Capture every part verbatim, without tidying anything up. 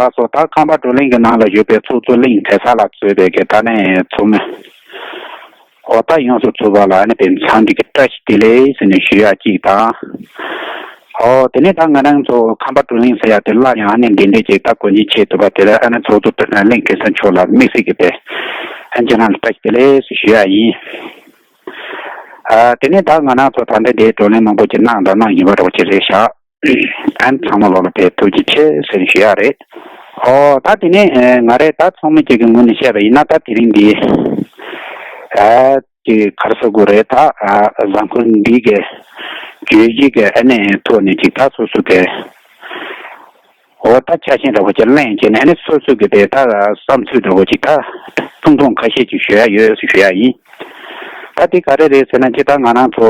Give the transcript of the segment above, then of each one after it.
ལགས་སོ། ད་ཁམས་པ་བགྲོ་གླེང་གི་ནང་ལ་ཡོད་པའི་ཚོགས་གཙོ་གླིང་གེ་སར་ལགས་གཙོས་པའི་གི་ད་ནས་ཚོགས་མི་འོ་ད་ཡོངས་སུ་ཚོགས་པ་ལ་ཨ་ནི་དཔེ་འཚམས་འདྲི་གི་བཀྲ་ཤིས་བདེ་ལེགས་ཟེར་ནས་ཞུ་ཡ་གཅིག་དང་། ཨོ་དེ་ནས་ད་ང་རང་ཚོ་ཁམས་པ་བགྲོ་གླེང་ཟེར་ཡ་དེ་སླར་ཡང་ཨ་ནི་འདི་འདྲས་ཅིག་ད་གོ་རྒྱུ་བྱེད་ཐུབ་པ་དེ་ལ་ཨ་ནི་ཚོགས་གཙོ་གླིང་གེ་སར་མཆོག་ལ་དམིགས་བསལ་གྱི་དཔེ་ཨ་ཁྱེད་རང་ལ་བཀྲ་ཤིས་བདེ་ལེགས་ཟེར་ཞུ་ཡ་ཡིན། ཨ་དེ་ནས་ད་ང་རང་ཚོ་ད་ལྟ་འདིའི་བགྲོ་གླེང་མང་པོ་ཅིག་གནང་དང་གནང་བཞིན་པ་འདྲ་བོ་ཅིག་རེད་ཤག་ཨན་ཚང་མ་ལོག་ལ་དེ་ཐུགས་རྗེ་ཆེ་ཟེར་ཞུ་ཡ་རེད། ཨོ་ད་དེ་ནས་ང་རས་ད་ཚང་མ་ཅིག་གི་ངོས་ནས་བཤད་པ་ཡིན་ན་ད་དེ་རིང་འདི་ཨ་ཅིག་ག་རེ་ཟེར་དགོས་རེད། ད་ཨ་གཟའ་འཁོར་འདི་གི་བརྗོད་གཞི་གི་ཨ་ནི་ཐོག་ནས་ཅིག་ད་སོ་སོ་གི་འོ་ད་ཆ་ཤས་འདྲ་བོ་ཅིག་གླེང་བྱས་ནས་ཨ་ནི་སོ་སོ་གི་དེ་ད་བསམ་ཚུལ་འདྲ་བོ་ཅིག་ད་ཐུང་ཐུང་ཁ་ཤས་ཅིག་ཞུ་ཡ་ཡོད་ཞུ་ཡ་ཡིན། ད་དེ་ག་རེ་རེད་ཟེར་ན་ཅིག་ད་ང་རང་ཚོ་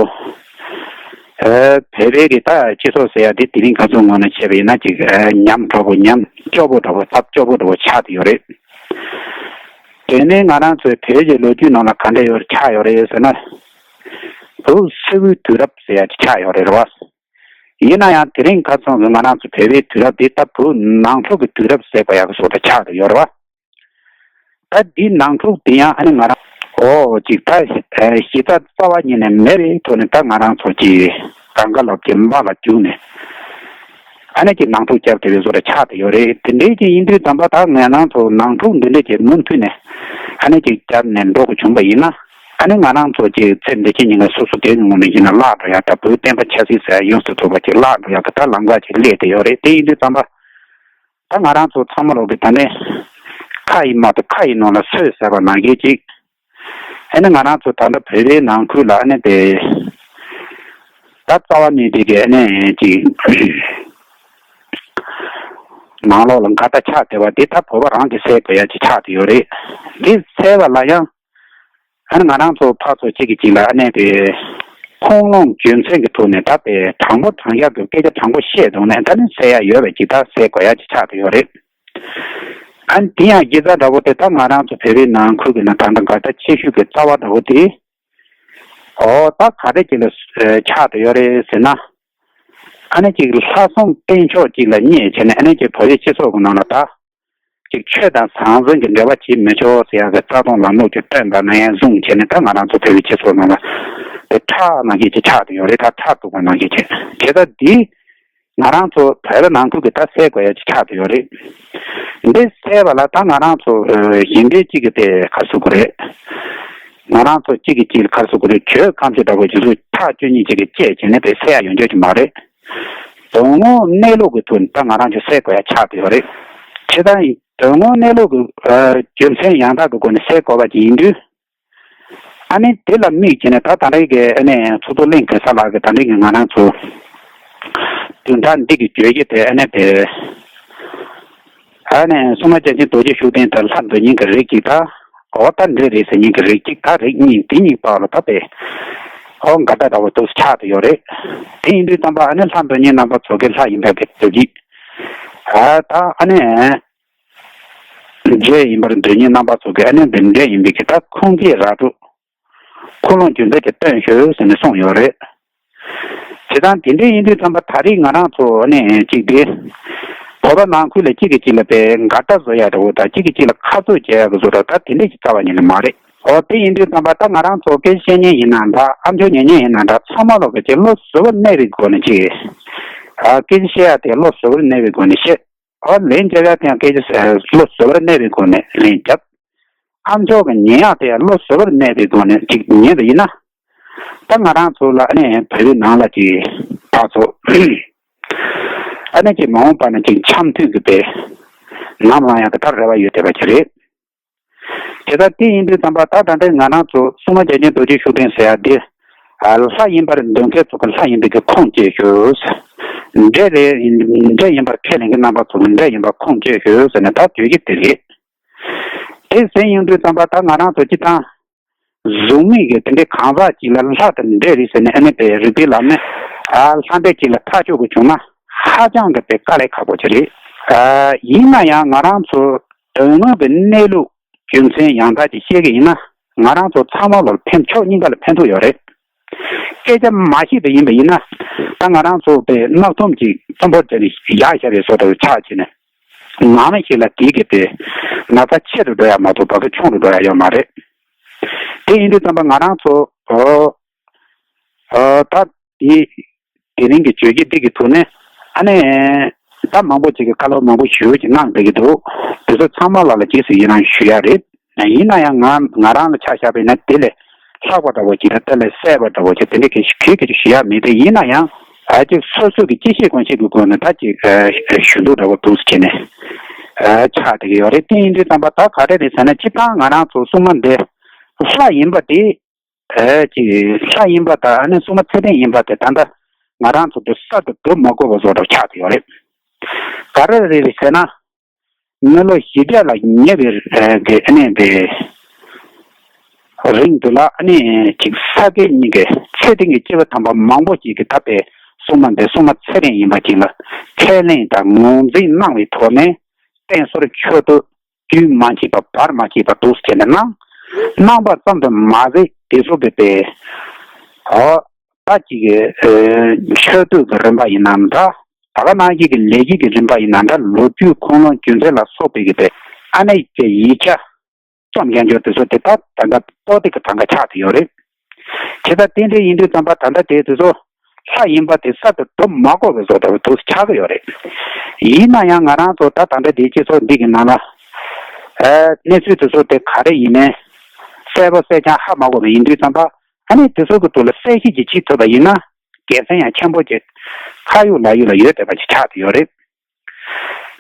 ཨ་བོད་པའི་གི་ད་སྤྱི་ཚོགས་ཟེར་ཡ་དེ་དེ་རིང་ཁ་སང་ངོས་ནས་བཤད་པ་ཡིན་ན་ཅིག་ཨ་ཉམས་དྲག་པོ་ཉམས་སྐྱོ་པོ་འདྲ་བོ་སྟབས་སྐྱོ་པོ་འདྲ་བོ་ཆགས་བསྡད་ཡོད་རེད། དེ་ནས་ང་རང་ཚོའི་བོད་ཀྱི་ལོ་རྒྱུས་ནང་ལ་ག་འདྲ་ཡོད་ཆགས་ཡོད་རེད་ཟེར་ན། བོད་སིལ་བུའི་དུས་རབས་ཟེར་ཡ་ཅིག་ཆགས་ཡོད་རེད་རེད་བ། ཡིན་ན་ཡང་དེ་རིང་ཁ་སང་གི་ང་རང་ཚོ་བོད་པའི་དུས་རབས་འདི་ད་བོད་ནང་འཁྲུག་གི་དུས་རབས་ཟེར་དགོས་ཡག་གི་བཟོ་འདྲ་ཆགས་ཏེ་ཡོད་རེད་བ། ད་འདི་ནང་འཁྲུག་འདི་ཡང་ཨ་ནི་ང་རང་ཨོ་ཅིག་ད་གཞི་རྩ་རྩ་བ་ཉིད་ནས་མེད་པའི་ཐོག་ནས་ད་ང་རང་ཚོ་ཅིག་གང་ག་ལོག་ཅིག་འབའ་ལ་རྒྱུག་ནས་ཨ་ནི་ཅིག་ནང་འཁྲུག་བརྒྱབ་བསྡད་པའི་བཟོ་འདྲ་ཆགས་ཏེ་ཡོད་རེད། དེ་འདྲའི་ཅིག་ཡིན་དུས་ཙམ་པ་ད་ང་རང་ཚོ་ནང་འཁྲུག་འདི་འདྲའི་ཅིག་མུ་མཐུད་ནས་ཨ་ནི་ཅིག་བརྒྱབ་ནས་འགྲོ་དགོས་བྱུང་པ་ཡིན་ན། ཨ་ནི་ང་རང་ཚོ་གཅིག་ཚེ་འདི་ཕྱི་གཉིས་ཀ་སོ་སོ་སྒེར་གྱི་ངོས་ནས་ཡིན་ན་བརླག་འགྲོ་ཡ་ད་བོད་བསྟན་པ་ཆབ་སྲིད་ཟེར་ཡ་ཡོངས་སུ་རྫོགས་པ་གཅིག་བརླག་འགྲོ་ཡ་གི་ད་ལམ་ཁ་གཅིག་སླེབས་བསྡད་ཡོད་རེད། དེ་ཡིན་དུས་ཙམ་པ་ད་ང་རང་ཚོ་ཚང་མ་ལོག་གི་ད་ནས་ཁ་ཡི་མ་གཏོགས་ཁ་ཡི་ནང་ལ་སོས་ཟེར་བ་ནང་བཞིན་གཅིག་ཨ་ནི་ང་རང་ཚོ་ད་ལྟ་བོད་པའི་ནང་ཁུལ་ལ་ཨ་ནི་དེ་ད་རྩ་བ་ནས་དེ་གི་ཨ་ནི་གཅིག་ནང་ལོགས་ལ་འགལ་ཟླ་ཆགས་བསྡད་པ་དེ་ད་བོད་པ་རང་གིས་སེལ་དགོས་ཡ་གཅིག་ཆགས་བསྡད་ཡོད་རེད། དེ་སེལ་བ་ལ་ཡང་ཨ་ནི་ང་རང་ཚོ་ཕར་ཚུར་གཅིག་གིས་གཅིག་ལ་ཨ་ནི་དེ་ཁུངས་ལུང་རྒྱུ་མཚན་གྱི་ཐོག་ནས་ད་དེ་དྲང་པོ་དྲང་གཞག་གི་སྐད་ཆ་དྲང་པོ་བཤད་འདུག་ནས་ད་ནི་སེལ་ཡ་ཡོད་པ་གཅིག་ད་སེལ་དགོས་ཡ་གཅིག་ཆགས་བསྡད་ཡོད་རེད། ཨ་ནི་དེ་ཡང་དགེ་རྩ་འདྲ་པོ་དེ་ད་ང་རང་ཚོ་བོད་པའི་ནང་ཁུལ་གྱི་ནང་ད་ལྟ་འགལ་ཟླ་ཆེ་ཤོས་ཀྱི་རྩ་བ་འདྲ་པོ་དེ་ཨོ་ད་ག་རེ་གཅིག་ལ་ཆགས་བསྡད་ཡོད་རེད་ཟེར་ན། ཨ་ནི་གཅིག་ལྷག་བསམ་གཏན་ཕྱོགས་གཅིག་ལ་བསྙེས་བྱས་ནས་ཨ་ནི་གཅིག་བོད་པའི་སྤྱི་ཚོགས་ཀྱི་ནང་ལ་ད་གཅིག་ཆོས་དང་ཟང་ཟིང་གི་འབྲེལ་བ་བྱེད་མི་ཆོག་ཟེར་ཡག་གི་རྩ་དོན་ལམ་ལུགས་ཀྱི་སྟོན་པ་ནང་ཡང་བཟུང་བྱས་ནས་ད་ང་རང་ཚོ་བོད་པའི་སྤྱི་ཚོགས་ནང་ལ་དེ་ཁྲག་ནང་བཞིན་གཅིག་ཆགས་བསྡད་ཡོད་རེད། ད་ཁྲག་འཐུང་བ་ནང་བཞིན་བྱས་དེ་ད་འདི་ང་རང་ཚོ་བོད་པ་ནང་ཁུལ་གྱི་ད་སེལ་དགོས་ཡ་གཅིག་ཆགས་བསྡད་ཡོད་རེད། འདི་སེལ་བ་ལ་ད་ང་རང་ཚོ་གཞན་པའི་གཅིག་གི་དེ་ག་རེ་ཟེར་དགོས་རེད། ང་རང་ཚོ་གཅིག་གིས་གཅིག་ལ་ག་རེ་ཟེར་དགོས་རེད། གྱོད་ཁ་མཆུ་འདྲ་པོ་ཅིག་ཚུར་ཐག་གཅོད་མཁན་ཅིག་གིས་བཅད་བྱས་ནས་དེ་སེལ་ཡ་ཡོང་རྒྱུ་ཅིག་མ་རེད། དོན་དངོས་གནས་ལུགས་ཀྱི་ཐོག་ནས་ད་ང་རང་ཚོ་སེལ་དགོས་ཡ་ཆགས་བསྡད་ཡོད་རེད། བྱས་ཙང་དོན་དངོས་གནས་ལུགས་ཀྱི་རྒྱུ་མཚན་ཡང་དག་གི་སྒོ་ནས་སེལ་དགོས་པ་ཅིག་ཡིན་དུས། ཨ་ནི་དེ་ལ་དམིགས་བྱས་ནས་ད་ད་རེས་ཀྱི་ཨ་ནི་ཚོགས་གཙོ་གླིང་གེ་སར་ལགས་ཀྱིས་ད་རེས་ཀྱི་ང་རང་ཚོ་བདུན་ཕྲག་འདི་གི་བརྗོད་གཞི་དེ་ཨ་ནི་དེ་ཨ་ནི་སྲུང་མ་བརྒྱ་བྱིན་རྡོ་རྗེ་ཤུགས་ལྡན་དང་ལྷ་འདོན་མཁན་གྱི་རིགས་གཅིག་དང་། འོ་ད་འདྲེ་རེད་ཟེར་མཁན་གྱི་རིགས་གཅིག་ད་རིགས་གཉིས་དེ་གཉིས་བར་ལ་ད་དཔེ་འོ་འགལ་ཟླ་འདྲ་བོ་འདུག་ཆགས་བསྡད་ཡོད་རེད། དེ་ཡིན་དུས་ཙམ་པ་ཨ་ནི་ལྷ་འདོན་མཁན་རྣམ་པ་ཚོ་གི་ལྷ་ཡིན་པའི་གི་བརྗོད་གཞི་ཨ་ད་ཨ་ནི། འདྲེ་ཡིན་པར་འདོད་མཁན་རྣམ་པ་ཚོ་གིས་ཨ་ནི་འདི་འདྲེ་ཡིན་པའི་གི་ད་ཁུངས་སྐྱེལ་ར་སྤྲོད། ཁུངས་ལུང་རྒྱུ་མཚན་གྱི་སྟོན་ཤོག་ཟེར་ནས་གསུངས་ཡོད་རེད། བྱས་ཙང་དེ་འདྲ་ཡིན་དུས་ཙམ་པ་ད་རེས་ང་རང་ཚོ་ཨ་ནི་གཅིག་དེ་བོད་པ་ནང་ཁུལ་ལ་གཅིག་གིས་གཅིག་ལ་དཔེ་འགལ་ཟླ་བཟོ་ཡ་འདྲ་བོ་དང་གཅིག་གིས་གཅིག་ལ་ཁ་རྩོད་བྱེད་ཡ་གི་བཟོ་འདྲ་ད་དེ་འདྲ་ཞིག་རྩ་བ་ཉིད་ནས་མ་རེད། འོ་དེ་ཡིན་དུས་ཙམ་པ་ད་ང་རང་ཚོ་སྐད་ཆ་བཤད་མཁན་ཡིན་ན་འདྲ་ཨ་མཆོག་ཉན་མཁན་ཡིན་ན་འདྲ་ཚང་མ་ལོག་གི་ཅིག་བློ་གཟུ་བོར་གནས་པའི་སྒོ་ནས་ཅིག་ཨ་སྐད་ཆ་བཤད་ཡ་དེ་བློ་གཟུ་བོར་གནས་པའི་སྒོ་ནས་བཤད། ཨོ་ལན་རྒྱབ་ཡ་དེ་ཡང་སྐད་ཆ་བློ་གཟུ་བོར་གནས་པའི་སྒོ་ནས་ལན་རྒྱབ། ཨ་མཆོག་གི་ཉན་ཡ་དེ་ཡང་བློ་གཟུ་བོར་གནས་པའི་སྒོ་ནས་ཅིག་ཉན་པ་ཡིན་ན། ད་ང་རང་ཚོ་ལ་ཨ་ནི་བོད་པའི་ནང་ལ་ཅིག་ཕར་ཚུར་ཨ་ནི་ཅིག་མ་འོངས་པ་ན་ཅིག་འཆམ་མཐུན་གྱི་དཔེ་ནམ་ལངས་ཡ་གི་ད་རེ་བ་ཡོད་བསྡད་པ་ཅིག་རེད། དེ་ལྟར་དེ་ཡིན་དུས་ཙམ་པ་ད་ད་ལྟའི་ང་རང་ཚོ་སྲུང་མ་བརྒྱ་བྱིན་རྡོ་རྗེ་ཤུགས་ལྡན་ཟེར་ཡ་འདི། ལྷ་ཡིན་པར་འདོད་མཁན་ཚོ་གི་ལྷ་ཡིན་པའི་གི་ཁུངས་སྐྱེལ་ཞུ། འདྲེ་རེད། འདྲེ་ཡིན་པར་ཁས་ལེན་གྱི་རྣམ་པ་ཚོ་གི་འདྲེ་ཡིན་པར་ཁུངས་སྐྱེལ་ཞུ་ཟེར་ནས་ད་བརྗོད་ཀྱི་དེ་རེད། དེ་ཟེར་ཡོང་དུས་ཙམ་པ་ད་ང་རང་ཚོ་སྤྱི་བཏང་གཟུགས་མེད་ཀྱི་དེ་འདྲའི་གང་ཟག་ཅིག་ལ་ལྷ་དང་འདྲེ་རེད་ཟེར་ནས་ཨ་ནི་དཔེ་རིག་པའི་ལམ་ནས་ལྷ་འདྲེ་ཅིག་ལ་ཐག་གཅོད་དགོས་བྱུང་ན་ཧ་ཅང་གི་དཔེ་དཀའ་ལས་ཁག་པོ་ཅིག་རེད། ཡིན་ན་ཡང་ང་རང་ཚོ་དོན་དངོས་ཀྱི་གནས་ལུགས་རྒྱུ་མཚན་ཡང་དག་ཅིག་བཤད་ཀྱི་ཡིན་ན་ང་རང་ཚོ་ཚང་མ་ལ་ཕན་ཕྱོགས་གཉིས་ཀ་ལ་ཕན་ཐོགས་ཡོད་རེད། སྐད་ཆ་མ་བཤད་པ་ཡིན་པ་ཡིན་ན་ད་ང་རང་ཚོ་དཔེ་སྣ་ཐོམ་ཅིག་གཏུམ་པོར་བྱས་ནས་བཞག་བཞག་པའི་བཟོ་འདྲ་ཆགས་བྱས་ནས། ངམ་ཞིག་ལ་དེ་གི་དེ་ན་ཚ་ཆེ་རུ་འགྲོ་ཡ་མ་གཏོགས་བབ་ཚ་ཆུང་རུ་འགྲོ་ཡ་ཡོད་མ་རེད། དེ་ཡིན་དུས་ཙམ་པ་ང་རང་ཚོ་ཨོ་ཨོ་ད་དེ་དེ་རིང་གི་བརྗོད་གཞི་འདི་གི་ཐོག་ནས་ཨ་ནེ་ད་མང་པོ་ཅིག་གི་བཀའ་སློབ་མང་པོ་ཞུ་ཅིག་གནང་བསྡད་ཀྱི་འདུག་དེ་ཚོ་ཚང་མ་ལ་ལ་རྗེས་སུ་ཡི་རང་ཞུ་ཡ་རེད། ཡིན་ན་ཡང་ང་ང་རང་ལ་ཆ་བཞག་པ་ཡིན་ན་དེ་ལས་ལྷག་པ་འདྲ་བོ་ཅིག་དང་དེ་ལས་གསལ་བ་འདྲ་བོ་ཅིག་དེ་འདྲ་གི་ཞིག་གི་ཞུ་ཡ་མེད་དེ། ཡིན་ན་ཡང་ཨ་ཅིག་སོ་སོ་གི་ཅི་ཤེས་གང་ཤེས་ཀྱི་སྒོ་ནས་ད་ཅིག་ཞུ་འདུག་འདྲ་བོ་འདུག་ཟེར་ནས་ཆགས་བསྡད་ཀྱི་ཡོད་རེད། དེ་ཡིན་དུས་ཙམ་པ་ད་ག་རེ་རེད་ཟེར་ན། སྤྱིར་བཏང་ང་རང་ཚོ་སྲུང་མ་འདི་ལྷ་ཡིན་པ་དེ་ཨ་ཅིག་ལྷ་ཡིན་པ་དང་ཨ་ནི་སྲུང་མ་ཚད་ལྡན་ཡིན་པ་དེ་ད་ལྟ་ང་རང་ཚོ་འདི་གསར་དུ་སྒྲུབ་མ་དགོས་པ་བཟོ་འདྲ་ཆགས་བསྡད་ཡོད་རེད། ག་རེ་རེད་ཟེར་ན། མི་ལོ་བཞི་བརྒྱ་ལ་ཉེ་བའི་ཨ་དེ་ཨ་ནི་དེ་རིང་དུ་ལ་ཨ་ནི་ཅིག་ས་དགེ་གཉིས་ཀྱི་ཚེ་རིང་གི་སྐྱེ་བོ་དམ་པ་མང་པོ་ཞིག་གིས་ད་ལྟའི་སྲུང་མ་འདི་སྲུང་མ་ཚད་ལྡན་ཡིན་པ་ཅིག་ལ་ཁས་ལེན་དང་ངོས་འཛིན་གནང་བའི་ཐོག་ནས་བསྟེན་གསོལ་མཆོད་བསྟོད་རྒྱུན་མ་ཆད་པ་བར་མ་ཆད་པ་འདུག་སེ་བྱས་ནས་གནང་གནང་པ་ཙམ་དུ་མ་ཟད། དེ་ཚོ་བོད་པའི་ཨོ་ད་ཅིག་ཨ་མཆོད་བསྟོད་ཀྱི་རིམ་པ་ཡིན་ནམ་འདྲ། ད་ག་ནང་བཞིན་གྱི་ལས་ཀྱི་རིམ་པ་ཡིན་ན་འདྲ། ལོ་རྒྱུས་ཁུངས་ལུང་རྒྱུ་མཚན་ལ་སོགས་པའི་གི་དེ་ཨ་ནེ་ཀྱི་ཡིག་ཆ་རྩོམ་ཡང་འཇོག་དེ་ཚོ་དེ་ད་ད་ལྟ་ཏོག་ཙམ་གྱི་གྲངས་ཀ་ཆགས་བསྡད་ཡོད་རེད། བྱས་ཙང་དེ་འདྲ་ཡིན་དུས་ཙམ་པ་ད་ལྟ་དེ་དེ་ཚོ་ལྷ་ཡིན་པ་དེ་གསར་དུ་སྒྲུབ་མ་དགོས་པའི་བཟོ་འདྲ་བོ་འདུག་སེ་ཆགས་ཀྱི་ཡོད་རེད། ཡིན་ན་ཡང་ང་རང་ཚོ་ད་ད་ལྟ་དེ་སྤྱི་ཚོགས་འདི་གི་ནང་ལ་ཨ་གནས་ཚུལ་དེ་ཚོ་དེ་ག་རེ་ཡིན་མིན་གསལ་པོ་གསལ་རྐྱང་ཧ་མ་གོ་བ་ཡིན་དུས་ཙམ་པ། ཨ་ནི་དེ་ཚོ་གི་ཐོག་ལ་གསལ་བཤད་ཅིག་བྱེད་ཐུབ་པ་ཡིན་ན་དགེ་མཚན་ཡང་ཆེན་པོ་ཅིག་ཁ་ཡོད་ལག་ཡོད་ལ་ཡོད་བསྡད་པ་ཅིག་ཆགས་བསྡད་ཡོད་རེད།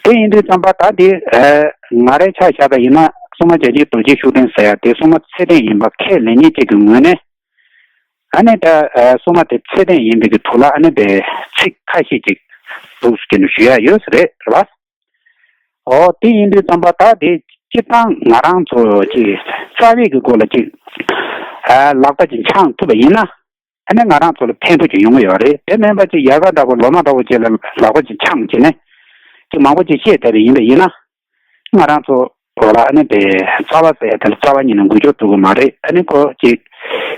དེ་ཡིན་དུས་ཙམ་པ་ད་དེ་ཨ་ང་རའི་ཆ་བཞག་པ་ཡིན་ན་སྲུང་མ་བརྒྱ་བྱིན་རྡོ་རྗེ་ཤུགས་ལྡན་ཟེར་ཡ་དེ་སྲུང་མ་ཚད་ལྡན་ཡིན་པ་ཁས་ལེན་མཁན་ཅིག་གི་ངོས་ནས། ཨ་ནི་ད་ཨ་སྲུང་མ་དེ་ཚད་ལྡན་ཡིན་པའི་གི་ཐོག་ལ་ཨ་ནི་དེ་ཚིག་ཁ་ཤས་ཅིག་འདུག་སེ་ཞུ་ཡ་ཡོད་ས་རེད། རེད་བ། ཨོ་དེ་ཡིན་དུས་ཙམ་པ་ད་དེ་སྤྱིར་བཏང་ང་རང་ཚོ་ཅིག་རྩ་བའི་གི་སྒོ་ལ་ཅིག་ཨ་ལག་པ་ཅིག་འཆང་ཐུབ་པ་ཡིན་ན་ཨ་ནི་ང་རང་ཚོ་ལ་ཕན་ཐོགས་ཅིག་ཡོང་གི་ཡོད་རེད། དེ་མིན་པ་ཅིག་ཡལ་ག་འདྲ་པོ་ལོ་མ་འདྲ་པོ་ཅིག་ལ་ལག་པ་ཅིག་འཆང་བྱས་ནས་ཅིག་མང་པོ་ཅིག་བཤད་བསྡད་པ་ཡིན་པ་ཡིན་ན་ང་རང་ཚོ་ལ་ཨ་ནི་དེ་རྩ་བ་ཟེར་ཡ་དེ་ལ་རྩ་བ་ཉིད་ནས་འགུལ་སྐྱོད་ཐུབ་ཀྱི་མ་རེད། ཨ་ནི་ཁོ་ཅིག་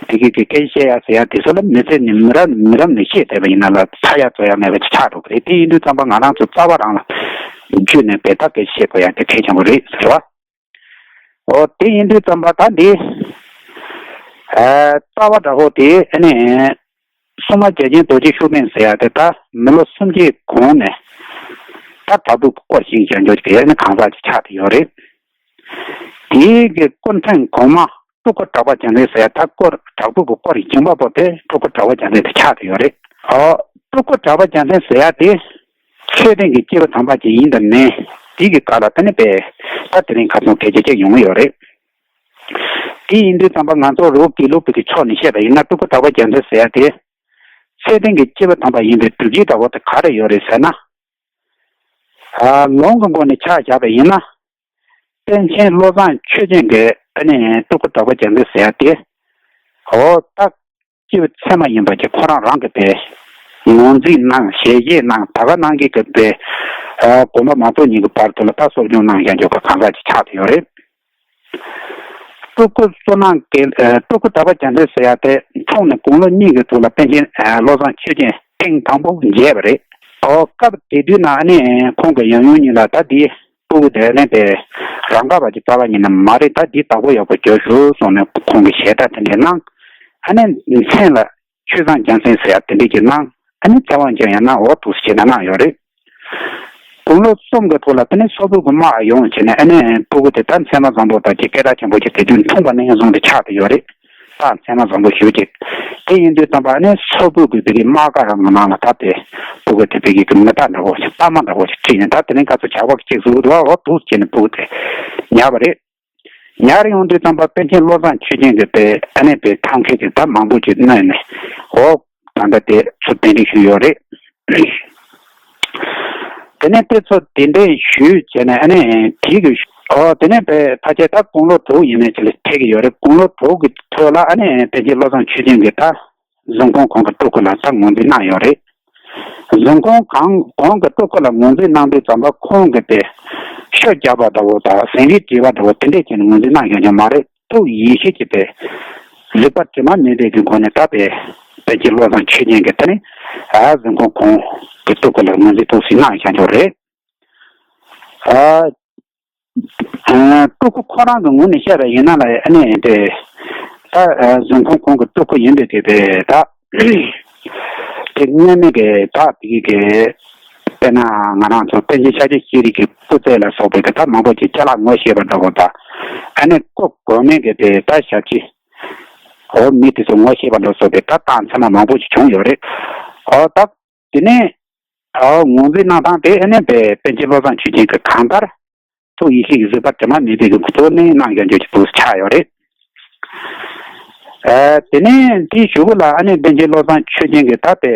དེ་གི་གི་སྐད་ཆ་བཤད་ཡ་ཟེར་ཡ་དེ་ཚོ་ལ་མི་ཚེ་ནི་མི་རབས་མི་རབས་ནས་བཤད་བསྡད་པ་ཡིན་ན་ལ་ཚ་ཡ་བཙོ་ཡ་མེད་པ་ཅིག་ཆགས་འགྲོ་གི་རེད། དེ་ཡིན་དུས་ཙམ་པ་ང་རང་ཚོ་རྩ་བ་རང་ལ་རྒྱུད་ནས་བེ་ཐག་གི་བཤད་དགོས་ཡ་དེ་གལ་ཆེན་པོ་རེད་ཟེར་བ། ཨོ་དེ་ཡིན་དུས་ཙམ་པ་ད་འདི་ཨ་རྩ་བ་འདྲ་པོ་དེ་ཨ་ནི་སྲུང་མ་བརྒྱ་བྱིན་རྡོ་རྗེ་ཤུགས་ལྡན་ཟེར་ཡ་དེ་ད་མི་ལོ་སུམ་བརྒྱའི་གོང་ནས་ད་བྲག་ཕུག་སྐོར་ཞིག་བྱ་འཇོག་བྱེད་ཡ་ནི་གང་ཟག་ཅིག་ཆགས་བསྡད་ཡོད་རེད། དེའི་གི་སྐུ་ཕྲེང་གོང་མ་སྤྲུལ་སྐུ་གྲགས་པ་རྒྱལ་མཚན་ཟེར་ཡ་ད་སྐོར་བྲག་ཕུག་གི་སྐོར་ཡིན་པ་པོ་དེ་སྤྲུལ་སྐུ་གྲགས་པ་རྒྱལ་མཚན་དེ་ཆགས་བསྡད་ཡོད་རེད། ཨོ་སྤྲུལ་སྐུ་གྲགས་པ་རྒྱལ་མཚན་ཟེར་ཡ་དེ་ཚད་ལྡན་གྱི་སྐྱེས་བུ་དམ་པ་ཅིག་ཡིན་དང་མིན་དེ་གི་སྐོར་ལ་ད་ནི་དཔེ་ད་དེ་རིང་ཁ་སང་གལ་ཆེ་ཆེ་ཡོང་གི་ཡོད་རེད། དེ་ཡིན་དུས་ཙམ་པ་ང་ཚོ་རོགས་དགེ་ལུགས་པའི་གི་ཕྱོགས་ནས་བཤད་པ་ཡིན་ན་སྤྲུལ་སྐུ་གྲགས་པ་རྒྱལ་མཚན་ཟེར་ཡ་དེ་ཚད་ལྡན་གྱི་སྐྱེས་བུ་དམ་པ་ཡིན་པའི་སྒྲུབ་བྱེད་འདྲ་པོ་དེ་ག་རེ་ཡོད་རེད་ཟེར་ན། ཨ་ལུང་གི་སྒོ་ནས་ཆ་བཞག་པ་ཡིན་ན། པཎ་ཆེན་བློ་བཟང་ཆོས་རྒྱན་གྱི་ཨ་ནི་སྤྲུལ་སྐུ་གྲགས་པ་རྒྱལ་མཚན་ཟེར་ཡ་དེ། འོ་ད་སྐྱེས་བུ་ཚད་མ་ཡིན་པ་ཅིག་ཁོ་རང་རང་གི་དཔེ་ངོས་འཛིན་གནང་ཞལ་བཞེས་གནང་ད་ག་ནང་གི་གི་དཔེ་ཨ་དགོངས་པ་མ་རྫོགས་ཉིད་ཀྱི་བར་དུ་ལ་ད་གསོ་སྐྱོང་གནང་བཞག་འཇོག་པ་གང་ཟག་ཅིག་ཆགས་བསྡད་ཡོད་རེད། སྤྲུལ་སྐུ་བསོད་ནམས་དགེ་ཨ་སྤྲུལ་སྐུ་གྲགས་པ་རྒྱལ་མཚན་ཟེར་ཡ་དེ་འཁྲུངས་ནས་དགུང་ལོ་གཉིས་ཀྱི་ཐོག་ལ་པཎ་ཆེན་ཨ་བློ་བཟང་ཆོས་རྒྱན་ཐེངས་དང་པོ་མཇལ་བ་རེད། ཨོ་སྐབས་དེ་དུས་ན་ཨ་ནི་ཁོང་གི་ཡང་ཡུམ་གཉིས་ལ་ད་འདི་སྤྲུལ་སྐུ་དེ་ནི་དེ་རང་ག་བ་གྱི་རྩ་བ་ཉིད་ནས་མ་རེད། ད་འདི་བདག་པོ་ཡག་པོ་བྱོས་ཤོག་གསུངས་ནས་ཁོང་གི་ཞལ་ལྟ་དེ་འདྲ་གནང་། ཨ་ནི་མཚན་ལ་ཆོས་བཟང་རྒྱལ་མཚན་ཟེར་ཡ་དེ་འདྲ་ཅིག་གནང་། ཨ་ནི་ཚེ་དབང་ཆེན་ཡང་གནང་། འོ་འདུག་སེ་བྱས་ནས་གནང་ཡོད་རེད། དགུང་ལོ་གསུམ་གྱི་ཐོག་ལ་དེ་ནས་སོག་པོའི་གི་དམག་ཡོང་བྱས་ནས་ཨ་ནི་སྤྲུལ་སྐུ་དེ་ད་མཚན་མ་བཟང་པོ་དང་ཅིག་སྐད་གྲགས་ཆེན་པོ་ཅིག་དེ་དུས་འཁྲུངས་པ་ནས་བཟུང་སྟེ་ཆགས་བསྡད་ཡོད་རེད། ད་མཚན་མ་བཟང་པོ་ཞེ་པོ་ཅིག་དེ་ཡིན་དུས་ཙམ་པ་ཨ་ནི་སོག་པོའི་གི་དེ་གི་དམག་སྒར་རང་གི་ནང་ལ་ད་དེ་སྤྲུལ་སྐུ་དེ་དེ་གི་གི་མེ་སྟག་འདྲ་པོ་ཞིག་པདྨ་འདྲ་པོ་ཞིག་ཁྲིད་ནས་ད་དེ་ནས་ཁ་ཚུར་ཇག་པ་གཅིག་བཟོས་འདུག་འོ་འདུག་སེ་བྱས་ནས་སྤྲུལ་སྐུ་དེ་ཉར་བ་རེད། ཉར་ཡོང་དུས་ཙམ་པ་པཎ་ཆེན་བློ་བཟང་ཆོས་རྒྱན་གྱིས་དཔེ་ཨ་ནི་དཔེ་ཐབས་མཁས་ཀྱི་ད་མང་པོ་ཅིག་གནང་ནས་འོ་ད་ལྟ་དེ་ཚོ་གདན་འདྲེན་ཞུས་ཡོད་རེད། དེ་ནས་དེ་ཚོ་གདན་འདྲེན་ཞུས་བྱས་ནས་ཨ་ནི་དེ་གི་ཨོ་དེ་ནས་དཔེ་ཕལ་ཆེར་ད་དགུང་ལོ་དྲུག་ཡས་མས་ཅིག་ལ་ཐེག་གི་ཡོད་རེད། དགུང་ལོ་དྲུག་གི་ཐོག་ལ་ཨ་ནི་པཎ་ཆེན་བློ་བཟང་ཆོས་རྒྱན་གྱིས་ད་གཟིམ་ཁང་གོང་གི་སྤྲུལ་སྐུ་ལ་ད་ངོས་འཛིན་གནང་ཡོད་རེད། གཟིམ་ཁང་གང་གོང་གི་སྤྲུལ་སྐུ་ལ་ངོས་འཛིན་གནང་དུས་ཙམ་པ་ཁོང་གིས་དཔེ་ཤོ་རྒྱག་པ་འདྲ་བོ་དང་ཟན་རིལ་བྲིས་པ་འདྲ་བོ་དེ་འདྲས་བྱས་ནས་ངོས་འཛིན་གནང་ཡོད་ཀྱང་མ་རེད། ཐུགས་ཡིད་ཆེས་ཀྱིས་དཔེ་རིག་པ་དྲི་མ་མེད་པའི་གི་སྒོ་ནས་ད་དཔེ་པཎ་ཆེན་བློ་བཟང་ཆོས་རྒྱན་གྱིས་ད་ནི་ཨ་གཟིམ་ཁང་གོང་གི་སྤྲུལ་སྐུ་ལ་ངོས་འཛིན་ཐུགས་སུ་གནང་བཞག་ཡོད་རེད། ཨ། ཨ། སྤྲུལ་སྐུ་ཁོ་རང་གི་ངོས་ནས་བཤད་པ་ཡིན་ན་ལ་ཨ་ནི་དེ། ད་ཨ་གཟིམ་ཁང་གོང་གི་སྤྲུལ་སྐུ་ཡིན་པའི་དེ་དེ་ད། དེ་སྔོན་མའི་གི་ད་དེ་གི་གི། དཔེར་ན་ང་རང་ཚོ་པཎ་ཆེན་ཤཱཀྱ་ཤྲཱི་ཀའི་སྐུ་རྩེད་ལ་སོགས་པའི་གི་ད་མང་པོ་ཅིག་ཅ་ལག་ངོ་ཤེས་པ་འདྲ་པོ་ད། ཨ་ནི་སྐུ་གོང་མའི་གི་དེ་ད་ཞབས་ཕྱི། འོ་མི་དེ་ཚོ་ངོ་ཤེས་པ་འདྲ་སོགས་པའི་ད་སྟངས་ཚང་མ་མང་པོ་ཅིག་བྱུང་ཡོད་རེད། འོ་ད། དེ་ནས། ཨོ་ངོས་འཛིན་གནང་སྟངས་དེ་ཨ་ནི་པའི་པཎ་ཆེན་བློ་བཟང་ཆོས་རྒྱན་གྱིས་གང་ལྟར་ཐུགས་ཡིད་ཆེས་ཀྱི་བཟོད་པ་དྲི་མ་མེད་པའི་གི་ཐོག་ནས་གནང་ཡོང་རྒྱུ་གྱི་ཐུགས་ཆགས་ཡོད་རེད། ཨ། དེ་ནས་དེའི་གཞུག་གུ་ལ་ཨ་ནི་པཎ་ཆེན་བློ་བཟང་ཆོས་རྒྱན་གྱིས་ད་པའི་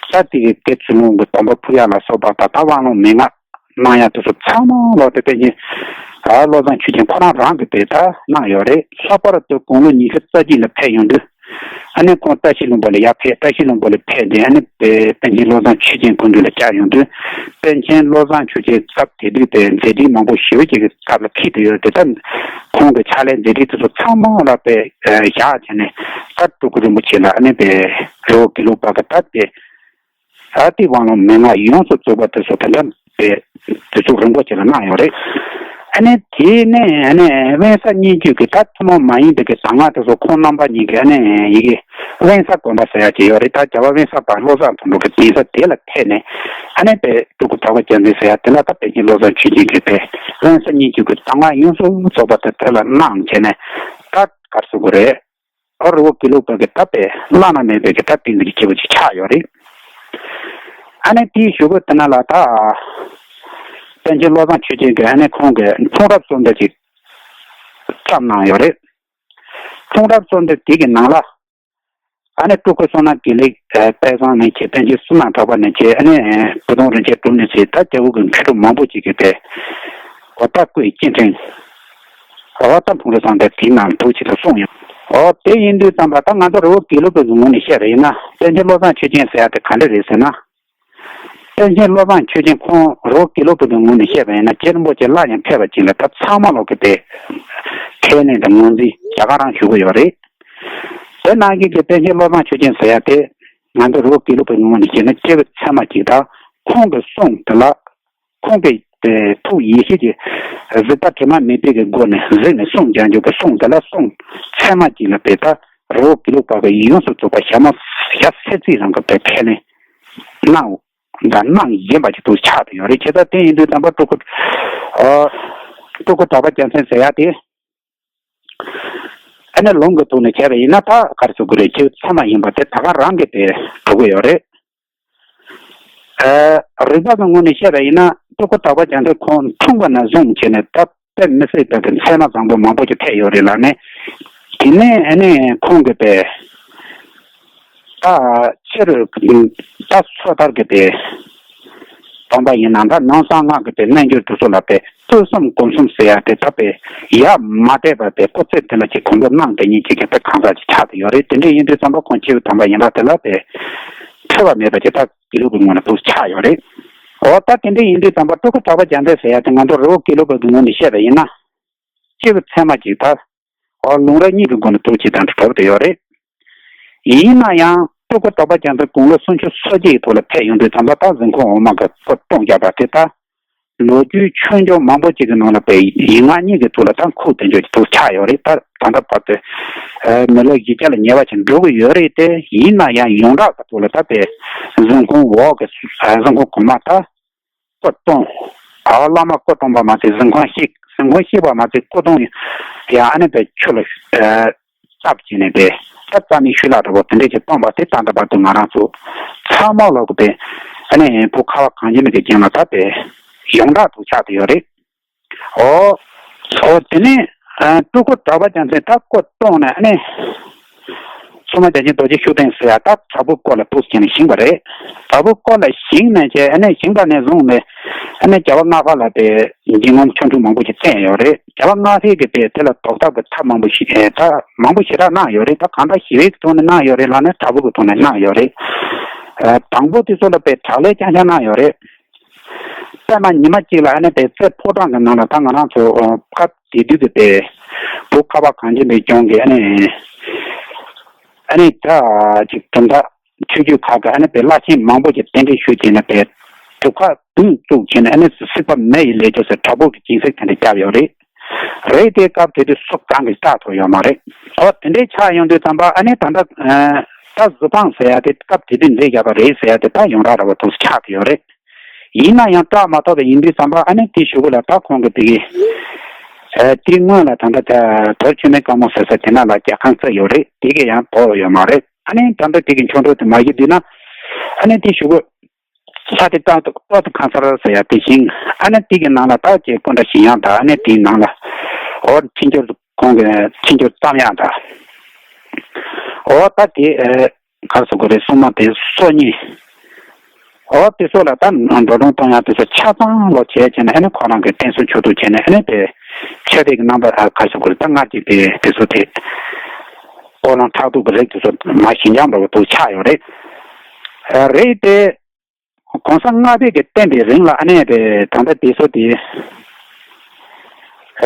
ས་དེ་གི་དེ་ཚུལ་ལུང་གི་དམ་པ་ཕུར་ཡག་ལ་སོགས་པ་ད་ད་དབང་ལུང་མན་ངག་གནང་ཡག་དེ་ཚོ་ཚང་མ་ལོག་དེ་པཎ་ཆེན་ཨ་བློ་བཟང་ཆོས་རྒྱན་ཁོ་རང་རང་གིས་དེ་ད་གནང་ཡོད་རེད། ལྷག་པར་དུ་དགུང་ལོ་ཉི་ཤུ་རྩ་གཅིག་ལ་ཕེབས་ཡོང་དུས། ཨ་ནི་ཁོང་བཀྲ་ཤིས་ལྷུན་པོ་ལ་ཡར་ཕེབས། བཀྲ་ཤིས་ལྷུན་པོ་ལ་ཕེབས་ཏེ་ཨ་ནི་པཎ་ཆེན་བློ་བཟང་ཆོས་རྒྱན་སྐུ་མདུན་ལ་བཅར་ཡོང་དུས། པཎ་ཆེན་བློ་བཟང་ཆོས་རྒྱན་སྐབས་དེ་དུས་པའི་མཛད་འཕྲིན་མང་པོ་ཞེ་པོ་ཅིག་གི་སྐབས་ལ་ཁེལ་ཏེ་ཡོད་དེ། ད་ཁོང་གི་ཕྱག་ལས་མཛད་འཕྲིན་དེ་ཚོ་ཚང་མ་ལ་པའི་བཞག་བྱས་ནས་ད་སྤྲུལ་སྐུ་རིན་པོ་ཆེ་ལ་ཨ་ནི་པའི་རི་བོ་དགེ་ལུགས་པ་གི་ད་དེ། ཨ་ཏི་དབང་ལུང་མན་ངག་ཡོངས་སུ་རྫོགས་པ་དེ་ཚོ་དེ་འདྲ་དེ་དུས་ཚོད་རིང་པོ་ཅིག་ལ་གནང་ཡོད་རེད། ཨ་ནི་དེ་ནས་ཨ་ནི་དབེན་ས་སྙན་བརྒྱུད་ཀྱི་ད་ཐུན་མོང་མ་ཡིན་པའི་གི་གདམས་ངག་དེ་ཚོ་ཁོང་རྣམ་པ་གཉིས་ཀྱི་ཨ་ནི་ཡི་གེ་དབེན་ས་དགོན་པ་ཟེར་ཡག་ཅིག་ཡོད་རེད། ད་རྒྱལ་བ་དབེན་ས་དང་བློ་བཟང་དོན་གྲུབ་ཀྱི་གདན་ས་དེ་ལ་ཕེབས་ནས་ཨ་ནི་པའི་སྤྲུལ་སྐུ་གྲགས་པ་རྒྱལ་མཚན་ཟེར་ཡག་དེ་ལ་ད་པཎ་ཆེན་བློ་བཟང་ཆོས་རྒྱན་གྱིས་པའི་དབེན་ས་སྙན་བརྒྱུད་ཀྱི་གདམས་ངག་ཡོངས་སུ་རྫོགས་པ་དེ་དེ་ལ་གནང་བྱས་ནས་ད་ག་རེ་ཟེར་དགོས་རེད། ཨ་རི་བོ་དགེ་ལུགས་པ་གི་ད་པའི་བླ་ན་མེད་པའི་གི་ད་པཎ་ཆེན་གྱི་སྐྱེས་བུ་ཅིག་ཆགས་ཡོད་རེད། ཨ་ནི་དེའི་གཞུག་གུ་དེ་ན་ལ་ད་པཎ་ཆེན་བློ་བཟང་ཆོས་རྒྱན་གྱིས་ཨ་ནི་ཁོང་གི་འཁྲུངས་རབས་གསུང་འདི་ཅིག་བརྩམས་གནང་ཡོད་རེད། འཁྲུངས་རབས་གསུང་འདི་དེ་གི་ནང་ལ་ཨ་ནི་སྤྲུལ་སྐུ་བསོད་ནམས་དགེ་ལེགས་དཔལ་བཟང་ནས་ཆེ། པཎ་ཆེན་བསོད་ནམས་གྲགས་པ་ནས་ཆེ། ཨ་ནི་བུ་སྟོན་རིན་ཆེན་གྲུབ་ནས་ཆེ། ད་རྒྱལ་པོ་གི་མཁས་གྲུབ་མང་པོ་ཅིག་གིས་པའི་འོ་ད་སྐུའི་སྤྱི་འཕྲིན། འོ་ད་འཁྲུངས་རབས་གསུང་འདི་དེའི་ནང་ཐུགས་ཆེ་དུ་གསུངས་ཡོད། འོ་དེ་ཡིན་དུས་ཙམ་པ་ད་ང་ཚོ་རི་བོ་དགེ་ལུགས་པའི་གི་ངོས་ནས་བཤད་པ་ཡིན་ན་པཎ་ཆེན་བློ་བཟང་ཆོས་རྒྱན་ཟེར་ཡག་དེ་ག་འདྲ་རེད་ཟེར་ན། པཎ་ཆེན་བློ་བཟང་ཆོས་རྒྱན་ཁོང་རི་བོ་དགེ་ལུགས་པའི་གི་ངོས་ནས་བཤད་པ་ཡིན་ན་རྗེ་རིན་པོ་ཆེ་སླར་ཡང་ཕེབས་པ་ཅིག་ལ་ད་ཚང་མ་ལོག་གི་དེ་ཁས་ལེན་དང་ངོས་འཛིན་རྒྱ་གར་རང་ཞུ་གི་ཡོད་རེད། དེ་ནང་བཞིན་གྱི་པཎ་ཆེན་བློ་བཟང་ཆོས་རྒྱན་ཟེར་ཡག་དེ་ང་ཚོ་རི་བོ་དགེ་ལུགས་པའི་ངོས་ནས་བཤད་ན་སྐྱེས་བུ་ཚད་མ་ཅིག་དང་ཁོང་གི་གསུང་དེ་ལ། ཁོང་གིས་པའི་ཐུགས་ཡིད་ཆེས་ཀྱི་གཟིགས་པ་དྲི་མ་མེད་པའི་གི་སྒོ་ནས་གཟིགས་ནས་གསུང་རྒྱག་རྒྱུ་གི་གསུང་དེ་ལ་གསུང་ཚད་མ་ཅིག་ལ་པའི་ད་རི་བོ་དགེ་ལུགས་པ་གི་ཡོངས་སུ་རྫོགས་པ་ཞྭ་མོ་ཞྭ་སེར་རྩི་རང་གི་པའི་ཁས་ལེན་གནང་དང་གནང་བཞིན་པ་ཅིག་ཏུ་ཆགས་ཏེ་ཡོད་རེད། བྱས་ཙང་དེ་ཡིན་དུས་ཙམ་པ་སྤྲུལ་སྐུ་ཨ་སྤྲུལ་སྐུ་གྲགས་པ་རྒྱལ་མཚན་ཟེར་ཡག་དེ་ཨ་ནི་ལུང་གི་ཐོག་ནས་བྱས་པ་ཡིན་ན་ད་ག་རེ་ཟེར་དགོས་རེད། སྐྱེས་བུ་ཚད་མ་ཡིན་པ་དེ་ད་ག་རང་གི་དེ་གྲུབ་ཀྱི་ཡོད་རེད། ཨ། རིག་པ་གི་ངོས་ནས་བཤད་པ་ཡིན་ན་སྤྲུལ་སྐུ་གྲགས་པ་རྒྱལ་མཚན་ཁོང་འཁྲུངས་པ་ནས་བཟུང་བྱས་ནས་ད་དཔེ་མི་སྲིད་པའི་གི་མཚན་མ་བཟང་པོ་མང་པོ་ཞིག་ཐེབས་ཡོད་རེད་ལབ་ནས། དེ་ནས་ཨ་ནི་ཁོང་གིས་པའི་ད་ཕྱི་རོལ་ད་སོ་ཐར་གྱི་པའི་སྟོན་པ་ཡིན་ན་འདྲ། ནང་གསང་སྔགས་ཀྱི་པའི་རྣལ་འབྱོར་དེ་ཚོ་ལ་པའི་ཐོས་བསམ་སྒོམ་གསུམ་ཟེར་ཡག་དེ་ད་པའི་ཡར་མ་བསྡད་པ་པའི་སྐུ་ཚེ་འདི་ལ་ཅིག་གོམ་པ་གནང་བསྡད་མཁན་ཅིག་གི་པའི་གང་ཟག་ཅིག་ཆགས་ཏེ་ཡོད་རེད། དེ་འདྲ་ཡིན་དུས་ཙམ་པ་ཁོང་སྐྱེས་བུ་དམ་པ་ཡིན་པ་དེ་ལ་པའི་འཁྲུལ་བ་མེད་པ་ཅིག་ད་དགེ་ལུགས་ཀྱི་ངོས་ནས་ཐུགས་ཆགས་ཡོད་རེད། འོ་ད་དེ་འདྲ་ཡིན་དུས་ཙམ་པ་སྤྲུལ་སྐུ་གྲགས་པ་རྒྱལ་མཚན་ཟེར་ཡག་དེ་ང་ཚོ་རི་བོ་དགེ་ལུགས་པ་གི་ངོས་ནས་བཤད་པ་ཡིན་ན། སྐྱེས་བུ་ཚད་མ་ཅིག་ད། འོ་ལུང་རིགས་གཉིས་ཀྱི་སྒོ་ནས་ཐུགས་ཆེ་དང་གྲུབ་བསྡད་ཡོད་རེད། ཡིན་ན་ཡང་སྤྲུལ་སྐུ་གྲགས་པ་རྒྱལ་མཚན་དགུང་ལོ་སུམ་ཅུ་སོ་གཅིག་གི་ཐོག་ལ་ཕེབས་ཡོང་དུས་ཙམ་པ་ད་གཟིམ་ཁང་འོག་མ་གི་སྐུ་བཀྲོངས་བཞག་པ་དེ་ད། ལོ་རྒྱུས་ཆོས་འབྱུང་མང་པོ་ཅིག་གི་ནང་ལ་པའི་ཡིག་ངག་གཉིས་ཀྱི་ཐོག་ལ་ད་འཁོད་བསྡད་རྒྱུ་ཅིག་ཐུགས་ཆགས་ཡོད་རེད། ད་ད་ལྟ་བར་དུ་མི་ལོ་བཞི་བརྒྱ་ལ་ཉེ་བ་ཅིག་འགྲོ་གི་ཡོད་རེད་དེ། ཡིན་ན་ཡང་ཡོངས་གྲགས་ཀྱི་ཐོག་ལ་ད་པའི་གཟིམ་ཁང་འོག་གི་གཟིམ་ཁང་གོང་མ་ད། སྐུ་བཀྲོངས། ཨ་བླ་མ་སྐུ་བཀྲོངས་པ་མ་ཚད་གཟིམ་ཁང་བཤིག་གཟིམ་ཁང་བཤིག་པ་མ་ཚད་སྐུ་གདུང་ཡང་ཨ་ནི་པའི་ཆུ་ལ་ཨ་བཏབ་བྱས་ནས་པའི་ད་རྩ་མེད་ཤུལ་བཞག་འདྲ་པོ་དེ་འདྲས་ཅིག་བཏང་པ་དེ་ད་ལྟ་བར་དུ་ང་རང་ཚོ་ཚང་མ་ལོག་གི་པའི་ཨ་ནི་བོད་ཁ་བ་གངས་ཅན་མའི་གི་རྒྱན་ལ་ད་པའི་ཡོངས་གྲགས་སུ་ཆགས་ཏེ་ཡོད་རེད། ཨོ། ཨོ་དེ་ནས་ཨ་སྤྲུལ་སྐུ་གྲགས་པ་རྒྱལ་མཚན་ད་སྐུ་བཀྲོངས་ནས་ཨ་ནི། སྲུང་མ་བདེ་ཆེན་རྡོ་རྗེ་ཤུགས་ལྡན་ཟེར་ཡ་ད་དྲག་པོའི་སྐོར་ལ་ཐུགས་བསྐྱེད་ནས་བཞེངས་པ་རེད། དྲག་པོའི་སྐོར་ལ་བཞེངས་ནས་བྱས་ཨ་ནི་བཞེངས་པ་ནས་བཟུང་ནས་ཨ་ནི་རྒྱལ་བ་ལྔ་པ་ལ་དེ་འཇིགས་སྣང་ཆོ་འཕྲུལ་མང་པོ་ཞིག་བསྟན་ཡོད་རེད། རྒྱལ་བ་ལྔ་པས་ཀྱི་དེ་དེ་ལ་ཟློག་ཐབས་ཀྱི་ཐབས་མང་པོ་ཞིག་ཨེ་ད་མང་པོ་ཞེ་དྲག་གནང་ཡོད་རེད། ད་གང་ལྟར་ཞི་བའི་ཐོག་ནས་གནང་ཡོད་རེད་ལབ་ན་དྲག་པོ་གི་ཐོག་ནས་གནང་ཡོད་རེད། ཨ་དང་པོ་དེ་ཚོ་ལ་དཔེ་དྲག་ལས་རྐྱང་རྐྱང་གནང་ཡོད་རེད། པད་མ་ཉི་མ་གཅིག་ལ་ཨ་ནི་དཔེ་རྩེ་ཕོ་བྲང་གི་ནང་ལ་ད་ང་རང་ཚོ་ཨ་སྐབས་དེ་དུས་ཀྱི་དཔེ་བོད་ཁ་བ་གངས་ཅན་པའི་ལྗོངས་ཀྱི་ཨ་ནི་ཨ་ནི་ད་ཅིག་གྲུབ་མཐའ་ཆོས་བརྒྱུད་ཁག་གི་ཨ་ནི་དཔེ་བླ་ཆེན་མང་པོ་ཞིག་གདན་འདྲེན་ཞུས་བྱས་ནས་དཔེ་ གྲུ་ཁ་བདུན་བཙུགས་བྱས་ནས་ཨ་ནི་སྲིད་པ་མེ་ཡི་ལས་སྦྱོར་ཟེར་དྲག་པོ་གི་སྦྱིན་སྲེག་དེ་འདྲ་བརྒྱབ་ཡོད་རེད། རེད་དེ་སྐབས་དེ་དུས་སུ་གང་གིས་བལྟ་ཐུབ་ཡོད་མ་རེད། ཨོ་དེ་འདྲའི་ཆགས་ཡོང་དུས་ཙམ་པ་ཨ་ནི་ད་ལྟ་ད་གཟུ་དཔང་ཟེར་ཡ་དེ་སྐབས་དེ་དུས་འདི་བརྒྱབ་པ་རེད་ཟེར་ཡ་དེ་ད་ཡོངས་གྲགས་འདྲ་པོ་འདུག་ཆགས་ཀྱི་ཡོད་རེད། ཡིན་ན་ཡང་སྐྲག་མ་ཐུབ་པ་ཡིན་དུས་ཙམ་པ་ཨ་ནི་དེའི་གཞུག་གུ་ལ་ད་ཁོང་གི་དེ་གི་ཨ་དེའི་སྔོན་ལ་ད་ལྟ་ད་བོད་ཆུ་སྨད་དཀར་མོ་ཟེར་ས་དེ་ན་ལ་རྒྱ་ཁང་བརྩིགས་ཡོད་རེད། དེ་གས་ཡང་དོར་ཡོད་མ་རེད། ཨ་ནི་ད་ལྟ་དེ་གི་མཆོང་གྲོང་དེ་མ་གཞི་འདི་ན་ཨ་ནི་དེའི་གཞུག་གུ་ས་དེ་ཏོག་ཏོག་ཏོག་ཁང་གསར་ཟེར་ཡ་དེ་བཞེངས། ཨ་ནི་དེ་གི་ནང་ལ་ད་ཅིག་སྐུ་འདྲ་བཞེངས་ཡག་དང་ཨ་ནི་དེའི་ནང་ལ་ཨོ་འཕྲིན་སྦྱོར་ཁོང་གི་འཕྲིན་སྦྱོར་བརྩམ་ཡག་དང་། ཨོ་ད་དེ་ཨེ་ག་རེ་ཟེར་དགོས་རེད། སྲུང་མ་དེ་སོ་གཉིས། ཨོ་དེ་ཚོ་ལ་ད་འགྲོ་གྲོན་གཏོང་ཡག་དེ་ཚོ་ཆ་ཚང་ལོ་བྱས་བྱས་ནས་ཨ་ནི་ཁོ་རང་གི་བསྟན་སྲུང་མཆོག་ཏུ་བྱས་ནས་ཨ་ནི་དེ་ཆོས་དད་ཀྱི་རྣམ་པ་ཨ་ག་རེ་ཟེར་དགོས་རེད། ད་སྔར་གྱི་དེ་དེ་ཚོ་དེ་ཀོ་ལོང་ཕྲག་དོག་གི་རིགས་དེ་ཚོ་མ་ཞི་འཇམ་འདྲ་པོ་འདུག་ཆགས་ཡོད་རེད། ཨ་རེད་དེ། གོང་ས་ལྔ་པའི་གི་བསྟན་པའི་རིང་ལ་ཨ་ནི་དེ་ད་ལྟ་དེ་ཚོ་དེ་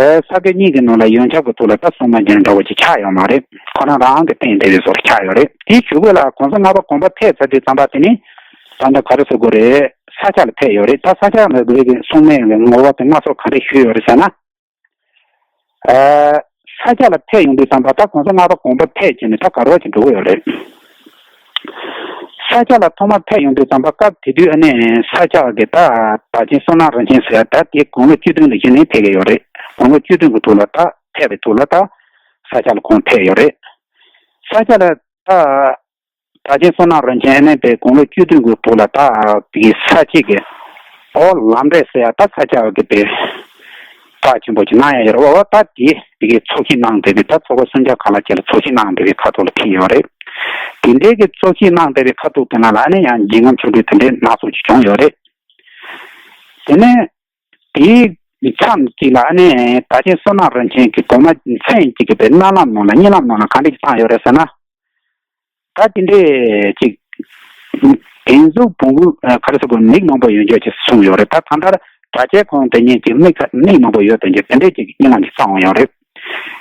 ཨེ་ས་དགེ་རྙིང་གི་ནང་ལ་ཡོན་ཆབ་ཀྱི་ཐོག་ལ་ད་སྲུང་མ་རྒྱན་འདྲ་བོ་ཅིག་ཆགས་ཡོད་མ་རེད། ཁོ་རང་རང་གི་བསྟན་བསྡད་པའི་བཟོ་ཆགས་ཡོད་རེད། དེའི་གཞུག་གུ་ལ་གོང་ས་ལྔ་པ་དགོངས་པ་ཐེབས་ཚར་དུས་ཙམ་པ་དེ་ནི་ད་ལྟ་ག་རེ་ཟེར་དགོས་རེད། ས་སྐྱ་ལ་ཕེབས་ཡོད་རེད། ད་ས་སྐྱ་ལ་དགོས་ཀྱི་སྲུང་མའི་གི་ངོ་བོ་དེ་སྔ་སོར་ག་འདྲ་ཞུས་ཡོད་རེད་ཟེར་ན། ཨ་ས་སྐྱ་ལ་ཕེབས་ཡོང་དུས་ཙམ་པ་ད་གོང་ས་ལྔ་པ་དགོངས་པ་ཐེབས་བྱས་ནས་ད་ག་རོ་ཅིག་འགྲོ་གི་ཡོད་རེད། ས་སྐྱ་ལ་ཐོག་མ་ཕེབས་ཡོང་དུས་ཙམ་པ་སྐབས་དེ་དུས་ཨ་ནི་ས་སྐྱ་གི་ད་བདག་ཆེན་བསོད་ནམས་རིན་ཆེན་ཟེར་ཡ་ད་དེ་དགུང་ལོ་བཅུ་བདུན་ལ་གཞི་ནས་ཕེབས་ཀྱི་ཡོད་རེད། དགུང་ལོ་བཅུ་བདུན་གི་ཐོག་ལ་ད་ཕེབས་པའི་ཐོག་ལ་ད་ས་སྐྱ་ལ་ཁོང་ཕེབས་ཡོད་རེད། ས་སྐྱ་ལ་ད་བདག་ཆེན་བསོད་ནམས་རིན་ཆེན་ཨ་ནི་པའི་དགུང་ལོ་བཅུ་བདུན་གྱི་བར་ལ་ད་དེ་གི་ས་སྐྱ་གི་ཨོ་ལམ་འབྲས་ཟེར་ཡ་ད་ས་སྐྱ་བ་གི་པའི་བཀའ་ཆེན་པོ་ཅིག་གནང་ཡ་ཡོད་རེད་བ། ད་དེ་དེ་གི་ཚོགས་ཞིག་གནང་བསྡད་པའི་ད་ཚོགས་པ་སུམ་བརྒྱ་ག་ལ་ཅིག་ལ་ཚོགས་ཞིག་གནང་བསྡད་པའི་ཁ་ཐུག་ལ་ཕེབས་ཡོད་རེད། དེ་འདྲའི་གི་ཚོགས་ཞིག་གནང་བསྡད་པའི་ཁ་ཐུག་དེ་ན་ལ་ཨ་ནི་ཡང་འཇིགས་རྔམ་ཆུང་དུས་དེ་འདྲའི་སྣ་ཚོགས་ཅིག་བྱུང་ཡོད་རེད། དེ་ནས་དེའི་མཚམས་གཅིག་ལ་ཨ་ནི་བདག་ཆེན་བསོད་ནམས་རིན་ཆེན་གྱི་དགོངས་པ་མཚན་གཅིག་གི་པའི་མནལ་ལམ་ནང་ལ་གཉིད་ལམ་ནང་ལ་ག་འདྲ་ཞིག་བཏང་ཡོད་རེད་ཟེར་ན། ད་དེ་འདྲས་ཅིག་བདེན་གཟུགས་བོང་བུ་ག་རེ་ཟེར་དགོས་མིག་མང་པོ་ཡོད་འཇོག་ཅིག་གསུངས་ཡོད་རེད། ད་གང་ལྟར་གྲྭ་ཆས་ཁོང་དེ་ཉིད་ཀྱི་མིག་མིག་མང་པོ་ཡོད་དོན་གྱི་དེ་འདྲས་ཅིག་གཉིད་ལམ་ཅིག་བཏང་ཡོད་རེད།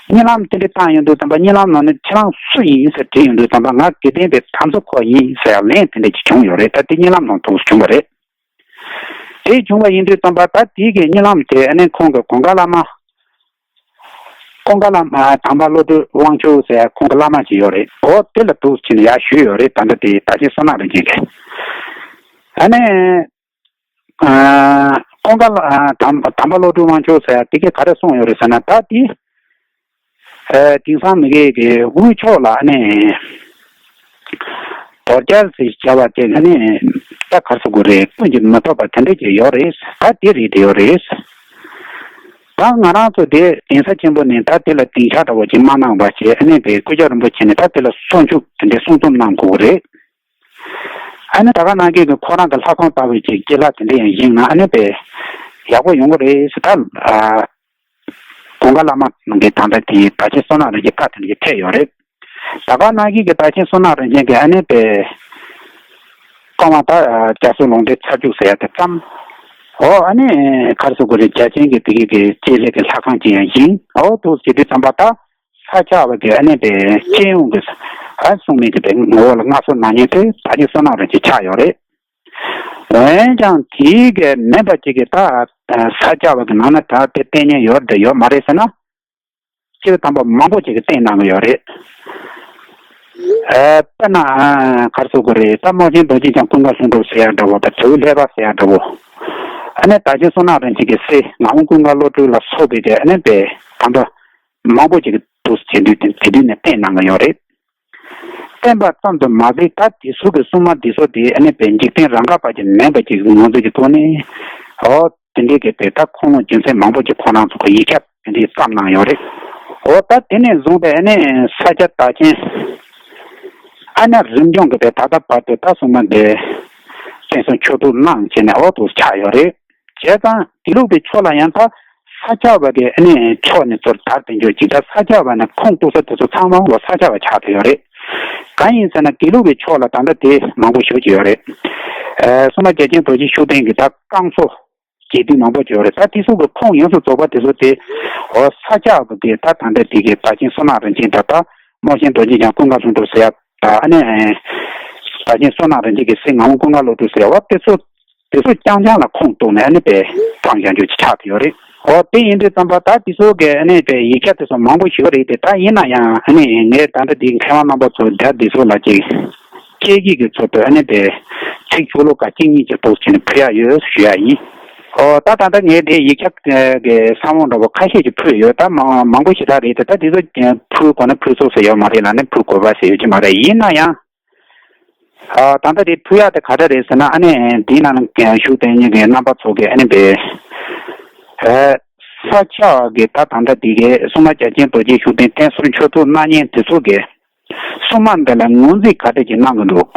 གཉིད་ལམ་དེ་འདྲས་བཏང་ཡོང་དུས་ཙམ་པ་གཉིད་ལམ་ནང་ནས་ཁྱེད་རང་སུ་ཡིན་ཟེར་དྲིས་ཡོང་དུས་ཙམ་པ་ང་དགེ་ལྡན་པའི་དམ་ཚོ་ཁོ་ཡིན་ཟེར་ཡ་ལན་དེ་འདྲས་ཅིག་བྱུང་ཡོད་རེད། ད་དེ་གཉིད་ལམ་ནང་དུ་བྱུང་བ་རེད། དེ་བྱུང་བ་ཡིན་དུས་ཙམ་པ་ད་དེའི་གི་གཉིད་ལམ་དེ་ཨ་ནི་ཁོང་གི་གོང་དཀར་བླ་མ། ཀུན་དགའ་བླ་མ་དམ་པ་བློ་གྲོས་དབང་ཕྱུག་ཟེར་ཁོང་གི་བླ་མ་ཅིག་ཡོད་རེད། འོ་དེ་ལ་འདུག་ཟེར་ནས་ཡར་ཞུས་ཡོད་རེད། ད་ལྟ་དེ་བདག་ཆེན་བསོད་ནམས་རིན་ཆེན་གྱིས། ཨ་ནི་ཀུན་དགའ་བླ་དམ་དམ་པ་བློ་གྲོས་དབང་ཕྱུག་ཟེར་དེ་གས་ག་རེ་གསུངས་ཡོད་རེད་ཟེར་ན། ད་དེ་དེང་སང་མི་གས་ཀྱི་དབུས་ཕྱོགས་ལ་ཨ་ནི་དོལ་རྒྱལ་ཟེར་བྱ་བ་དེ་ཨ་ནི་ད་ག་རེ་ཟེར་དགོས་རེད། ཀུན་གྱིས་མི་ཐུབ་པ་དེ་འདྲ་ཅིག་ཡོད་རེད། ད་དེ་རེད་དེ་ཡོད་རེད། ད་ང་རང་ཚོ་དེ་གདན་ས་ཆེན་པོ་ནས་ད་དེ་ལ་སྡིངས་ཆ་འདྲ་བོ་ཅིག་མ་གནང་བ་བྱས་ཨ་ནི་པའི་སྐུ་ཕྱྭ་རིན་པོ་ཆེ་ནས་ད་དེ་ལ་གསོལ་མཆོད་དེ་འདྲའི་གསུང་རྩོམ་གནང་དགོས་ཀྱི་རེད། ཨ་ནི་ད་ག་ནང་བཞིན་གྱི་ཁོ་རང་གི་ལྷ་ཁང་ལྟ་བུའི་ཅིག་སྐྱེ་ལྷ་དེ་འདྲ་ཡང་བཞེངས་ན་ཨ་ནི་པའི་ཡག་པོ་ཡོང་གི་རེད་ཟེར། ད་ཨ་ཀུན་དགའ་བླ་མ་གི་ད་ལྟ་དེ་བདག་ཆེན་བསོད་ནམས་རིན་ཆེན་བཀའ་དེ་འདྲ་ཅིག་ཕེབས་ཡོད་རེད། ད་ག་ནང་བཞིན་གྱི་བདག་ཆེན་བསོད་ནམས་རིན་ཆེན་གྱིས་ཨ་ནི་པའི་ཀ་མ་ད་རྒྱ་མཚོ་ལུང་བསྟན་ཚར་བཅུག་ཟེར་ཡ་དེ་བརྩམས། འོ་ཨ་ནི་ག་རེ་ཟེར་དགོས་རེད། རྒྱ་ཆེན་གྱི་དེ་གའི་གི་སྤྱི་ལྷ་གི་ལྷ་ཁང་ཅིག་ཡང་བཞེངས། འོ་འདུག་ཟེར་དུས་ཙམ་པ་ད་ས་སྐྱ་བ་གི་ཨ་ནི་པའི་སྤྱི་ཡོངས་ཀྱི་ཨ་སྲུང་མའི་གི་པའི་ངོ་བོ་ལ་མངའ་གསོལ་གནང་མཁན་དེ་བདག་ཆེན་བསོད་ནམས་རིན་ཆེན་ཆགས་ཡོད་རེད། འོན་ཀྱང་དེའི་གི་མིན་པ་ཅིག་གི་ད་ས་སྐྱ་བ་གི་ནང་ན་ད་དེ་བསྟེན་མཁན་ཡོད་དེ་ཡོད་མ་རེད་ཟེར་ན། སྤྱིར་དམ་པ་མང་པོ་ཅིག་གིས་བསྟེན་གནང་གི་ཡོད་རེད། ཨ་དཔེར་ན་ཨ་ག་རེ་ཟེར་དགོས་རེད། ད་རྨོག་ཆེན་རྡོ་རྗེ་འཆང་ཀུན་དགའ་ལྷུན་གྲུབ་ཟེར་ཡ་འདྲ་བོ་དང་དྲེའུ་ལྷས་པ་ཟེར་ཡ་འདྲ་བོ། ཨ་ནི་བདག་ཆེན་བསོད་ནམས་རིན་ཆེན་གྱི་སྲས་ངག་དབང་ཀུན་དགའ་བློ་གྲོས་ལ་སོགས་པའི་དེ་ཨ་ནི་པའི་དམ་པ་མང་པོ་ཅིག་གིས་འདུག་ཟེར་དུས་དེ་དུས་ནས་བསྟེན་གནང་གི་ཡོད་རེད། བསྟེན་པ་ཙམ་དུ་མ་ཟད་ད་དེ་ཚོ་གི་སྲུང་མ་འདི་ཚོ་དེ་ཨ་ནི་པའི་འཇིག་རྟེན་རང་ག་པ་ཅིག་མིན་པ་ཅིག་ངོས་འཛིན་གྱི་ཐོག་ནས་འོ་དེ་འདྲའི་གི་དེ་ད་ཁུངས་ལུང་རྒྱུ་མཚན་མང་པོ་ཅིག་ཁོ་རང་ཚོ་གི་ཡིག་ཆ་དེ་འདྲའི་བརྩམས་གནང་ཡོད་རེད། འོ་ད་དེ་ནས་བཟུང་སྟེ་ཨ་ནི་ས་སྐྱ་བདག་ཆེན་ཨ་ནི་རིམ་བྱོན་གྱི་དེ་ད་ལྟ་བར་དུ་ད་སྲུང་མ་དེ་བསྟེན་སྲུང་མཆོག་ཏུ་གནང་བྱས་ནས་འོ་དུ་ཆགས་ཡོད་རེད། བྱས་ཙང་དེ་ལུགས་པའི་ཕྱོགས་ལ་ཡང་ད་ས་སྐྱ་བ་གི་ཨ་ནི་ཕྱོགས་ནས་ཚུར་དར་དེ་འཇོག་ཅིག་ད་ས་སྐྱ་བ་ནས་ཁུངས་གཏུགས་ས་དེ་ཚོ་ཚང་མ་ལོ་ས་སྐྱ་བ་ཆགས་བསྡད་ཡོད་རེད། གང་ཡིན་ཟེར་ན་དེ་ལུགས་པའི་ཕྱོགས་ལ་ད་ལྟ་དེ་མང་པོ་ཞུ་གི་ཡོད་རེད། ཨ་སྲུང་མ་རྒྱལ་ཆེན་རྡོ་རྗེ་ཤུགས་ལྡན་གྱི་ད་བསྐང་གསོ་རྒྱས་བསྡུས་མང་པོ་ཅིག་ཡོད་རེད། ད་དེ་ཚོ་གི་ཁུངས་ཡོངས་སུ་རྫོགས་པ་དེ་ཚོ་དེ་འོ་ས་སྐྱ་བ་གི་ད་ད་ལྟ་དེ་གི་བདག་ཆེན་བསོད་ནམས་རིན་ཆེན་ད་ད་རྨོག་ཆེན་རྡོ་རྗེ་འཆང་ཀུན་དགའ་ལྷུན་གྲུབ་ཟེར་ཡ་ད་ཨ་ནི་བདག་ཆེན་བསོད་ནམས་རིན་ཆེན་གྱི་སྲས་ངག་དབང་ཀུན་དགའ་བློ་གྲོས་ཟེར་ཡ་བ་དེ་ཚོ་ དེ་ཚོ་རྐྱང་རྐྱང་ལ་ཁུངས་གཏུགས་ནས་ཨ་ནི་པའི་བཏང་བཞག་རྒྱུ་ཆགས་ཡོད་རེད། འོ་དེ་ཡིན་དུས་ཙམ་པ་ད་དེ་ཚོ་གི་ཨ་ནི་པའི་ཡིག་ཆ་དེ་ཚོ་མང་པོ་ཞིག་རེད་དེ། ད་ཡིན་ན་ཡང་ཨ་ནི་ངས་ད་ལྟ་འདི་མཁས་དབང་རྣམ་པ་ཚོ་ད་དེ་ཚོ་ལ་ཅིག་དཔྱད་ཡིག་གི་ཚུལ་དུ་ཨ་ནི་པའི་ཚིག་ཤོ་ལོ་ཀ་གཅིག་གཉིས་ཀྱི་ཐོག་ཕྱིན་ནས་ཕུལ་ཡ་ཡོད་ཞུ་ཡ་ཡིན། འོ་ད་ད་ལྟ་ངས་དེ་ཡིག་ཆ་གི་ས་བོན་འདྲ་པོ་ཁ་ཤས་ཅིག་ཕུལ་ཡོད། ད་མང་མང་པོ་ཞེ་དྲག་རེད་དེ། ད་དེ་ཚོ་ཕུལ་དགོས་ན་ཕུལ་ཚུགས་ས་ཡོད་མ་རེད་ལ་ནི་ཕུལ་དགོས་པ་ཟེར་ཡོད་ཀྱི་མ་རེད། ཡིན་ན་ཡང་། ཨ། ད་ལྟ་དེ་ཕུལ་ཡག་དེ་ག་འདྲ་རེད་ཟེར་ན། ཨ་ནི་འདིའི་ནང་ལ་ཞུགས་བསྡད་མཁན་གྱི་རྣམ་པ་ཚོ་གིས་ཨ་ནི་པའི། ཨ། ས་སྐྱ་གི་ད་ད་ལྟ་དེ་གའི་སྲུང་མ་རྒྱལ་ཆེན་རྡོ་རྗེ་ཤུགས་ལྡན་བསྟེན་གསོལ་མཆོད་བསྟོད་གནང་མཁན་དེ་ཚོ་གིས་སྲུང་མ་འདི་ལ་ངོས་འཛིན་ག་འདྲ་ཅིག་གནང་གི་འདུག་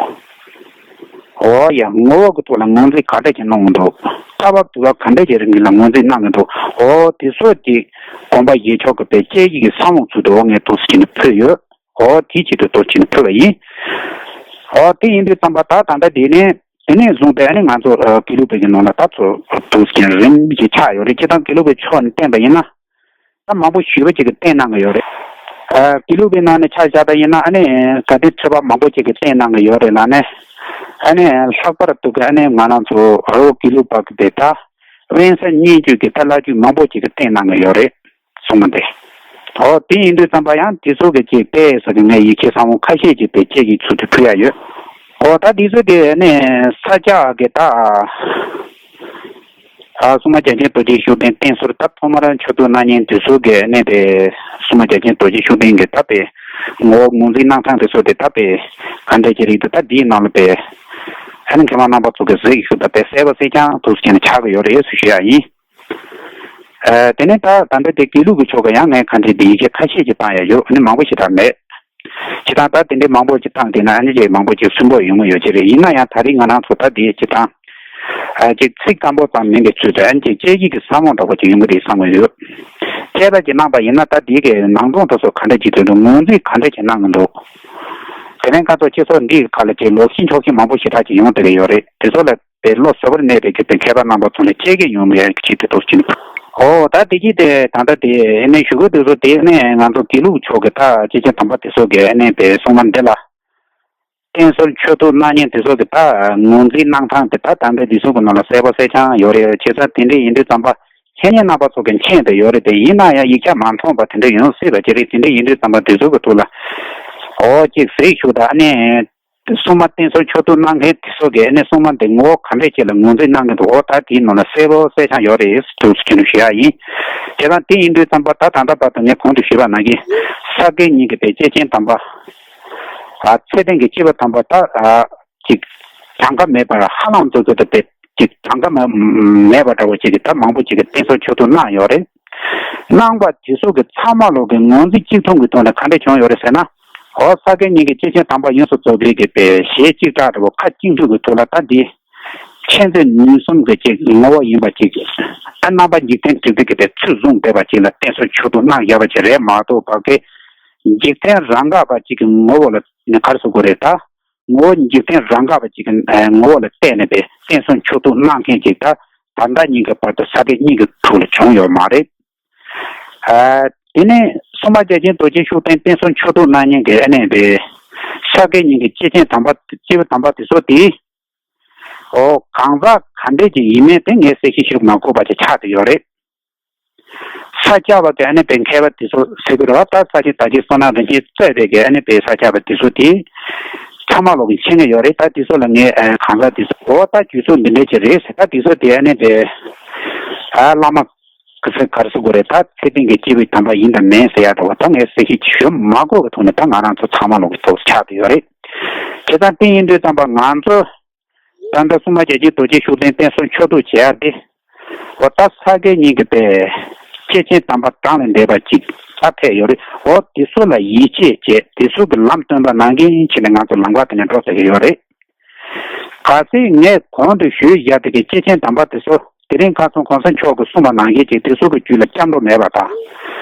འོ་ཡ། ངོ་བོ་གི་ཐོག་ལ་ངོས་འཛིན་ག་འདྲ་ཅིག་གནང་གི་འདུག་སྐྱེ་བ་དུས་བབ་ག་འདྲ་ཅིག་རིང་ལ་ངོས་འཛིན་གནང་གི་འདུག་འོ་དེ་ཚོ་དེ་དགོངས་པ་བཞེས་ཕྱོགས་ཀྱི་པའི་དཔྱད་ཡིག་གི་ས་བོན་ཚུལ་དུ་འོ་ངས་ཐུགས་སུ་ཆེ་ནས་ཕུལ་ཡོད། འོ་དེའི་ཆེད་དུ་གཏོར་ཕྱིན་ཕུལ་བ་ཡིན། འོ་དེ་ཡིན་དུས་ཙམ་པ་ད་ད་ལྟ་དེ་ནས་དེ་ནས་བཟུང་སྟེ་ཨ་ནི་ང་ཚོ་ཨ་དགེ་ལུགས་པའི་གི་ནང་ལ་ད་ཚོ་དུས་རྒྱུན་རིམ་གྱིས་ཆགས་ཡོད་རེད། སྤྱིར་བཏང་དགེ་ལུགས་པའི་ཕྱོགས་ནས་བསྟན་པ་ཡིན་ན། ད་མང་པོ་ཞེ་པོ་ཅིག་གིས་བསྟན་གནང་གི་ཡོད་རེད། ཨ་དགེ་ལུགས་པའི་ནང་ནས་ཆ་བཞག་པ་ཡིན་ན་ཨ་ནི་དགའ་ལྡན་ཁྲི་པ་མང་པོ་ཅིག་གིས་བསྟན་གནང་གི་ཡོད་རེད་ལ་ནི། ཨ་ནི་ལྷག་པར་དུ་གི་ཨ་ནི་ང་རང་ཚོ་རི་བོ་དགེ་ལུགས་པ་གི་དེ་ད་དབེན་ས་སྙན་བརྒྱུད་ཀྱི་ད་བླ་བརྒྱུད་མང་པོ་ཅིག་གིས་བསྟན་གནང་གི་ཡོད་རེད། སྲུང་མ་འདི། འོ་དེ་ཡིན་དུས་ཙམ་པ་ཡང་དེ་ཚོ་གི་ཅིག་དཔེ་ཟེར་གི་ངས་ཡིག་ཆའི་ས་བོན་ཁ་ཤས་ཅིག་དཔེ་དཔྱད་ཀྱི་ཚུལ་དུ་ཕུལ་ཡ་ཡོད། འོ་ད་དེ་ཚོ་དེ་ནས་ས་སྐྱ་གི་ད་ཨ་སྲུང་མ་རྒྱལ་ཆེན་རྡོ་རྗེ་ཤུགས་ལྡན་བསྟེན་གསོལ་ད་ཐོག་མར་མཆོད་བསྟོད་གནང་མཁན་དེ་ཚོ་གི་ནས་དེ་སྲུང་མ་རྒྱལ་ཆེན་རྡོ་རྗེ་ཤུགས་ལྡན་གྱི་ད་དཔེ་ངོ་བོ་ངོས་འཛིན་གནང་སྟངས་དེ་ཚོ་དེ་ད་དཔེ་ག་འདྲ་ཅིག་རེད་འདུག་ད་དེའི་ནང་ལ་དཔེ་ཨ་ནི་མཁས་དབང་རྣམ་པ་ཚོ་གི་གཟིགས་ཞུ་ད་དཔེ་གསལ་པོ་གསལ་རྐྱང་དུ་བྱས་ནས་ཆགས་ཀྱི་ཡོད་རེད་ཞུ་ཞུ་ཡ་ཡིན། ཨ་དེ་ནས་ད་ད་ལྟ་དེ་དགེ་ལུགས་ཀྱི་ཕྱོགས་ཀྱི་ཡང་ངས་ག་འདྲའི་དེ་ཡི་གེ་ཁ་ཤས་ཀྱིས་བཏང་ཡ་ཡོད། ཨ་ནི་མང་པོ་ཞིག་ད་མེད། སྤྱིར་བཏང་ད་དེ་འདྲའི་མང་པོ་ཞིག་བཏང་བསྡད་ན་ཨ་ནི་ཅིག་མང་པོ་ཞིག་སུན་པོ་ཡོང་གི་ཡོད་ཀྱི་རེད། ཡིན་ན་ཡང་ད་རེས་ང་རང་ཚོ་ད་དེ་སྤྱིར་བཏང་ཨ་ཅིག་ཚིག་སྐམ་པོ་ཙམ་མིན་པའི་ཚུལ་དུ་ཨ་ནི་ཅིག་དཔྱད་ཡིག་གི་ས་བོན་འདྲ་པོ་ཅིག་ཡོང་གི་རེད་བསམ་གྱི་ཡོད། དཔྱད་པ་ཅིག་གནང་པ་ཡིན་ན་ད་དེ་གའི་ནང་དོན་དེ་ཚོ་ག་འདྲ་ཅིག་འདུག་ངོས་འཛིན་ག་འདྲ་ཅིག་གནང་གི་འདུག་དེ་ནས་ཁ་ཚོ་སྤྱི་ཚོགས་འདིའི་ཁ་ལ་ཅིག་ལོག་ཤེས་འཁྱོག་ཤེས་མང་པོ་ཞེ་དྲག་ཅིག་ཡོང་བསྡད་ཀྱི་ཡོད་རེད། དེ་ཚོ་ལ། པའི་བློ་གཟུ་བོར་གནས་པའི་གི་པའི་མཁས་པ་རྣམ་པ་ཚོ་ནས་དཔྱད་ཀྱི་ཡོང་མེད་ཀྱི་ཆེད་དུ་གཏོར་གྱིན། འོ་ད་དེ་གྱིས་དེ་ད་ལྟ་དེ་ཨ་ནི་ཞུ་གི་དེ་ཚོ་དེ་ནས་ང་ཚོ་དགེ་ལུགས་ཕྱོགས་ཀྱི་ད་སྐྱེས་ཆེན་དམ་པ་དེ་ཚོ་གི་ཨ་ནི་པའི་སྲུང་མ་འདི་ལ་བསྟེན་གསོལ་མཆོད་བསྟོད་གནང་མཁན་དེ་ཚོ་གི་ད་ངོས་འཛིན་གནང་སྟངས་དེ་ད་ད་ལྟ་དེ་ཚོ་གི་ནང་ལ་གསལ་པོ་གསལ་རྐྱང་ཡོད་རེད། བྱས་ཙང་དེ་འདྲ་ཡིན་དུས་ཙམ་པ་མཁས་སྙན་རྣམ་པ་ཚོ་གི་མཁྱེན་དེ་ཡོད་རེད་དེ། ཡིན་ན་ཡང་ཡིག་ཆ་མ་མཐོང་པ་དེ་འདྲ་ཡོང་སྲིད་པ་ཅི་རེད། དེ་འདྲ་ཡིན་དུས་ཙམ་པ་དེ་ཚོ་གི་ཐོག་ལ་འོ་ཅིག་གཟིགས་ཞུ་ད་ཨ་ནི། སྲུང་མ་བསྟེན་གསོལ་མཆོད་བསྟོད་གནང་མཁན་དེ་ཚོ་གིས་ཨ་ནི་སྲུང་མ་འདི་ངོ་བོ་ག་འདྲས་ཅིག་ལ་ངོས་འཛིན་གནང་གི་འདུག་འོ་ད་དེའི་ནང་ལ་གསལ་པོ་གསལ་རྐྱང་ཡོད་རེད་ཟེར་དུས་སུ་ཞུ་ཡ་ཡིན། དེ་དང་དེ་ཡིན་དུས་ཙམ་པ་ད་ད་ལྟ་བར་དུ་ངས་གོང་དུ་ཞུས་པ་ནང་བཞིན་ས་དགེ་བསྙེན་གྱི་པའི་སྐྱེས་ཆེན་དམ་པ། ཨ་ཚེ་བརྟན་གྱི་སྐྱེས་བུ་དམ་པ་ད་ཨ་ཅིག་གྲངས་ཀ་མེད་པར་ཧ་ལམ་དུ་དུ་དུ་པའི་ཅིག་གྲངས་ཀ་མ་མེད་པ་འདྲ་བོ་ཅིག་གི་ད་མང་པོ་ཅིག་གི་བསྟེན་གསོལ་མཆོད་བསྟོད་གནང་ཡོད་རེད། གནང་བ་དེ་ཚོ་གི་ཚང་མ་ལོག་གི་ངོས་འཛིན་གཅིག་མཚུངས་ཀྱི་ཐོག་ནས་ག་འདྲས་བྱུང་ཡོད་རེད་ཟེར་ན། འོ་ས་དགེ་བསྙེན་གྱི་སྐྱེས་ཆེན་དམ་པ་ཡོངས་སུ་རྫོགས་པའི་གི་པའི་ཞལ་གཅིག་གྲགས་འདྲ་བོ་ཁ་གཅིག་མཐུན་གྱི་ཐོག་ལ་ད་འདི་མཁྱེན་བརྩེ་ནུས་གསུམ་གྱི་ཅིག་ངོ་བོ་ཡིན་པ་ཅིག་ད་རྣམ་པ་འཇིག་རྟེན་དྲུག་པའི་གི་པའི་ཚུལ་བཟུང་བསྡད་པ་ཅིག་ལ་བསྟེན་གསོལ་མཆོད་བསྟོད་གནང་བཞག་པ་ཅིག་རེད་མ་གཏོགས་པ་གི་འཇིག་རྟེན་རང་འགག་པ་ཅིག་གི་ངོ་བོ་ལ་ནི་ག་རེ་ཟེར་དགོས་རེད་ད། ངོ་བོ་འཇིག་རྟེན་རང་འགག་པ་ཅིག་གི་ངོ་བོ་ལ་བལྟས་ནས་པའི་བསྟེན་གསོལ་མཆོད་བསྟོད་གནང་མཁན་ཅིག་ད་ད་ལྟ་ཉིད་ཀྱི་བར་དུ་ས་དགེ་བསྙེན་གྱི་ཐོག་ལ་བྱུང་ཡོད་མ་རེད། ཨ། དེ་ནས་སྲུང་མ་རྒྱལ་ཆེན་རྡོ་རྗེ་ཤུགས་ལྡན་བསྟེན་གསོལ་མཆོད་བསྟོད་གནང་མཁན་གྱི་ཨ་ནི་པའི་ས་དགེ་བསྙེན་གྱི་སྐྱེས་ཆེན་དམ་པ་སྐྱེས་བུ་དམ་པ་དེ་ཚོ་དེ། འོ་གང་ཟག་ག་འདྲས་ཅིག་ཡིན་མིན་དེ་ངས་གསལ་བཤད་ཞུ་མ་དགོས་པ་ཅིག་ཆགས་བསྡད་ཡོད་རེད། ས་སྐྱ་པ་དེ་ཨ་ནི་པའི་མཁས་པ་དེ་ཚོ་ཟེར་གི་རེད་བ། ད་ས་སྐྱ་དར་རྒྱས་བསོད་ནམས་རིན་ཆེན་གཙོས་པའི་གི་ཨ་ནི་པའི་ས་སྐྱ་པ་དེ་ཚོ་དེ་ཚང་མ་ལོག་གི་མཁྱེན་གི་ཡོད་རེད། ད་དེ་ཚོ་ལ་ངས་ཨ་གང་ཟག་དེ་ཚོ་འོ་ད་རྒྱུ་ཚོགས་འདི་འདྲས་ཅིག་རེད་ཟེར། ད་དེ་ཚོ་དེ་ཨ་ནི་པའི་ཨ་བླ་མ་གི་ཚེ་ག་རེ་ཟེར་དགོས་རེད། ད་ཚེ་བརྟན་གྱི་སྐྱེས་བུ་དམ་པ་ཡིན་དང་མིན་ཟེར་ཡ་འདྲ་བ་ད་ངས་གསལ་བཤད་ཅིག་ཞུ་མ་དགོས་གི་ཐོག་ནས་ད་ང་རང་ཚོ་ཚང་མ་ལོག་གི་ཐོག་ཆགས་བསྡད་ཡོད་རེད། བྱས་ཙང་དེ་ཡིན་དུས་ཙམ་པ་ང་ཚོ། ད་ལྟ་སྲུང་མ་རྒྱལ་ཆེན་རྡོ་རྗེ་ཤུགས་ལྡན་བསྟེན་གསོལ་མཆོད་བསྟོད་བྱེད་ཡག་དེ། འོ་ད་ས་དགེ་བསྙེན་གྱི་པའི་སྐྱེས་ཆེན་དམ་པ་གྲངས་ལས་འདས་པ་ཅིག་ད་ཕེབས་ཡོད་རེད། འོ་དེ་ཚོ་ལ་ཡིད་ཆེས་བྱས་དེ་ཚོ་གི་ལམ་སྟོན་པ་ནང་བཞིན་བྱས་ནས་ང་ཚོ་ལམ་ཁ་དེ་ནས་འགྲོ་ཟེར་གྱི་ཡོད་རེད། གལ་སྲིད་ངས་གོང་དུ་ཞུས་བཞག་པའི་གི་སྐྱེས་ཆེན་དམ་པ་དེ་ཚོ་དེ་རིང་ཁ་སང་གོང་ས་མཆོག་གིས་གསུངས་པ་ནང་བཞིན་ཅིག་དེ་ཚོ་གི་རྒྱུད་ལ་སྐྱབས་འགྲོ་མེད་པ་དང་།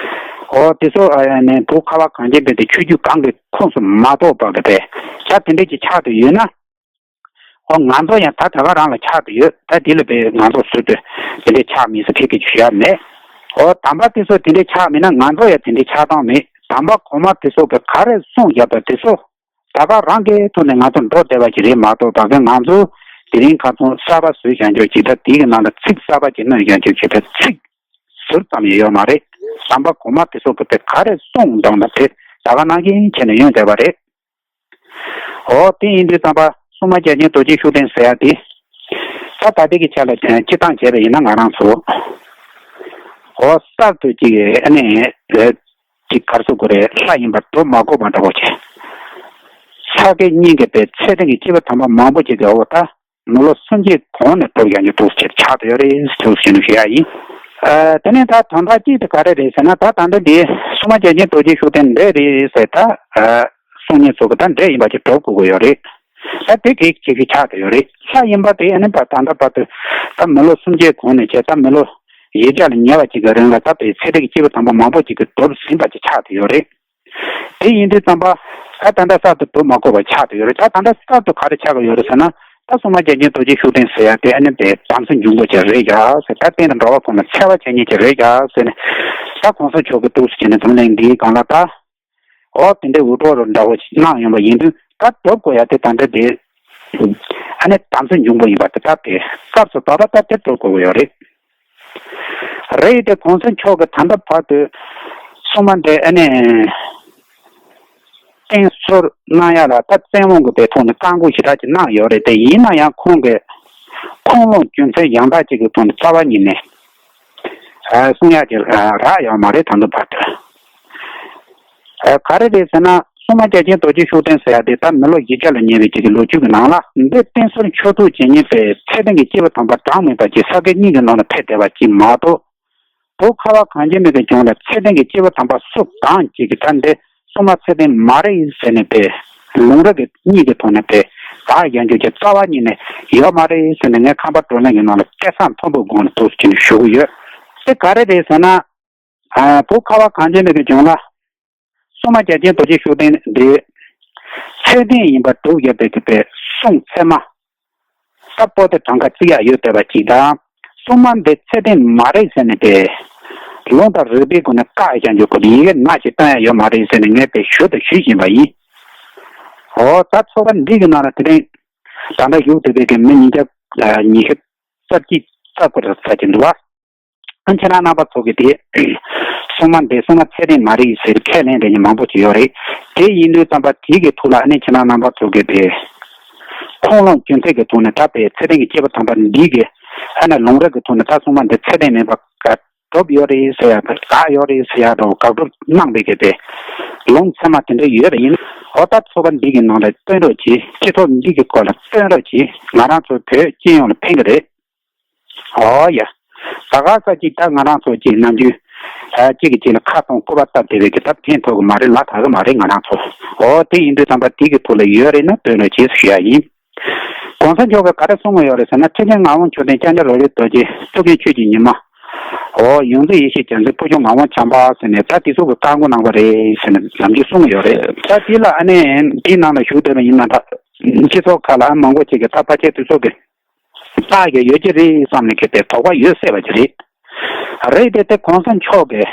འོ་དེ་ཚོ་ཨ་ནི་བོད་ཁ་བ་གངས་ཅན་པའི་དེ་ཆོས་བརྒྱུད་གང་གི་ཁོངས་སུ་མ་གཏོགས་པ་གི་པའི་ཆ་དེ་འདྲས་ཀྱི་ཆགས་ཏེ་ཡོད་ན། ཨོ་ང་ཚོ་ཡང་ད་ད་ག་རང་ལ་ཆགས་ཏེ་ཡོད། ད་འདི་ལ་བས་ང་ཚོ་ཟུར་དུ་དེ་འདྲས་ཆགས་མིན་ཟེར་ཁྱེད་ཀྱིས་ཞུ་ཡ་མེད། ཨོ་དམ་པ་དེ་ཚོ་དེ་འདྲས་ཆགས་མིན་ན་ང་ཚོ་ཡང་དེ་འདྲས་ཆགས་སྟངས་མེད། དམ་པ་གོང་མ་དེ་ཚོ་གི་ག་རེ་གསུངས་བཞག་པ་དེ་ཚོ་ད་ག་རང་གི་ཐོག་ནས་ང་ཚོ་འགྲོ་བསྡད་པ་ཞིག་རེད་མ་གཏོགས་ད་ག་ང་ཚོ་ དེ་རིང་ཁ་སང་གསར་པ་བཟོས་བཞག་རྒྱུ་ཅིག་དང་། དེའི་གི་ནང་ལ་ཚིག་གསར་པ་ཅིག་བསྣོན་བཞག་རྒྱུ་ཅིག་དང་། ཚིག་ཟུར་ཙམ་ཡང་ཡོད་མ་རེད། བསམ་པ་གོང་མ་དེ་ཚོ་གི་དེ་ག་རེ་གསུངས་འདུག་ན་དེ་ད་ག་ནང་བཞིན་བྱས་ནས་ཡོང་བསྡད་པ་རེད། འོ་དེ་ཡིན་དུས་ཙམ་པ་སྲུང་མ་རྒྱལ་ཆེན་རྡོ་རྗེ་ཤུགས་ལྡན་ཟེར་ཡ་དེ། ད་ད་ལྟའི་གི་ཆ་ལ་སྤྱི་བཏང་བྱས་པ་ཡིན་ན་ང་རང་ཚོ། འོ་གསར་དུ་ཅིག་ཨ་ནི། ཅིག་གར་སོ་གོ་རེ་ལྷ་ཡིན་པར་སྒྲུབ་མ་དགོས་པ་འདྲ་བོ་བྱས། ས་དགེ་བསྙེན་གྱི་པའི་ཚད་ལྡན་གྱི་སྐྱེས་བུ་དམ་པ་མང་པོ་ཅིག་གི་འོ་ད་མི་ལོ་སུམ་བརྒྱའི་གོང་ནས་སྒྲུབ་ཡག་གི་ཐུགས་ཆེར་ཆགས་བསྡད་ཡོད་རེད། ཐུགས་ཆེན་ཞུ་ཡ་ཡིན། ཨ་དེ་ནས་ད་དོན་དག་གཅིག་དེ་ག་རེ་རེད་ཟེར་ན། ད་ད་ལྟ་འདི་སྲུང་མ་རྒྱལ་ཆེན་རྡོ་རྗེ་ཤུགས་ལྡན་འདྲ་རེད་ཟེར། ད་ཨ་གསུང་མཁན་ཚོ་གི་ད་འདྲ་ཡིན་པ་ཅིག་སྒྲུབ་དགོས་ཀྱི་ཡོད་རེད། ད་དེ་གི་ཅིག་གི་ཆགས་བསྡད་ཡོད་རེད། ལྷ་ཡིན་པ་དེ་ཨ་ནི་ད་ད་ལྟ་བར་དུ་ད་མི་ལོ་སུམ་བརྒྱའི་གོང་ནས་བྱས། ད་མི་ལོ་ཡི་བརྒྱ་ལ་ཉེ་བ་ཅིག་གི་རིང་ལ་ད་དེ་ཚད་ལྡན་གྱི་སྐྱེས་བུ་དམ་པ་མང་པོ་ཅིག་གིས་སྒྲུབ་ཟིན་པ་ཅིག་ཆགས་བསྡད་ཡོད་རེད། དེ་ཡིན་དུས་ཙམ་པ། ད་ད་ལྟ་གསར་དུ་སྒྲུབ་མ་དགོས་པ་ཆགས་བསྡད་ཡོད་རེད། ད་ད་ལྟ་གསར་དུ་ག་རེ་ཆགས་ཀྱི་ཡོད་རེད་ཟེར་ན། ད་སྲུང་མ་རྒྱལ་ཆེན་རྡོ་རྗེ་ཤུགས་ལྡན་ཟེར་ཡ་དེ་ཨ་ནི་དེ་དམ་སྲི་འབྱུང་པོ་ཅིག་རེད་ཡ་ཟེར། ད་བསྟན་དང་འགྲོ་བ་ཀུན་ལ་འཚེ་བ་བྱེད་མཁན་ཅིག་རེད་ཡ་ཟེར་ནས། ད་གོང་ས་མཆོག་གིས་འདུག་སེ་བྱས་ནས་འཛམ་གླིང་འདིའི་སྒང་ལ་ད། འོ་དེ་འདྲའི་འུར་སྒྲོག་རུ་འདྲ་བོ་ཞིག་གནང་ཡོང་བ་ཡིན་དུས། ད་སྒྲུབ་དགོས་ཡ་དེ་ད་འདྲ་དེ་ཨ་ནི་དམ་སྲི་འབྱུང་པོ་ཡིན་པ་དེ་ད་དེ་སྐབས་སུ་བབས་པ་ད་དེ་སྒྲུབ་དགོས་ཀྱི་ཡོད་རེད། རེད་དེ་གོང་ས་མཆོག་གིས་ད་ལྟ་བར་དུ་སྲུང་མ་འདི་ཨ་ནི་བསྟེན་གསོལ་གནང་ཡ་ལ་ད་བཙན་དབང་གི་དེ་ཐོག་ནས་བཀག་འགོག་ཞེ་དྲག་ཅིག་གནང་ཡོད་རེད། དེ་ཡིན་ན་ཡང་ཁོང་གིས་ཁུངས་ལུང་རྒྱུ་མཚན་ཡང་དག་ཅིག་གི་ཐོག་ནས་རྩ་བ་ཉིད་ནས་ཨ་གསུང་ཡ་ཅིག་ཨ་རག་ཡོད་མ་རེད་ད་ལྟ་བར་དུ། ཨ་ག་རེ་རེད་ཟེར་ན། སྲུང་མ་རྒྱལ་ཆེན་རྡོ་རྗེ་ཤུགས་ལྡན་ཟེར་ཡ་དེ་ད་མི་ལོ་ཡི་བརྒྱ་ལ་ཉེ་བའི་ཅིག་གི་ལོ་རྒྱུས་ཀྱི་ནང་ལ་འདི་བསྟེན་གསོལ་མཆོད་བསྟོད་བྱེད་མཁན་པའི་ཚད་ལྡན་གྱི་སྐྱེས་བུ་དམ་པ་གྲངས་མེད་པ་ཅིག་ས་དགེ་བསྙེན་གྱི་ནང་ལ་ཕེབས་བསྡད་པ་ཅིག་མ་གཏོགས། བོད་ཁ་བ་གངས་ཅན་མི་གི་ལྗོངས་ལ་ཚད་ལྡན་གྱི་སྐྱེས་བུ་དམ་པ་སུ་གང་ཅིག་གིས་ད་འདི་སྲུང་མ་ཚད་ལྡན་མ་རེད་ཟེར་ནས་པའི་ལུང་རིགས་ཀྱི་གཉིས་ཀྱི་ཐོག་ནས་པའི་བདག་ཡང་རྒྱུ་གྱི་རྩ་བ་ཉིད་ནས་ཡོད་མ་རེད་ཟེར་ནས་ངས་ཁམས་པ་བགྲོ་གླེང་གི་ནང་ལ་སྐད་གསང་མཐོན་པོའི་སྒོ་ནས་འདུག་སེ་བྱས་ནས་ཞུ་གི་ཡོད། དེ་ག་རེ་རེད་ཟེར་ན། ཨ་བོད་ཁ་བ་གངས་ཅན་མི་གི་ལྗོངས་ལ། སྲུང་མ་རྒྱལ་ཆེན་རྡོ་རྗེ་ཤུགས་ལྡན་འདི་ཚད་ལྡན་ཡིན་པར་སྒྲུབ་ཡོད་པའི་གི་པའི་གསུང་ཚད་མ། ད་པོ་ཏི་གྲངས་ཀ་བརྩི་ཡག་ཡོད་བསྡད་པ་ཅིག་དང་། སྲུང་མ་འདི་ཚད་ལྡན་མ་རེད་ཟེར་ནས་པའི་ལུང་དང་རིགས་པའི་སྒོ་ནས་བཀག་ཡ་ཅང་འཇོག་གི་ཡི་གེ་ནག་ཅིག་བཏོན་ཡ་ཡོད་མ་རེད་ཟེར་ནས་ངས་པའི་ཞུ་དང་ཞུ་བཞིན་པ་ཡིན། འོ་ད་ཚོགས་པ་འདི་གི་ནང་ལ་དེ་རིང་ད་ལྟ་བཞུགས་བསྡད་པའི་གི་མི་ཉིས་བརྒྱ་ཉི་ཤུ་རྩ་གཅིག་རྩ་དགུ་རེ་ཚར་གྱི་འདུག་བ། ཁྱེད་རང་རྣམ་པ་ཚོ་གིས་དེ་སྲུང་མ་འདི་སྲུང་མ་ཚད་ལྡན་མ་རེད་ཟེར་ཁས་ལེན་རེ་ནི་མང་པོ་ཅིག་ཡོད་རེད། དེ་ཡིན་དུས་ཙམ་པ་དེ་གི་ཐོག་ལ་ཨ་ནི་ཁྱེད་རང་རྣམ་པ་ཚོ་གིས་དེ་ཁུངས་ལུང་རྒྱུ་མཚན་གྱི་ཐོག་ནས་ད་དེ་ཚད་ལྡན་གྱི་སྐྱེས་བུ་དམ་པ་འདི་གི་ཨ་ནི་ལུང་རིགས་ཀྱི་ཐོག་ནས་ད་སྲུང་མ་འདི་ཚད་ལྡན་མིན་པ་ག་སྒྲུབ་ཡོད་རེད་ཟེར་ཡ་དང་དགག་ཡོད་རེད་ཟེར་ཡ་དང་དགག་སྒྲུབ་གནང་བའི་གི་དེ་ལུང་ཚད་མ་དེ་འདྲ་ཡོད་པ་ཡིན། འོ་ད་ཚོགས་པ་འདི་གི་ནང་ལ་བཏོན་རོགས་གྱིས། སྤྱི་ཚོགས་འདི་གི་སྐོར་ལ་བཏོན་རོགས་གྱིས། ང་རང་ཚོ་བོད་སྤྱི་ཡོངས་ལ་ཕན་གི་རེད། ཨོ་ཡ། ད་ག་ས་ཅིག་ད་ང་རང་ཚོ་ཅིག་ནམ་རྒྱུན་ཨ་གཅིག་གིས་གཅིག་ལ་ཁ་གཏོང་སྐུར་པ་བཏབ་བསྡད་པའི་གི་ད་ཕན་ཐོགས་གི་མ་རེད། ལ་དག་གི་མ་རེད་ང་རང་ཚོ། ཨོ་དེ་ཡིན་དུས་ཙམ་པ་དེ་གི་ཐོག་ལ་ཡོད་རེད་ན་བཏོན་རོགས་བྱེད་ཞུ་ཡ་ཡིན། གོང་ས་མཆོག་གིས་ག་རེ་གསུང་གི་ཡོད་རེད་ཟེར་ན། ཁྲི་ཆེན་ངག་དབང་ཆོས་ལྡན་ཀྱང་ཀྱང་རོ་ལི་རྡོ་རྗེ་ཐུགས་རྗེ་ཆོས་ཀྱི་ཉི་མ། ཨོ་ཡོངས་འཛིན་ཡེ་ཤེས་རྒྱལ་མཚན་ཕུར་ཆུང་ངག་དབང་བྱམས་པ་ཟེར་ནས་ད་དེ་ཚོ་གི་བཀའ་བསྒོ་གནང་བ་རེད་ཟེར་ནས་ནམ་རྒྱུན་གསུང་གི་ཡོད་རེད། ད་དེ་ལ་ཨ་ནི་དེའི་ནང་ལ་ཞུགས་བསྡད་པ་ཡིན་ན་ད་སྤྱི་ཚོགས་ཁག་ལ་ཨ་མང་པོ་ཅིག་གིས་ད་ཕལ་ཆེར་དེ་ཚོ་གི་བཏགས་ཀྱི་ཡོད་ཀྱི་རེད་བསམ་ནས་གི་དེ་དོགས་པ་ཡོད་སྲིད་པ་ཅིག་རེད། རེད་དེ་དེ་གོང་ས་མཆོག་གིས་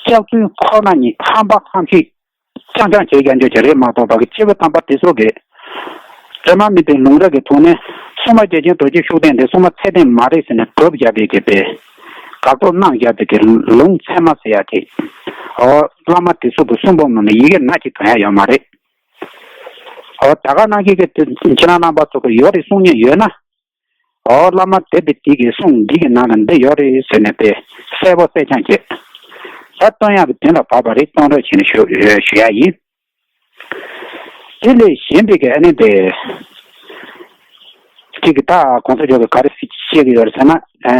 སྐྱག་རྫུན་ཁོ་ན་ཉིད་ཧམ་པ་ཧམ་ཤེད་རྐྱང་རྐྱང་བྱེད་ཡ་འཇོག་ཀྱི་རེད་མ་གཏོགས་པ་གི་སྐྱེས་བུ་དམ་པ་དེ་ཚོ་གིས་དྲི་མ་མེད་པའི་ལུང་རིགས་ཀྱི་ཐོག་ནས་སྲུང་མ་རྒྱལ་ཆེན་རྡོ་རྗེ་ཤུགས་ལྡན་དེ་སྲུང་མ་ཚད་ལྡན་མ་རེད་ཟེར་ནས་སྒྲུབ་བཞག་པའི་གི་དེ་དགག་སྒྲུབ་གནང་བཞག་པའི་གི་ལུང་ཚད་མ་ཟེར་ཡ་དེ། ཨོ་བླ་མ་དེ་ཚོ་གི་གསུང་འབུམ་ནང་ནས་ཡི་གེ་ནག་ཅིག་ཐོན་ཡ་ཡོད་མ་རེད། ཨོ་ད་ག་ནང་བཞིན་གྱི་ཁྱེད་རང་རྣམ་པ་ཚོ་གི་ཡོད་རེད་གསུང་མཁན་ཡོད་ན། ཨོ་བླ་མ་དེ་འདི་དེ་གི་གསུང་འདི་གི་ནང་ལ་འདི་ཡོད་རེད་ཟེར་ནས་དེ་གསལ་པོ་གསལ་རྐྱང་བྱས། ད་སྟོན་ཡག་གི་དོན་ལ་བབ་པ་རེད། སྟོན་རོགས་བྱས་ནས་ཞུ་ཞུ་ཡ་ཡིན། དེ་ལས་གཞན་པའི་གི་ཨ་ནི་དེ། གཅིག་གི་ད་གོང་ས་མཆོག་གིས་ག་རེ་བཤད་ཀྱི་ཡོད་རེད་ཟེར་ན། ཨ་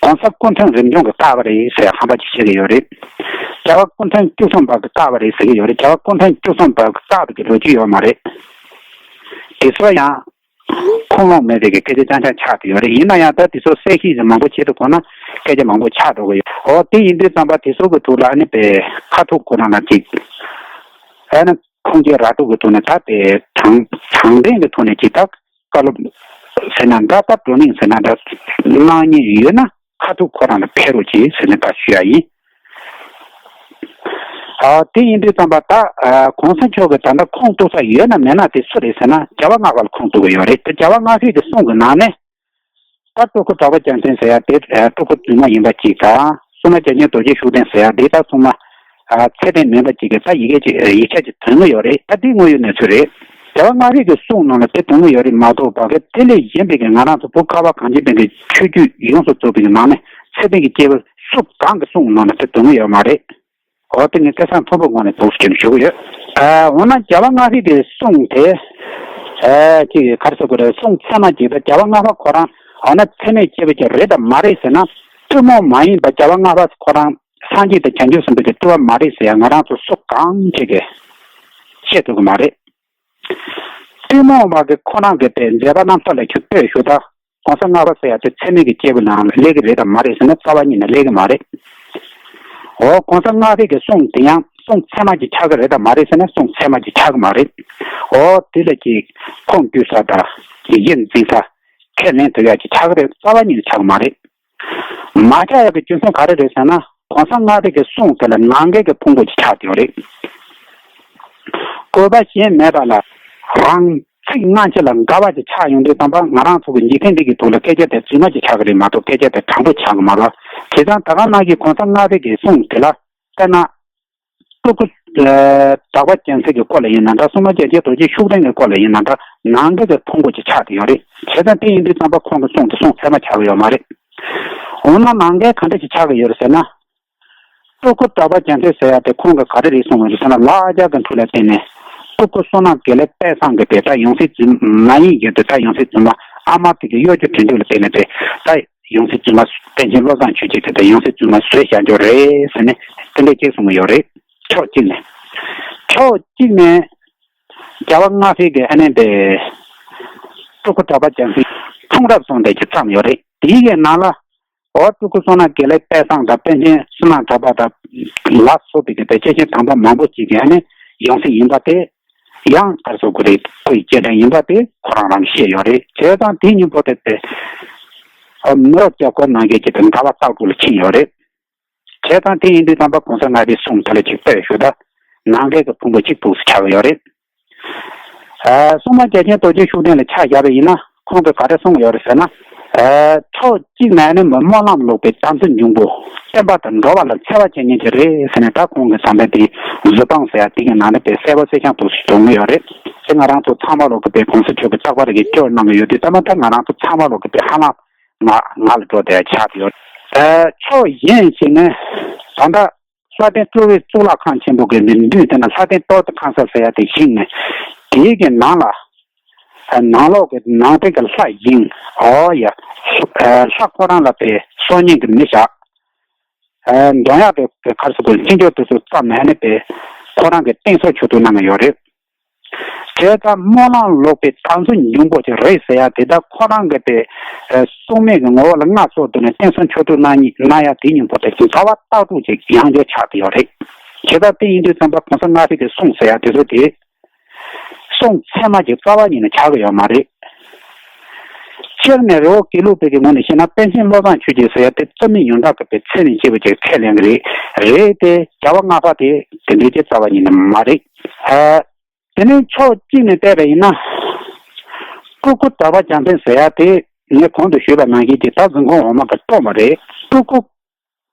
གོང་ས་སྐུ་ཕྲེང་རིམ་བྱོན་གྱིས་བཏགས་པ་རེད་ཟེར་ཧམ་པ་ཅིག་བཤད་ཀྱི་ཡོད་རེད། རྒྱལ་བ་སྐུ་ཕྲེང་བཅུ་གསུམ་པ་གིས་བཏགས་པ་རེད་ཟེར་གྱི་ཡོད་རེད། རྒྱལ་བ་སྐུ་ཕྲེང་བཅུ་གསུམ་པ་གིས་བཏགས་པའི་གི་ལོ་རྒྱུས་ཡོད་མ་རེད། དེ་ཚོ་ཡང་ཁུངས་ལུང་མེད་པའི་གི་སྐད་ཆ་རྐྱང་རྐྱང་ཆགས་བསྡད་ཡོད་རེད། ཡིན་ན་ཡང་ད་དེ་ཚོ་གསལ་བཤད་ཅིག་མང་པོ་བྱེད་དུ་དགོས་ན་སྐད་ཆ་མང་པོ་ཆགས་འགྲོ་གི་ཡོད། འོ་དེ་ཡིན་དུས་ཙམ་པ་དེ་ཚོ་གི་ཐོག་ལ་ཨ་ནི་པའི་ཁ་ཐུག་ཁོ་རང་ལ་ཅིག་ཨ་ནི་ཁུངས་སྐྱེལ་ར་སྤྲོད་ཀྱི་ཐོག་ནས་ད་དེ་དྲང་དྲང་བདེན་གྱི་ཐོག་ནས་ཅིག་ད་བཀའ་སློབ་ཟེར་ན་འདྲ། ད་བགྲོ་གླེང་ཟེར་ན་འདྲ་གནང་མཁན་ཡོད་ན་ཁ་ཐུག་ཁོ་རང་ལ་ཕེབས་རོགས་གྱིས་ཟེར་ནས་ད་ཞུ་ཡ་ཡིན། ཨ་དེ་ཡིན་དུས་ཙམ་པ་ད་ཨ་གོང་ས་མཆོག་གི་ད་ལྟ་ཁུངས་གཏུགས་ས་ཡོད་ན་མེད་ན་དེ་སུ་རེད་ཟེར་ན་རྒྱལ་བ་ལྔ་པ་ལ་ཁུངས་གཏུགས་ཀྱི་ཡོད་རེད། དེ་རྒྱལ་བ་ལྔ་པའི་གི་གསུང་གི་ནང་ནས་ད་སྤྲུལ་སྐུ་གྲགས་པ་རྒྱལ་མཚན་ཟེར་ཡ་དེ་ཨ་སྤྲུལ་སྐུ་རྫུན་མ་ཡིན་པ་གཅིག་དང་སྲུང་མ་རྒྱལ་ཆེན་རྡོ་རྗེ་ཤུགས་ལྡན་ཟེར་ཡ་དེ་ད་སྲུང་མ་ཨ་ཚད་ལྡན་མིན་པ་གཅིག་གི་ད་ཡི་གེ་གཅིག་ཡིག་ཆ་གཅིག་ཐོན་གི་ཡོད་རེད། ད་དེ་དངོས་ཡོད་གནས་ཚུལ་རེད། རྒྱལ་བ་ལྔ་པའི་གི་གསུང་ནང་ལ་དེ་དོན་ཡོད་རེད་མ་གཏོགས་བར་གི་དེ་ལས་གཞན་པའི་གི་ང་རང་ཚོ་བོད་ཁ་བ་གངས་ཅན་པའི་གི་ཆོས་བརྒྱུད་ཡོངས་སུ་རྫོགས་པའི་གི་ནང་ནས་ཚད་ལྡན་གྱི་སྐྱེས་བུ་སུ་གང་གི་གསུང་ནང་ལ་དེ་དོན་ཡོད་མ་རེད། འོ་དེ་ངས་སྐལ་བཟང་མཐོན་པོའི་ངོས་ནས་འདུག་ཟེར་ཞུ་གི་ཡོད། ཨ་འོ་ན་རྒྱལ་བ་ལྔ་པའི་གི་གསུང་དེ་ཨ་ཅིག་ག་རེ་ཟེར་དགོས་རེད། གསུང་ཚད་མ་གཅིག་དང་རྒྱལ་བ་ལྔ་པ་ཁོ་རང་འོ་ན་ཚད་མའི་སྐྱེས་བུ་ཅིག་རེད་དམ་མ་རེད་ཟེར་ན་ཐུན་མོང་མ་ཡིན་པ་རྒྱལ་བ་ལྔ་པ་ཁོ་རང་སངས་རྒྱས་དང་བྱང་ཆུབ་སེམས་དཔའི་གི་སྤྲུལ་པ་མ་རེད་ཟེར་ཡ་ང་རང་ཚོ་སུ་གང་ཅིག་གིས་བཤད་ཐུབ་ཀྱི་མ་རེད། ཐུན་མོང་བ་གི་ཁོ་རང་གི་དེ་མཛད་པ་རྣམ་ཐར་ལ་ཁྱོད་ལྟོས་ཞུ་ད། གོང་ས་ལྔ་པ་ཟེར་ཡ་དེ་ཚད་མའི་གི་སྐྱེས་བུ་ནང་ལ་སླེབས་ཀྱི་རེད་དམ་མ་རེད་ཟེར་ན་རྩ་བ་ཉིད་ནས་སླེབས་ཀྱི་མ་རེད། འོ་གོང་ས་ལྔ་པའི་གི་གསུང་དེ་ཡང་གསུང་ཚད་མ་ཅིག་ཆགས་ཀྱི་རེད་དམ་མ་རེད་ཟེར་ན་གསུང་ཚད་མ་ཅིག་ཆགས་ཀྱི་མ་རེད། འོ་དེ་ལ་ཅིག་ཁུངས་བསྐྱུར་ས་དང་ཅིག་གཞི་འཛིན་ས་ཁས་ལེན་ཐུབ་ཡ་ཅིག་ཆགས་ཀྱི་རེད། རྩ་བ་ཉིད་ནས་ཆགས་ཀྱི་མ་རེད། མ་ཆགས་ཡག་གི་རྒྱུ་མཚན་ག་རེ་རེད་ཟེར་ན། གོང་ས་ལྔ་པའི་གི་གསུང་དེ་ལ་ནང་འགལ་གྱི་ཕུང་པོ་ཅིག་ཆགས་ཡོད་རེད། བཀོད་པ་གཞན་མེད་པ་ལ་རང་ཚིག་སྔ་ཕྱི་ལ་འགལ་བ་ཅིག་ཆགས་ཡོང་དུས་ཙམ་པ་ང་རང་ཚོ་གི་འཇིག་རྟེན་འདི་གི་ཐོག་ལ་སྐད་ཆ་དེ་རྫུན་མ་ཅིག་ཆགས་ཀྱི་རེད་མ་གཏོགས་སྐད་ཆ་དེ་དྲང་པོ་ཆགས་ཀྱི་མ་རེད། བྱས་ཙང་ད་ག་ནང་བཞིན་གོང་ས་ལྔ་པའི་གི་གསུང་དེ་ལ་དཔེར་ན། སྤྲུལ་སྐུ་ཨ་གྲགས་པ་རྒྱལ་མཚན་གྱི་སྐོར་ལ་ཡིན་ན་འདྲ། སྲུང་མ་རྒྱལ་ཆེན་རྡོ་རྗེ་ཤུགས་ལྡན་གྱི་སྐོར་ལ་ཡིན་ན་འདྲ། ནང་འགལ་གྱི་ཕུང་པོ་ཅིག་ཆགས་ཏེ་ཡོད་རེད། བྱས་ཙང་དེ་ཡིན་དུས་ཙམ་པ་ཁོང་གི་གསུང་དེ་གསུང་ཚད་མ་ཆགས་ཀྱི་ཡོད་མ་རེད། འོ་ན་ནང་འགལ་ག་འདྲ་ཞིག་ཆགས་ཀྱི་ཡོད་རེད་ཟེར་ན། སྤྲུལ་སྐུ་གྲགས་པ་རྒྱལ་མཚན་ཟེར་ཡ་དེ་ཁོང་གིས་ག་རེ་རེད་གསུངས་པ་རེད་ཟེར་ན། ལྷ་ཨ་ཅག་གི་འཕྲུལ་ལ་བརྟེན་ནས་སྤྲུལ་སྐུ་བསོད་ནམས་དགེ་ལེགས་དཔལ་བཟང་གི་དེ་ད་ཡང་སྲིད་རྫུན་མ་ཡིན་གྱི་དེ་ད་ཡང་སྲིད་རྫུན་མ་ཨ་མ་དེ་གི་གཡོ་སྒྱུ་དྲན་སྒྱུ་ལ་བརྟེན་ནས་དེ་ད། ཡང་སྲིད་རྫུན་མ་པཎ་ཆེན་བློ་བཟང་ཆོས་རྒྱན་དེ་དང་ཡང་སྲིད་རྫུན་མ་བཟོས་བཞག་འཇོག་རེད་ཟེར་ནས་དེ་འདྲ་ཅིག་གསུང་གི་ཡོད་རེད། ཕྱོགས་གཅིག་ནས། ཕྱོགས་གཅིག་ནས་རྒྱལ་བ་ལྔ་པའི་གི་ཨ་ནེ་དེ་སྤྲུལ་སྐུ་གྲགས་པ་རྒྱལ་མཚན་འཁྲུངས་རབས་སོང་དེ་ཅིག་བརྩམས་ཡོད་རེད། དེའི་གི་ནང་ལ་འོ་སྤྲུལ་སྐུ་བསོད་ནམས་དགེ་ལེགས་དཔལ་བཟང་དང་པཎ་ཆེན་བསོད་ནམས་གྲགས་པ་དང་ལ་སོགས་པའི་གི་དེ་སྐྱེས་ཆེན་དམ་པ་མང་པོ་ཅིག་གི་ཨ་ནེ་ཡང་སྲིད་ཡིན་པ་དེ། ཡང་ག་རེ་ཟེར་དགོས་རེད། སྐུ་ཡི་སྐྱེ་ཕྲེང་ཡིན་པ་དེ་ཁོ་རང་རང་གིས་ཤེས་ཡོད་རེད། བྱས་ཙང་དེ་གཉིས་པོ་དེ་དེ་མི་རབས་བརྒྱ་སྐོར་ནང་བཞིན་གྱི་དེ་འགལ་བ་ལྟག་ཏུ་ལ་ཕྱིན་ཡོད་རེད། བྱས་ཙང་དེ་ཡིན་དུས་ཙམ་པ་གོང་ས་ལྔ་པའི་གསུང་དེ་ལ་ཅིག་ལྟོས་ཞུ་ད། ནང་འགལ་གྱི་ཕུང་པོ་གཅིག་ཏུ་ཆགས་ཡོད་རེད། ཨ་སྲུང་མ་རྒྱལ་ཆེན་རྡོ་རྗེ་ཤུགས་ལྡན་ལ་ཆ་བཞག་པ་ཡིན་ན་ཁོང་གིས་ག་རེ་གསུངས་ཡོད་རེད་ཟེར་ན། ཨ་ཕྱོགས་གཅིག་ནས་ནི་སྨོན་ལམ་ལོག་པའི་དམ་ཚིག་ཉུང་པོ་བསྟན་པ་དང་འགྲོ་བ་ལ་འཚེ་བ་བྱེད་མཁན་ཅིག་རེད་ཟེར་ནས། ད་ཁོང་གི་བསམ་པའི་དེ་བཟོད་དཔང་ཟེར་ཡ་དེ་གི་ནང་ནས་དཔེ་གསལ་པོ་གསལ་རྐྱང་དུ་ཞིག་འདོན་གི་ཡོད་རེད། དེ་ང་རང་ཚོ་ཚང་མ་ལོག་གི་དཔེ་གོང་ས་མཆོག་གི་རྟག་པར་གྱི་སྐྱོར་གནང་གི་ཡོད་དུས་ད་མ་ད་ང་རང་ཚོ་ཚང་མ་ལོག་གི་དཔེ་ཧ་ལམ་ང་ང་ལ་འགྲོ་བསྡད་ཆགས་ཡོད། ཨ་ཕྱོགས་གཞན་ཞིག་ནས་ད་ལྟ་ལྷ་ལྡན་སྤྲུལ་བའི་གཙུག་ལག་ཁང་ཆེན་པོ་གི་མདུན་དེ་ན་ལྷ་ལྡན་སྟོད་ཀྱི་ཁང་གསར་ཟེར་ཡ་དེ་བཞེངས་ནས་དེའི་གི་ནང་ལ། ནང་ལོགས་ཀྱི་ནང་རྟེན་གྱི་ལྷ་བཞེངས། ཨོ་ཡ། ལྷ་ཁོ་རང་ལ་དཔེ་གསོག་ཉན་གྱི་མི་བཞག་འདོན་ཡག་གི་ག་རེ་ཟེར་དགོས། མཆོད་འཇོག་དེ་ཚོ་བརྩམས་ནས་ནི་དཔེ་ཁོ་རང་གི་རྟེན་གསོག་མཆོད་འདོན་གནང་གི་ཡོད་རེད། བྱས་ཙང་སྨོན་ལམ་ལོག་པའི་དམ་ཚིག་ཉུང་པོ་ཅིག་རེད་ཟེར་ཡ་དེ་ད་ཁོ་རང་གི་དཔེ་སྲུང་མའི་གི་ངོ་བོ་ལ་མངའ་གསོལ་དུ་ནས་རྟེན་གསོག་མཆོད་འདོན་གནང་ཡིན་གནང་ཡ་དེ་ཉུང་པོ་དེ་ཅིག་འགལ་བ་ལྟག་ཏུ་ཅིག་ཡང་བསྐྱར་ཆགས་ཏེ་ཡོད་རེད། བྱས་ཙང་དེ་ཡིན་དུས་ཙམ་པ་གོང་ས་ལྔ་པའི་གི་གསུང་ཟེར་ཡ་དེ་ཚོ་དེ། གསུང་ཚད་མ་གི་རྩ་བ་ཉིད་ནས་ཆགས་ཀྱི་ཡོད་མ་རེད། སྤྱིར་ནས་རི་བོ་དགེ་ལུགས་པའི་གི་ངོས་ནས་བཤད་ན་པཎ་ཆེན་བློ་བཟང་ཆོས་རྒྱན་ཟེར་ཡ་དེ་རྩ་མེད་ཡོངས་གྲགས་ཀྱི་དཔེ་ཚད་ལྡན་སྐྱེས་བུ་ཅིག་ཁས་ལེན་གྱི་རེད། རེད་དེ་རྒྱལ་བ་ལྔ་པ་དེ་དེ་འདྲའི་ཅིག་རྩ་བ་ཉིད་ནས་མ་རེད། ཨ། དེ་ནས་ཕྱོགས་གཅིག་ནས་བལྟས་པ་ཡིན་ན། སྤྲུལ་སྐུ་གྲགས་པ་རྒྱལ་མཚན་ཟེར་ཡ་དེ་ངས་གོང་དུ་ཞུས་པ་ནང་བཞིན་གྱི་ད་གཟིམ་ཁང་འོག་མ་གི་སྟོན་པ་རེད། སྤྲུལ་སྐུ།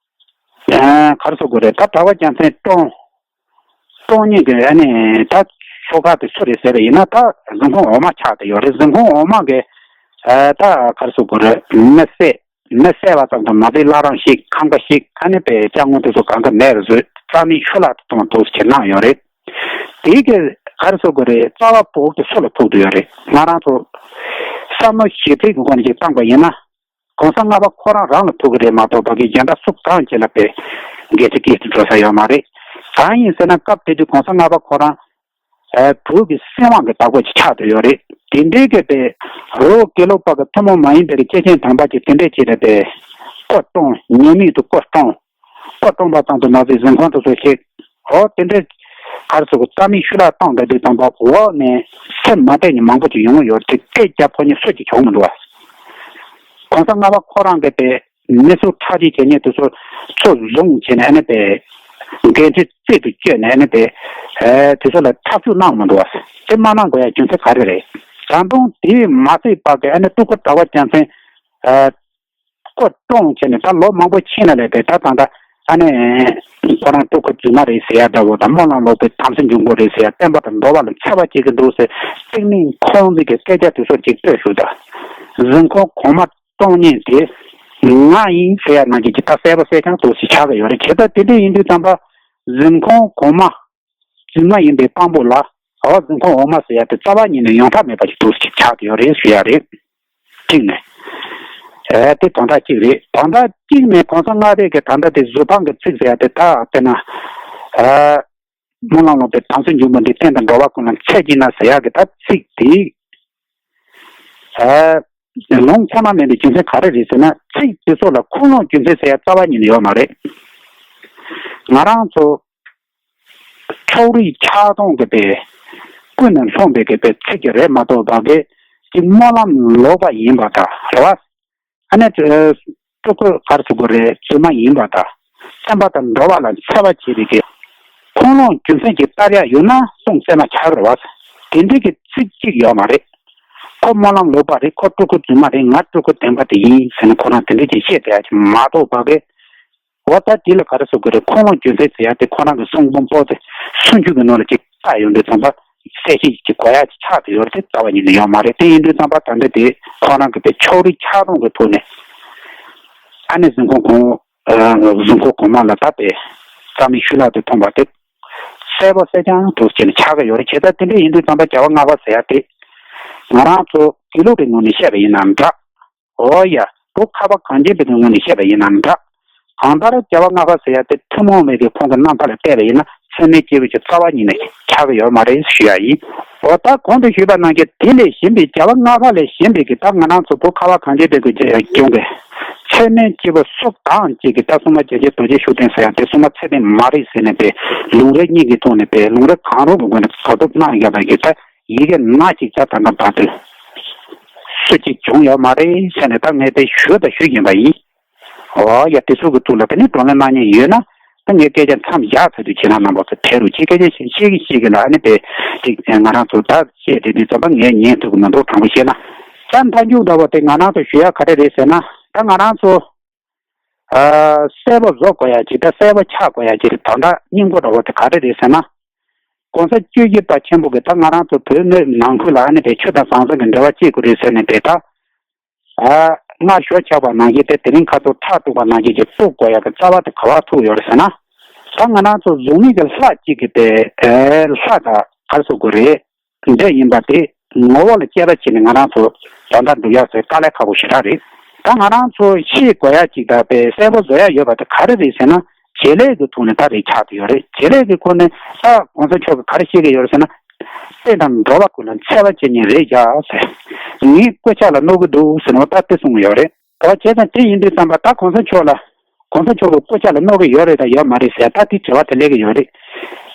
ཨ། ག་རེ་ཟེར་དགོས་རེད། ད་གྲགས་པ་རྒྱལ་མཚན་བཀྲོངས། བཀྲོངས་མཁན་གྱི་ཨ་ནི་ད་ཆོ་ག་དེ་སུ་རེད་ཟེར་བ་ཡིན་ན་ད་གཟིམ་ཁང་འོག་མ་ཆགས་བསྡད་ཡོད་རེད། གཟིམ་ཁང་འོག་མ་གི་ཨ་ད་ག་རེ་ཟེར་དགོས་རེད། མི་བསད། མི་བསད་པ་ཙམ་དུ་མ་ཟད་བླ་བྲང་ཞིག་ཁང་པ་ཞིག་ཨ་ནི་དཔེ་ཅ་དངོས་དེ་ཚོ་གང་ག་མེད་པ་བཟོས། རྩ་མེད་ཤུ་ལ་དུ་གཏོང་འདུག་ཟེར་གནང་ཡོད་རེད། དེའི་གི་ག་རེ་ཟེར་དགོས་རེད། རྩ་བ་བོད་ཀྱི་སུ་ལ་ཐུག་བསྡད་ཡོད་རེད། ང་རང་ཚོ་བསམ་བློ་ཞིབ་ཕྲའི་གི་སྒོ་ནས་ཅིག་བཏང་པ་ཡིན་ན། གོང་ས་ལྔ་པ་ཁོ་རང་རང་ལ་ཐུག་གི་རེད་མ་གཏོགས་ཕ་གི་གཞན་དག་སུ་གང་ཅིག་ལ་དཔེ་འགན་འཁྲི་སྐྱེལ་ཏེ་འགྲོ་ས་ཡོད་མ་རེད། གང་ཡིན་ཟེར་ན་སྐབས་དེ་དུས་གོང་ས་ལྔ་པ་ཁོ་རང་ཨ་བོད་ཀྱི་སྲིད་དབང་གི་བདག་པོ་ཅིག་ཆགས་བསྡད་ཡོད་རེད། དེ་འདྲའི་གི་དཔེ་རི་བོ་དགེ་ལུགས་པ་གི་ཐུན་མོང་མ་ཡིན་པའི་གི་སྐྱེས་ཆེན་དམ་པ་ཅིག་དེ་འདྲའི་ཅིག་ལ་དཔེ་སྐུ་བཀྲོངས། ཉེས་མེད་དུ་སྐུ་བཀྲོངས། སྐུ་བཀྲོངས་པ་ཙམ་དུ་མ་ཟད་གཟིམ་ཁང་དུ་སོགས་བྱས། འོ་དེ་འདྲའི་ག་རེ་ཟེར་དགོས། རྩ་མེད་ཤུ་ལ་བཏང་བསྡད་དུས་ཙམ་པ་འོག་ནས་སེམས་མ་དྲན་མཁན་མང་པོ་ཅིག་ཡོང་གི་ཡོད་དེ། སྐད་རྒྱབ་ཕོད་མཁན་སུ་ཅིག་བྱུང་མི་འདུག་བ། གོང་ས་ལྔ་པ་ཁོ་རང་གིས་དཔེ་མི་གསོད་ཁྲག་སྦྱོར་བྱེད་མཁན་དེ་ཚོ་ཚུར་བཟུང་བྱས་ནས་ཨ་ནི་དཔེ་ འགན་འཁྲི་རྩིས་སུ་བཅོས་ནས་ནི་དེ་དེ་ཚོ་ལ་ཐབས་ཇུས་གནང་མི་འདུག་བ། དེ་མ་གནང་དགོས་ཡ་རྒྱུ་མཚན་ག་རེ་རེད། ད་དུང་དེ་མ་ཟད་པ་གི་ཨ་ནི་སྤྲུལ་སྐུ་གྲྭ་པ་རྒྱལ་མཚན་སྐུ་གྲོངས་བྱས་ནས་ད་ལོ་མང་པོ་ཕྱིན་ན་ལས་པས། ད་ད་ད་ཨ་ནི་ཁོ་རང་སྤྲུལ་སྐུ་རྫུན་མ་རེད་ཟེར་ཡ་འདྲ་བོ་དང་། སྨོན་ལམ་ལོག་པའི་དམ་སྲི་འབྱུང་པོ་རེད་ཟེར་ཡ། བསྟན་པ་དང་འགྲོ་བ་ལ་འཚེ་བ་བྱེད་ཀྱི་འདུག་ཟེར་བརྩེགས་གླེང་ཁུངས་འཛིན་གྱི་སྐད་ཆ་དེ་ཚོ་ཅིག་ལྟོས་ཞུ་དང་། གཟིམ་ཁང་གོང་མ་གཏོང་མཁན་དེ་ང་ཡིན་ཟེར་ཡ་ནང་བཞིན་གྱི་ད་གསལ་པོ་གསལ་རྐྱང་འདུག་ཟེར་ཆགས་ཀྱི་ཡོད་རེད། བྱས་ཙང་དེ་འདྲ་ཡིན་དུས་ཙམ་པ་གཟིམ་ཁང་གོང་མ་རྫུན་མ་ཡིན་པའི་དཔང་པོ་ལ། འོ་གཟིམ་ཁང་འོག་མ་ཟེར་ཡ་དེ་རྩ་བ་ཉིད་ནས་ཡོང་ཐབས་མེད་པ་ཞིག་འདུག་ཟེར་ཆགས་ཀྱི་ཡོད་རེད་ཞུ་ཡ་རེད། གཅིག་ནས། ཨེ་དེ་དོན་དག་གཅིག་རེད། དོན་དག་གཅིག་ནས་གོང་ས་ལྔ་པའི་གི་ད་ལྟ་དེ་གཟུ་དཔང་གི་ཚིག་ཟེར་ཡ་དེ་ད་དཔེར་ན། ཨ་སྨོན་ལམ་ལོག་པའི་དམ་སྲི་འབྱུང་པོ་འདི། བསྟན་དང་འགྲོ་བ་ཀུན་ལ་འཚེ་བགྱིས་ན་ཟེར་ཡ་གི་ད་ཚིག་དེ། ཨ་ལུང་ཚད་མ་མིན་པའི་རྒྱུ་མཚན་ག་རེ་རེད་ཟེར་ན། ཚིག་དེ་ཚོ་ལ་ཁུངས་ལུང་རྒྱུ་མཚན་ཟེར་ཡ་རྩ་བ་ཉིད་ནས་ཡོད་མ་རེད། ང་རང་ཚོ་ཕྱོགས་རིས་ཆགས་སྡང་གི་པའི་ཀུན་ནས་བསླངས་པའི་གི་པའི་ཚིག་གི་རེད་མ་གཏོགས་པ་གི་ཅིག་སྨོན་ལམ་ལོག་པ་ཡིན་པ་དང་རེད་བ། ཨ་ནི་སྤྲུལ་སྐུ་ག་རེ་ཟེར་དགོས་རེད། རྫུན་མ་ཡིན་པ་དང་། བསྟན་པ་དང་འགྲོ་བ་ལ་འཚེ་བ་བྱེད་པའི་གི་ཁུངས་ལུང་རྒྱུ་མཚན་གྱི་ལྟ་ཡག་ཡོད་ན་གསུངས་གསལ་མ་ཆགས་རེད་བ། དེ་འདྲའི་གི་ཚིག་གཅིག་ཡོད་མ་རེད། ཁོ་སྨོན་ལམ་ལོག་པ་རེད། ཁོ་སྤྲུལ་སྐུ་རྫུན་མ་རེད། ང་སྤྲུལ་སྐུ་བདེན་པ་དེ་ཡིན་ཟེར་ནས་ཁོ་རང་དེ་འདྲ་ཅིག་བཤད་བསྡད་ཡ་ཅིག་མ་གཏོགས་པ་གི། འོ་ད་དེ་ལ་ག་རེ་ཟེར་དགོས་རེད། ཁུངས་ལུང་རྒྱུ་མཚན་ཟེར་ཡ་དེ་ཁོ་རང་གི་གསུང་འབུམ་པོ་ཏི་སུམ་ཅུ་གི་ནང་ལ་ཅིག་བལྟ་ཡོང་དུས་ཙམ་པ་གསལ་བཤད་ཅིག་གོ་ཡ་ཅིག་ཆགས་བསྡད་ཡོད་རེད། དེ་རྩ་བ་ཉིད་ནས་ཡོད་མ་རེད། དེ་ཡིན་དུས་ཙམ་པ་ད་ལྟ་དེ་ཁོ་རང་གི་དེ་ཕྱོགས་རིས་ཆགས་སྡང་གི་ཐོག་ནས་ཨ་ནི་གཟིམ་ཁང་གོང་། ཨ་གཟིམ་ཁང་གོང་མ་ལ་ད་དཔེ་རྩ་མེད་ཤུལ་ལག་ཏུ་ཐོན་པ་དེ་གསལ་པོ་གསལ་རྐྱང་དུ་བྱས་ནས་ཆགས་ཀྱི་ཡོད་རེད། བྱས་ཙང་དེ་འདྲ་ཡིན་དུས་ཙམ་པ་རྒྱལ་བ་ལྔ་པ་ཟེར་ཡ་དེ་ང་རང་ཚོ་དགེ་ལུགས་ཀྱི་ངོས་ནས་བཤད་པ་ཡིན་ན་འདྲ། འོ་ཡ། བོད་ཁ་བ་གངས་ཅན་པའི་ངོས་ནས་བཤད་པ་ཡིན་ན་འདྲ། གང་ལྟར་རྒྱལ་བ་ལྔ་པ་ཟེར་ཡ་དེ་ཐུན་མོང་མེད་པའི་ཁོང་གི་རྣམ་ཐར་ལ་བལྟས་པ་ཡིན་ན་ཚད་མའི་སྐྱེས་བུ་ཞིག་རྩ་བ་ཉིད་ནས་ཆགས་ཀྱི་ཡོད་མ་རེད་ཞུ་ཡ་ཡིན། འོ་ད་གོང་དུ་ཞུས་པ་ནང་བཞིན་དེ་ལས་གཞན་པའི་རྒྱལ་བ་ལྔ་པ་ལས་གཞན་པའི་གི་ད་ང་རང་ཚོ་བོད་ཁ་བ་གངས་ཅན་པའི་གི་ལྗོངས་ཀྱི་ཚད་མའི་སྐྱེས་བུ་སུ་གང་ཅིག་གིས་ད་སྲུང་མ་རྒྱལ་ཆེན་རྡོ་རྗེ་ཤུགས་ལྡན་ཟེར་ཡ་དེ་སྲུང་མ་ཚད་ལྡན་མ་རེད་ཟེར་ནས་དེ་ལུང་རིགས་གཉིས་ཀྱི་ཐོག་ནས་དེ་ལུང་རིགས་གང་རུང་གི་སྒོ་ནས་གོ་བསྡུར་གནང་ཡོད་པ་གི་ད། ཡི་གེ་སྣ་གཅིག་ད་ལྟ་བར་དུ་སུ་གཅིག་བྱུང་ཡོད་མ་རེད་ཟེར་ནས་ད་ངས་དེ་ཞུས་དང་ཞུ་བཞིན་པ་ཡིན། འོ་ཡ། དེ་ཚོ་གི་ཐུགས་ལ་དེ་ནས་བགྲོ་གླེང་གནང་མཁན་ཡོད་ན་ད་ངས་སྐད་ཆ་མཚམས་བཞག་ཚར་དུས་ཁྱེད་རང་རྣམ་པ་ཚོ་འཕྲད་རོགས་བྱེད། སྐད་ཆ་བཤད་ཀྱི་བཤད་ཀྱི་ལ་ཨ་ནི་དཔེ་ཅིག་ང་རང་ཚོ་ད་བཤད་དེ་དུས་ཙམ་པ་ངས་ཉན་ཐུབ་ཀྱི་མི་འདུག་དྲང་པོ་བཤད་ན། ད་མཐའ་མཇུག་ལྟ་བུ་དེ་ང་རང་ཚོ་ཞུ་ཡ་ག་རེ་རེད་ཟེར་ན། ད་ང་རང་ཚོ་ཨ་གསལ་པོ་བཟོ་དགོས་ཡ་ཅིག་ད་གསལ་པོ་ཆགས་དགོས་ཡ་ཅིག་དོན་དག་སྙིང་པོ་འདྲ་བོ་དེ་ག་རེ་རེད་ཟེར་ན། གོང་ས་བཅུ་བཞི་པ་ཆེན་པོ་གིས་ད་ང་རང་ཚོ་བོད་མི་ནང་ཁུལ་ལ་ཨ་ནི་དེ་ཆོས་དང་ཟང་ཟིང་གི་འབྲེལ་བ་བྱེད་དགོས་རེད་ཟེར་ནས་དེ་ད། ཨ་སྔར་ཞོ་ཆགས་པ་ནང་བཞིན་དེ་དེ་རིང་ཁ་ཐོར་ཁྲག་དཀྲུགས་པ་ནང་བཞིན་གྱི་གཏུག་དགོས་ཡ་གི་རྩ་བ་དེ་ག་བར་ཐུག་ཡོད་རེད་ཟེར་ན། ད་ང་རང་ཚོ་གཟུགས་མེད་ཀྱི་ལྷ་གཅིག་གི་དེ་ཨེ་ལྷ་དང་ག་རེ་ཟེར་དགོས་རེད། འདྲ་ཡིན་པ་དེ་ངོ་བོ་ལ་དཔྱད་པ་བྱས་ནས་ང་རང་ཚོ་དོན་དག་སྒྲུབ་ཡག་ཚོའི་དཀའ་ལས་ཁག་པོ་ཞེ་དྲག་རེད། ད་ང་རང་ཚོ་ཤེས་དགོས་ཡག་ཅིག་དང་དཔེ་གསལ་པོ་བཟོ་ཡག་ཡོད་པ་དེ་ག་རེ་རེད་ཟེར་ན། བྱེད་ལས་ཀྱི་ཐོག་ནས་ད་རེད་ཆགས་ཀྱི་ཡོད་རེད། བྱེད་ལས་ཀྱི་ཁོ་ནས་ད་གོང་ས་མཆོག་གིས་ག་རེ་བཤད་ཀྱི་ཡོད་རེད་ཟེར་ན། བསྟན་དང་འགྲོ་བ་ཀུན་ལ་འཚེ་བ་བྱེད་ཉེན་རེད་བཞག་ཟེར། ངས་སྐུ་ཕྱྭ་ལ་གནོད་ཀྱི་འདུག་ཟེར་ནས་འོ་ད་དེ་གསུངས་ཀྱི་ཡོད་རེད། ད་བྱས་ཙང་དེ་ཡིན་དུས་ཙམ་པ་ད་གོང་ས་མཆོག་ལ། གོང་ས་མཆོག་གི་སྐུ་ཕྱྭ་ལ་གནོད་ཀྱི་ཡོད་རེད་དང་ཡོད་མ་རེད་ཟེར་ད་དེ་དྲི་བ་དེ་སླེབས་ཀྱི་ཡོད་རེད།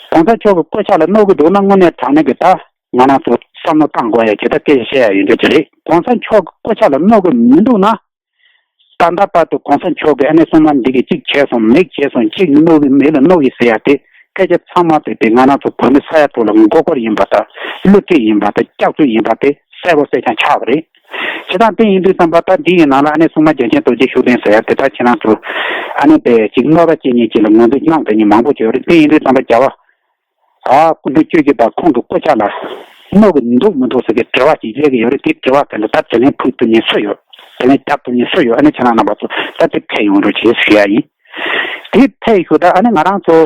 གོང་ས་མཆོག་གི་སྐུ་ཕྱྭ་ལ་གནོད་ཀྱི་འདུག་ན་དངོས་གནས་དྲང་གནས་ཀྱི་ད་ང་རང་ཚོ་བསམ་བློ་བཏང་དགོས་ཡ་ཅིག་ད་སྐད་ཆ་བཤད་ཡ་ཡོད་འདོད་ཅིག་རེད། གོང་ས་མཆོག་གི་སྐུ་ཕྱྭ་ལ་གནོད་ཀྱི་མི་འདུག་ན། ད་ལྟ་བར་དུ་གོང་ས་མཆོག་གིས་ཨ་ནེ་སྲུང་མ་འདི་གིས་གཅིག་བྱས་སོང་མིག་བྱས་སོང་གཅིག་གནོད་ཀྱི་མི་ལ་གནོད་ཀྱི་ཟེར་ཡ་དེ་སྐད་ཆ་ཚང་མ་དེ་དེ་ང་རང་ཚོ་བོད་མི་ས་ཡ་དྲུག་ལ་མགོ་སྐོར་ཡིན་པ་དང་བསླུ་བྲིད་ཡིན་པ་དང་སྐྱག་རྫུན་ཡིན་པ་དེ་གསལ་པོ་གསལ་རྐྱང་ཆགས་པ་རེད། བྱས་ཙང་དེ་ཡིན་དུས་ཙམ་པ་ད་འདི་ཡི་ནང་ལ་ཨ་ནེ་སྲུང་མ་རྒྱལ་ཆེན་རྡོ་རྗེ་ཤུགས་ལྡན་ཟེར་ཡ་དེ་ད་ཁྱེད་རང་ཚོ་ཨ་ནེ་དཔེ་ཅིག་གནོད་པ་སྐྱེལ་མཁན་ཅིག་ལ་ངོས་འཛིན་གནང་བསྡད་མཁན་མང་པོ་ཅིག་ཡོད་རེད། དེ་ཡིན་དུས་ཙམ་པ་རྒྱལ་བ། ཨ་སྐུ་ཕྲེང་བཅུ་བཞི་པ་ཁོང་གི་སྐུ་ཕྱྭ་ལ་གནོད་ཀྱི་འདུག་མི་འདུག་ཟེར་གྱི་དྲི་བ་ཅིག་སླེབས་ཀྱི་ཡོད་རེད། དེ་དྲི་བ་དེ་ལ་ད་དྲིས་ལན་ཕུལ་ཐུབ་མཁན་སུ་ཡོད། དྲིས་ལན་རྒྱབ་ཐུབ་མཁན་སུ་ཡོད། ཨ་ནེ་ཁྱེད་རང་རྣམ་པ་ཚོ་ད་དེ་ཕེབས་ཡོང་རོགས་བྱེད་ཞུ་ཡ་ཡིན། དེ་ཕེབས་ཞུ་ད་ཨ་ནེ་ང་རང་ཚོ་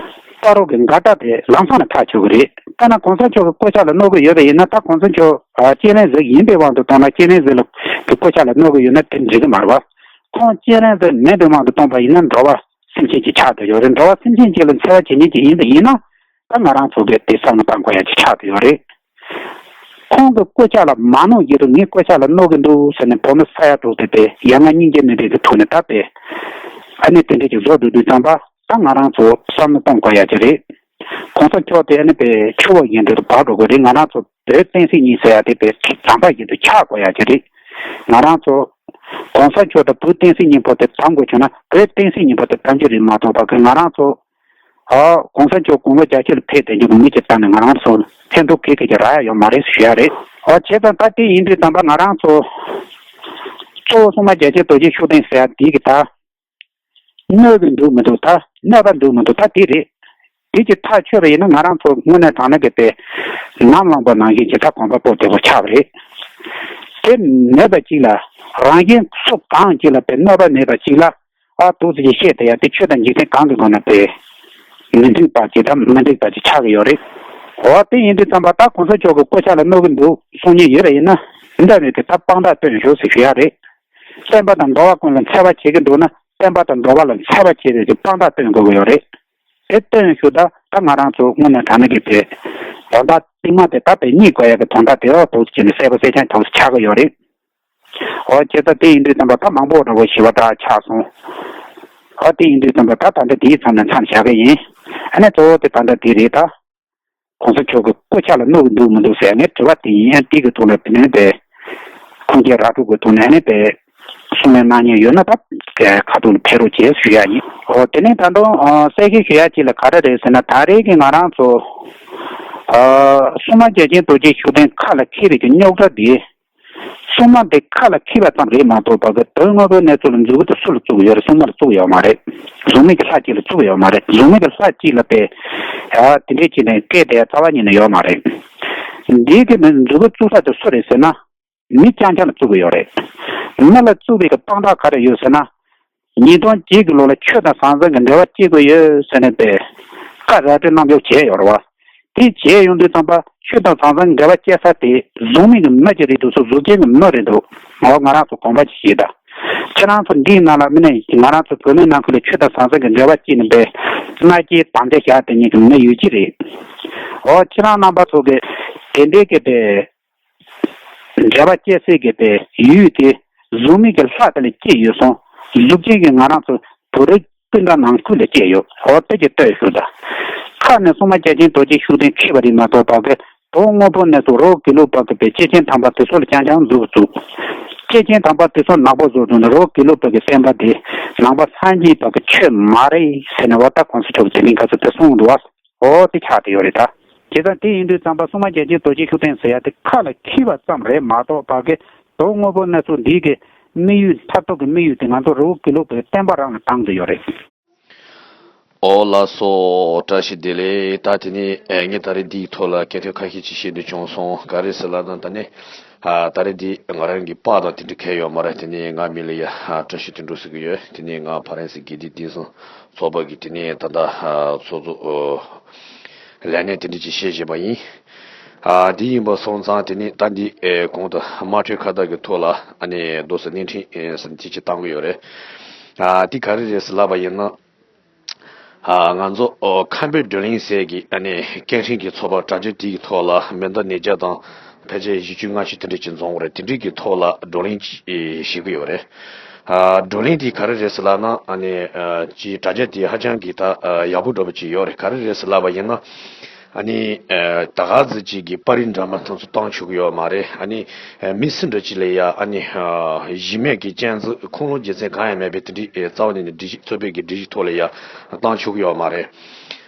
བལྟ་རོགས་ཀྱི་འགལ་ཟླ་དེ་ལམ་སང་ནས་ཐག་ཆོད་ཀྱི་རེད། ད་ན་གོང་ས་མཆོག་གི་སྐུ་ཕྱྭ་ལ་གནོད་ཀྱི་ཡོད་པ་ཡིན་ན་ད་གོང་ས་མཆོག་ཨ་སྤྱན་རས་གཟིགས་ཡིན་པའི་དབང་དུ་བཏང་ན་སྤྱན་རས་གཟིགས་ལ་གི་སྐུ་ཕྱྭ་ལ་གནོད་ཀྱི་ཡོད་ན་དེ་འགྲིག་གི་མ་རེད་བ། ཁོང་སྤྱན་རས་གཟིགས་མིན་པའི་དབང་དུ་བཏང་པ་ཡིན་ན་འགྲོ་བ་སེམས་ཅན་གྱི་ཆགས་བསྡད་ཡོད་རེད། འགྲོ་བ་སེམས་ཅན་གྱི་ལ་འཚེ་བ་བྱེད་མཁན་གྱི་ཡིན་པ་ཡིན་ན། ད་ང་རང་ཚོ་གིས་དེ་བསམ་བློ་བཏང་དགོས་ཡ་ཅིག་ཆགས་བསྡད་ཡོད་རེད། ཁོང་གི་སྐུ་ཕྱྭ་ལ་མ་གནོད་ཡོད་དུས་ངའི་སྐུ་ཕྱྭ་ལ་གནོད་ཀྱི་འདུག་ཟེར་ནས་བོད་མི་ས་ཡ་དྲུག་དེ་དེ་ཡ་ང་སྙིང་རྗེ་མེད་པའི་གི་ཐོག་ནས་ད་དཔེ་ཨ་ནེ་དེ་འདྲ་ཅིག་བཟོ་འགྲོ་དུས་ཙམ་པ་ད་ང་རང་ཚོ་བསམ་བློ་གཏོང་དགོས་ཡ་ཅིག་རེད། གོང་ས་མཆོག་དེ་ཨ་ནེ་དཔེ་ཆུ་བོ་ཡིན་འདྲ་དུ་བབས་འགྲོ་གི་རེད། ང་རང་ཚོ་བོད་བསྟན་སྲིད་གཉིས་ཟེར་ཡ་དེ་དཔེ་དམ་པ་ཡིན་དུ་ཆགས་དགོས་ཡ་ཅིག་རེད། ང་རང་ཚོ་གོང་ས་མཆོག་དང་བོད་བསྟན་སྲིད་གཉིས་པོ་དེ་དམ་དགོས་བྱུང་ན་བོད་བསྟན་སྲིད་གཉིས་པོ་དེ་དམ་རྒྱུ་རེད་མ་གཏོགས་པ་གི་ང་རང་ཚོ། ཨ་གོང་ས་མཆོག་དགུང་ལོ་བརྒྱད་ཅུ་ལ་ཕེབས་བསྡད་རྒྱུ་གི་མི་གཅིག་བཏང་ནས་ང་རང་ཚོ་ཕན་ཐོགས་ག་གེ་ཅིག་རག་ཡ་ཡོད་མ་རེད་ཞུ་ཡ་རེད། ཨ་བྱས་ཙང་ད་དེ་ཡིན་དུས་ཙམ་པ་ང་རང་ཚོ་གཙོ་བོ་སྲུང་མ་རྒྱལ་ཆེན་རྡོ་རྗེ་ཤུགས་ལྡན་ཟེར་ཡ་དེ་གི་ད་གནོད་གི་འདུག་མི་འདུག་ད་གནོད་པ་འདུག་མི་འདུག་ད་དེ་རེད། དེ་གི་ཐག་ཆོད་པ་ཡིན་ན་ང་རང་ཚོ་དངོས་གནས་དྲང་གནས་ཀྱི་དེ་ནམ་ལངས་པ་ནང་བཞིན་ཇི་ལྟར་གོམ་པ་སྤོ་བདེ་པོ་ཆགས་པ་རེད། དེ་མེད་པ་ཅིག་ལ་རང་གཞན་སུ་གང་ཅིག་ལ་དེ་གནོད་པ་མེད་པ་ཅིག་ལ། ཨ་ཏོག་ཙམ་ཅིག་བཤད་དེ་ཡ་དེ་ཆོས་དང་འཇིག་རྟེན་གང་གི་སྒོ་ནས་དེ་མི་འགྲིག་པ་ཅིག་དང་མི་འགྲིག་པ་ཅིག་ཆགས་ཀྱི་ཡོད་རེད། འོ་དེ་ཡིན་དུས་ཙམ་པ་ད་གོང་ས་མཆོག་གི་སྐུ་ཕྱྭ་ལ་གནོད་ཀྱི་འདུག་གསུང་མཁན་ཡོད་པ་ཡིན་ན་འདི་འདྲ་མེད་ཀི་ད་དཔང་རྟགས་སྟོན་ཤོག་ཟེར་ཞུ་ཡ་རེད། བསྟན་པ་དང་འགྲོ་བ་ཀུན་ལ་འཚེ་བ་བྱེད་ཀྱི་འདུག་ན་བསྟན་པ་དང་འགྲོ་བ་ལ་འཚེ་བ་བྱེད་པའི་གི་དཔང་རྟགས་སྟོན་དགོས་ཀྱི་ཡོད་རེད། དེ་སྟོན་ཤོག་ད་ད་ང་རང་ཚོ་དངོས་གནས་དྲང་གནས་ཀྱི་དེ་དོན་དག་རྟིང་མ་དེ་ད་དཔེ་རྙེད་དགོས་ཡ་གི་དོན་དག་དེ་འོ་ཏོག་ཙམ་ཅིག་ནས་གསལ་པོ་གསལ་རྐྱང་ཏོག་ཙམ་ཆགས་ཀྱི་ཡོད་རེད། འོ་བྱས་ཙང་དེ་ཡིན་དུས་ཙམ་པ་ད་མང་པོ་འདྲ་བོ་ཞི་བ་འདྲ་ཆགས་སོང་། འོ་དེ་ཡིན་དུས་ཙམ་པ་ད་ད་འདི་དེའི་མཚམས་ནས་མཚམས་བཞག་གི་ཡིན། ཨ་ནི་གཙོ་བོ་དེ་ད་ལྟ་དེ་རེད་ད། གོང་ས་མཆོག་གི་སྐུ་ཕྱྭ་ལ་གནོད་གི་འདུག་མི་འདུག་ཟེར་ནས་དྲི་བ་དེ་ཡིན་ཨ་དེ་གི་ཐོག་ལ་དེ་ནས་དེ་ཁུངས་སྐྱེལ་ར་སྤྲོད་གི་ཐོག་ནས་ཨ་ནི་དེ་གསུང་ལན་གནང་མཁན་ཡོད་ན་ད་ཁ་ཐུག་ལ་ཕེབས་རོགས་བྱེད་ཞུ་ཡ་ཡིན། འོ་དེ་ནས་ད་དུང་གསལ་བཤད་ཞུ་ཡ་ཅིག་ལ་ག་རེ་རེད་ཟེར་ན་ད་རེས་ཀྱི་ང་རང་ཚོ་སྲུང་མ་རྒྱལ་ཆེན་རྡོ་རྗེ་ཤུགས་ལྡན་ཁ་ལ་འཁྱེར་བའི་གི་རྙོག་དྲ་དེ། སྲུང་མ་འདི་ཁ་ལ་འཁྱེར་བ་ཙམ་རེད་མ་གཏོགས་བར་གི་དོན་དངོས་པོའི་གནས་ཚུལ་ལ་མཛུབ་གུ་དེ་སུ་ལ་བཙུགས་ཡོད་རེད། སྲུང་མ་ལ་བཙུགས་ཡོད་མ་རེད། གཟུགས་མེད་ཀྱི་ལྷ་གཅིག་ལ་བཙུགས་ཡོད་མ་རེད། གཟུགས་མེད་ཀྱི་ལྷ་གཅིག་ལ་དཔེ་ཡ་དེ་འདྲས་བྱས་ནས་སྐད་དེ་རྩ་བ་ཉིད་ནས་ཡོད་མ་རེད། འདིའི་གི་མི་མཛུབ་གུ་བཙུགས་ས་དེ་སུ་རེད་ཟེར་ན། མི་རྐྱང་རྐྱང་ལ་བཙུགས་ཀྱི་ཡོད་རེད། མི་ལ་བཙུགས་པའི་གི་དཔང་རྟགས་ག་རེ་ཡོད་ཟེར་ན། ཉིས་སྟོང་བརྒྱད་ཀྱི་ལོ་ལ་ཆོས་དང་ཟང་ཟིང་གི་འབྲེལ་བ་བཅད་དགོས་ཡོད་ཟེར་ནས་དེ་བཀའ་ར་སྤྲོད་གནང་རྒྱུ་བྱས་ཡོད་རེད་བ། དེ་བྱས་ཡོང་དུས་ཙམ་པ་ཆོས་དང་ཟང་ཟིང་གི་འབྲེལ་བ་བཅད་ས་དེ་གཟུགས་མེད་ཀྱི་མི་ཅིག་རེད་འདུག་སོ། གཟུགས་ཅན་གྱི་མི་རེད་འདུག་འོ་ང་རང་ཚོ་དགོངས་པ་ཅིག་བཞེས་དང་། ཁྱེད་རང་ཚོ་འདིའི་ནང་ལ་མི་ནས་ང་རང་ཚོ་བོད་མིའི་ནང་ཁུལ་ལ་ཆོས་དང་ཟང་ཟིང་གི་འབྲེལ་བ་བཅད་ནས་པའི་མནའ་སྐྱེལ་དམ་བཅའ་བཞག་དེ་ཉིད་ཀྱི་མི་ཡོད་ཀྱི་རེད། འོ་ཁྱེད་རང་རྣམ་པ་ཚོ་གི་དེ་འདྲའི་གི་པའི་འབྲེལ་བ་བཅད་སའི་གི་པའི་ཡུལ་དེ་གཟུགས་མེད་ཀྱི་ལྷ་དེ་ལ་སྐྱེས་ཡོད་སོང་། གཟུགས་ཅན་གྱི་ང་རང་ཚོ་བོད་རིགས་སྤུན་ཟླ་ནང་ཁུལ་ལ་སྐྱེས་ཡོད། འོ་དེ་ཀྱི་ལྟོས་ཤོག་ད། ཁ་ནས་སྲུང་མ་རྒྱལ་ཆེན་རྡོ་རྗེ་ཤུགས་ལྡན་མཁས་པ་རེད་མ་གཏོགས་བར་གི་དོན་དངོས་པོ་ནས་སུ་རི་བོ་དགེ་ལུགས་པ་གི་པའི་སྐྱེས་ཆེན་དམ་པ་དེ་ཚོ་ལ་རྐྱང་རྐྱང་མཛུབ་བཙུགས། སྐྱེས་ཆེན་དམ་པ་དེ་ཚོ་ནག་པོ་བཟོ་བཟོ་ནས་རི་བོ་དགེ་ལུགས་པ་གི་བསྟན་པ་དེ་ནང་པ་སངས་རྒྱས་པ་གི་ཆོས་མ་རེད་ཟེར་ནས་འོ་ད་གོང་ས་མཆོག་གི་དེ་རིང་ཁ་སང་དེ་གསུངས་འདུག་བ། འོ་དེ་ཆགས་བསྡད་ཡོད་རེད་ད། བྱས་ཙང་དེ་ཡིན་དུས་ཙམ་པ་སྲུང་མ་རྒྱལ་ཆེན་རྡོ་རྗེ་ཤུགས་ལྡན་ཟེར་ཡ་དེ་ཁ་ལ་འཁྱེར་བ་ཙམ་རེད་མ་གཏོགས་བར་གི་དོན་དངོས་པོ་གནས་ཚུལ་འདི་གི་དམིགས་ཡུལ་མཐར་ཐུག་གི་དམིགས་ཡུལ་དེ་ང་ཚོ་རི་བོ་དགེ་ལུགས་པའི་བསྟན་པ་རང་ལ་བཏང་གི་ཡོད་རེད། ཨོ་ལགས་སོ། བཀྲ་ཤིས་བདེ་ལེགས། ད་དེ་ནས་ཨེ་ངས་ད་རེས་འདིའི་ཐོག་ལ་སྐད་ཐོག་ཁ་ཤས་ཅིག་བཤད་འདོད་བྱུང་སོང་། ག་རེ་ཟེར་ལབ་ན་ད་ནི་ཨ་ད་རེས་འདི་ང་རང་གི་པར་དང་དེ་འདྲ་གང་ཡང་ཡོད་མ་རེད། དེ་ནས་ང་མི་ལ་ཡ་ཨ་བཀྲ་ཤིས་དོན་གྲུབ་ཟེར་གི་ཡོད། དེ་ནས་ང་ཕ་རན་སི་དགེ་ལྡན་བསྟན་སྲུང་ཚོགས་པ་གི་དེ་ནས་ད་ལྟ་ཨ་ཚོགས་གཙོ་ཨོ་ལས་སྣེ་དེ་འདྲ་ཅིག་བཤད་བཞིན་པ་ཡིན། ཨ་འདི་ཡིན་པ་སོང་ཙང་དེ་ནས་ད་འདི་ཨེ་གོང་དུ་དམངས་ཁྲོད་ཁ་བརྡ་གི་ཐོག་ལ་ཨ་ནི་རྡོ་སོལ་བརྙན་འཕྲིན་ཨེ་ཟིན་དེ་ཅིག་བཏང་གི་ཡོད་རེད། ཨ་འདི་ག་རེ་རེད་ཟེར་ལབ་པ་ཡིན་ན། ཨ་ང་ཚོ་ཨོ་ཁམས་པའི་བགྲོ་གླེང་ཟེར་གི་ཨ་ནི་སྐད་འཕྲིན་གྱི་ཚོགས་པ་དྲ་རྒྱ་དེ་གི་ཐོག་ལ་མེ་མདའ་ཉིས་བརྒྱ་དང་ཕལ་ཆེར་བཞི་བཅུ་ལྔ་བཅུ་དེ་འདྲ་ཅིག་འཛོམས་ཡོད་རེད། དེ་འདྲའི་གི་ཐོག་ལ་བགྲོ་གླེང་ཅིག་ཨེ་བྱེད་ཀྱི་ཡོད་རེད། ཨ་བགྲོ་གླེང་དེ་ག་རེ་རེད་ཟེར་ལབ་ན་ཨ་ནི་ཨ་ཅིག་དྲ་རྒྱ་དེ་ཧ་ཅང་གི་ད་ཨ་ཡག་པོ་འདྲ་པོ་ཅིག་ཡོད་རེད། ག་རེ་རེད་ཟེར་ལབ་པ་ཡིན་ན། ཨ་ནི་ཨ་ད་ག་ཟིག་ཅིག་གི་པར་རིས་འདྲ་མིན་དེ་ཚོ་བཏང་ཆོག་གི་ཡོད་མ་རེད། ཨ་ནི་ཨ་མི་སུ་འདྲ་ཅིག་ལ་ཡ་ཨ་ནི་ཨ་གཞི་མེད་ཀྱི་སྤྱན་གཟིགས་ཁུངས་ལུང་རྒྱུ་མཚན་གང་ཡང་མེད་པའི་དེ་འདྲའི་ཨེ་རྩ་བ་ཉིད་ནས་སྒྲིག་གཞི་གཙོ་ཕལ་གྱི་སྒྲིག་གཞི་ཐོག་ལ་ཡ་བཏང་ཆོག་གི་ཡོད་མ་རེད།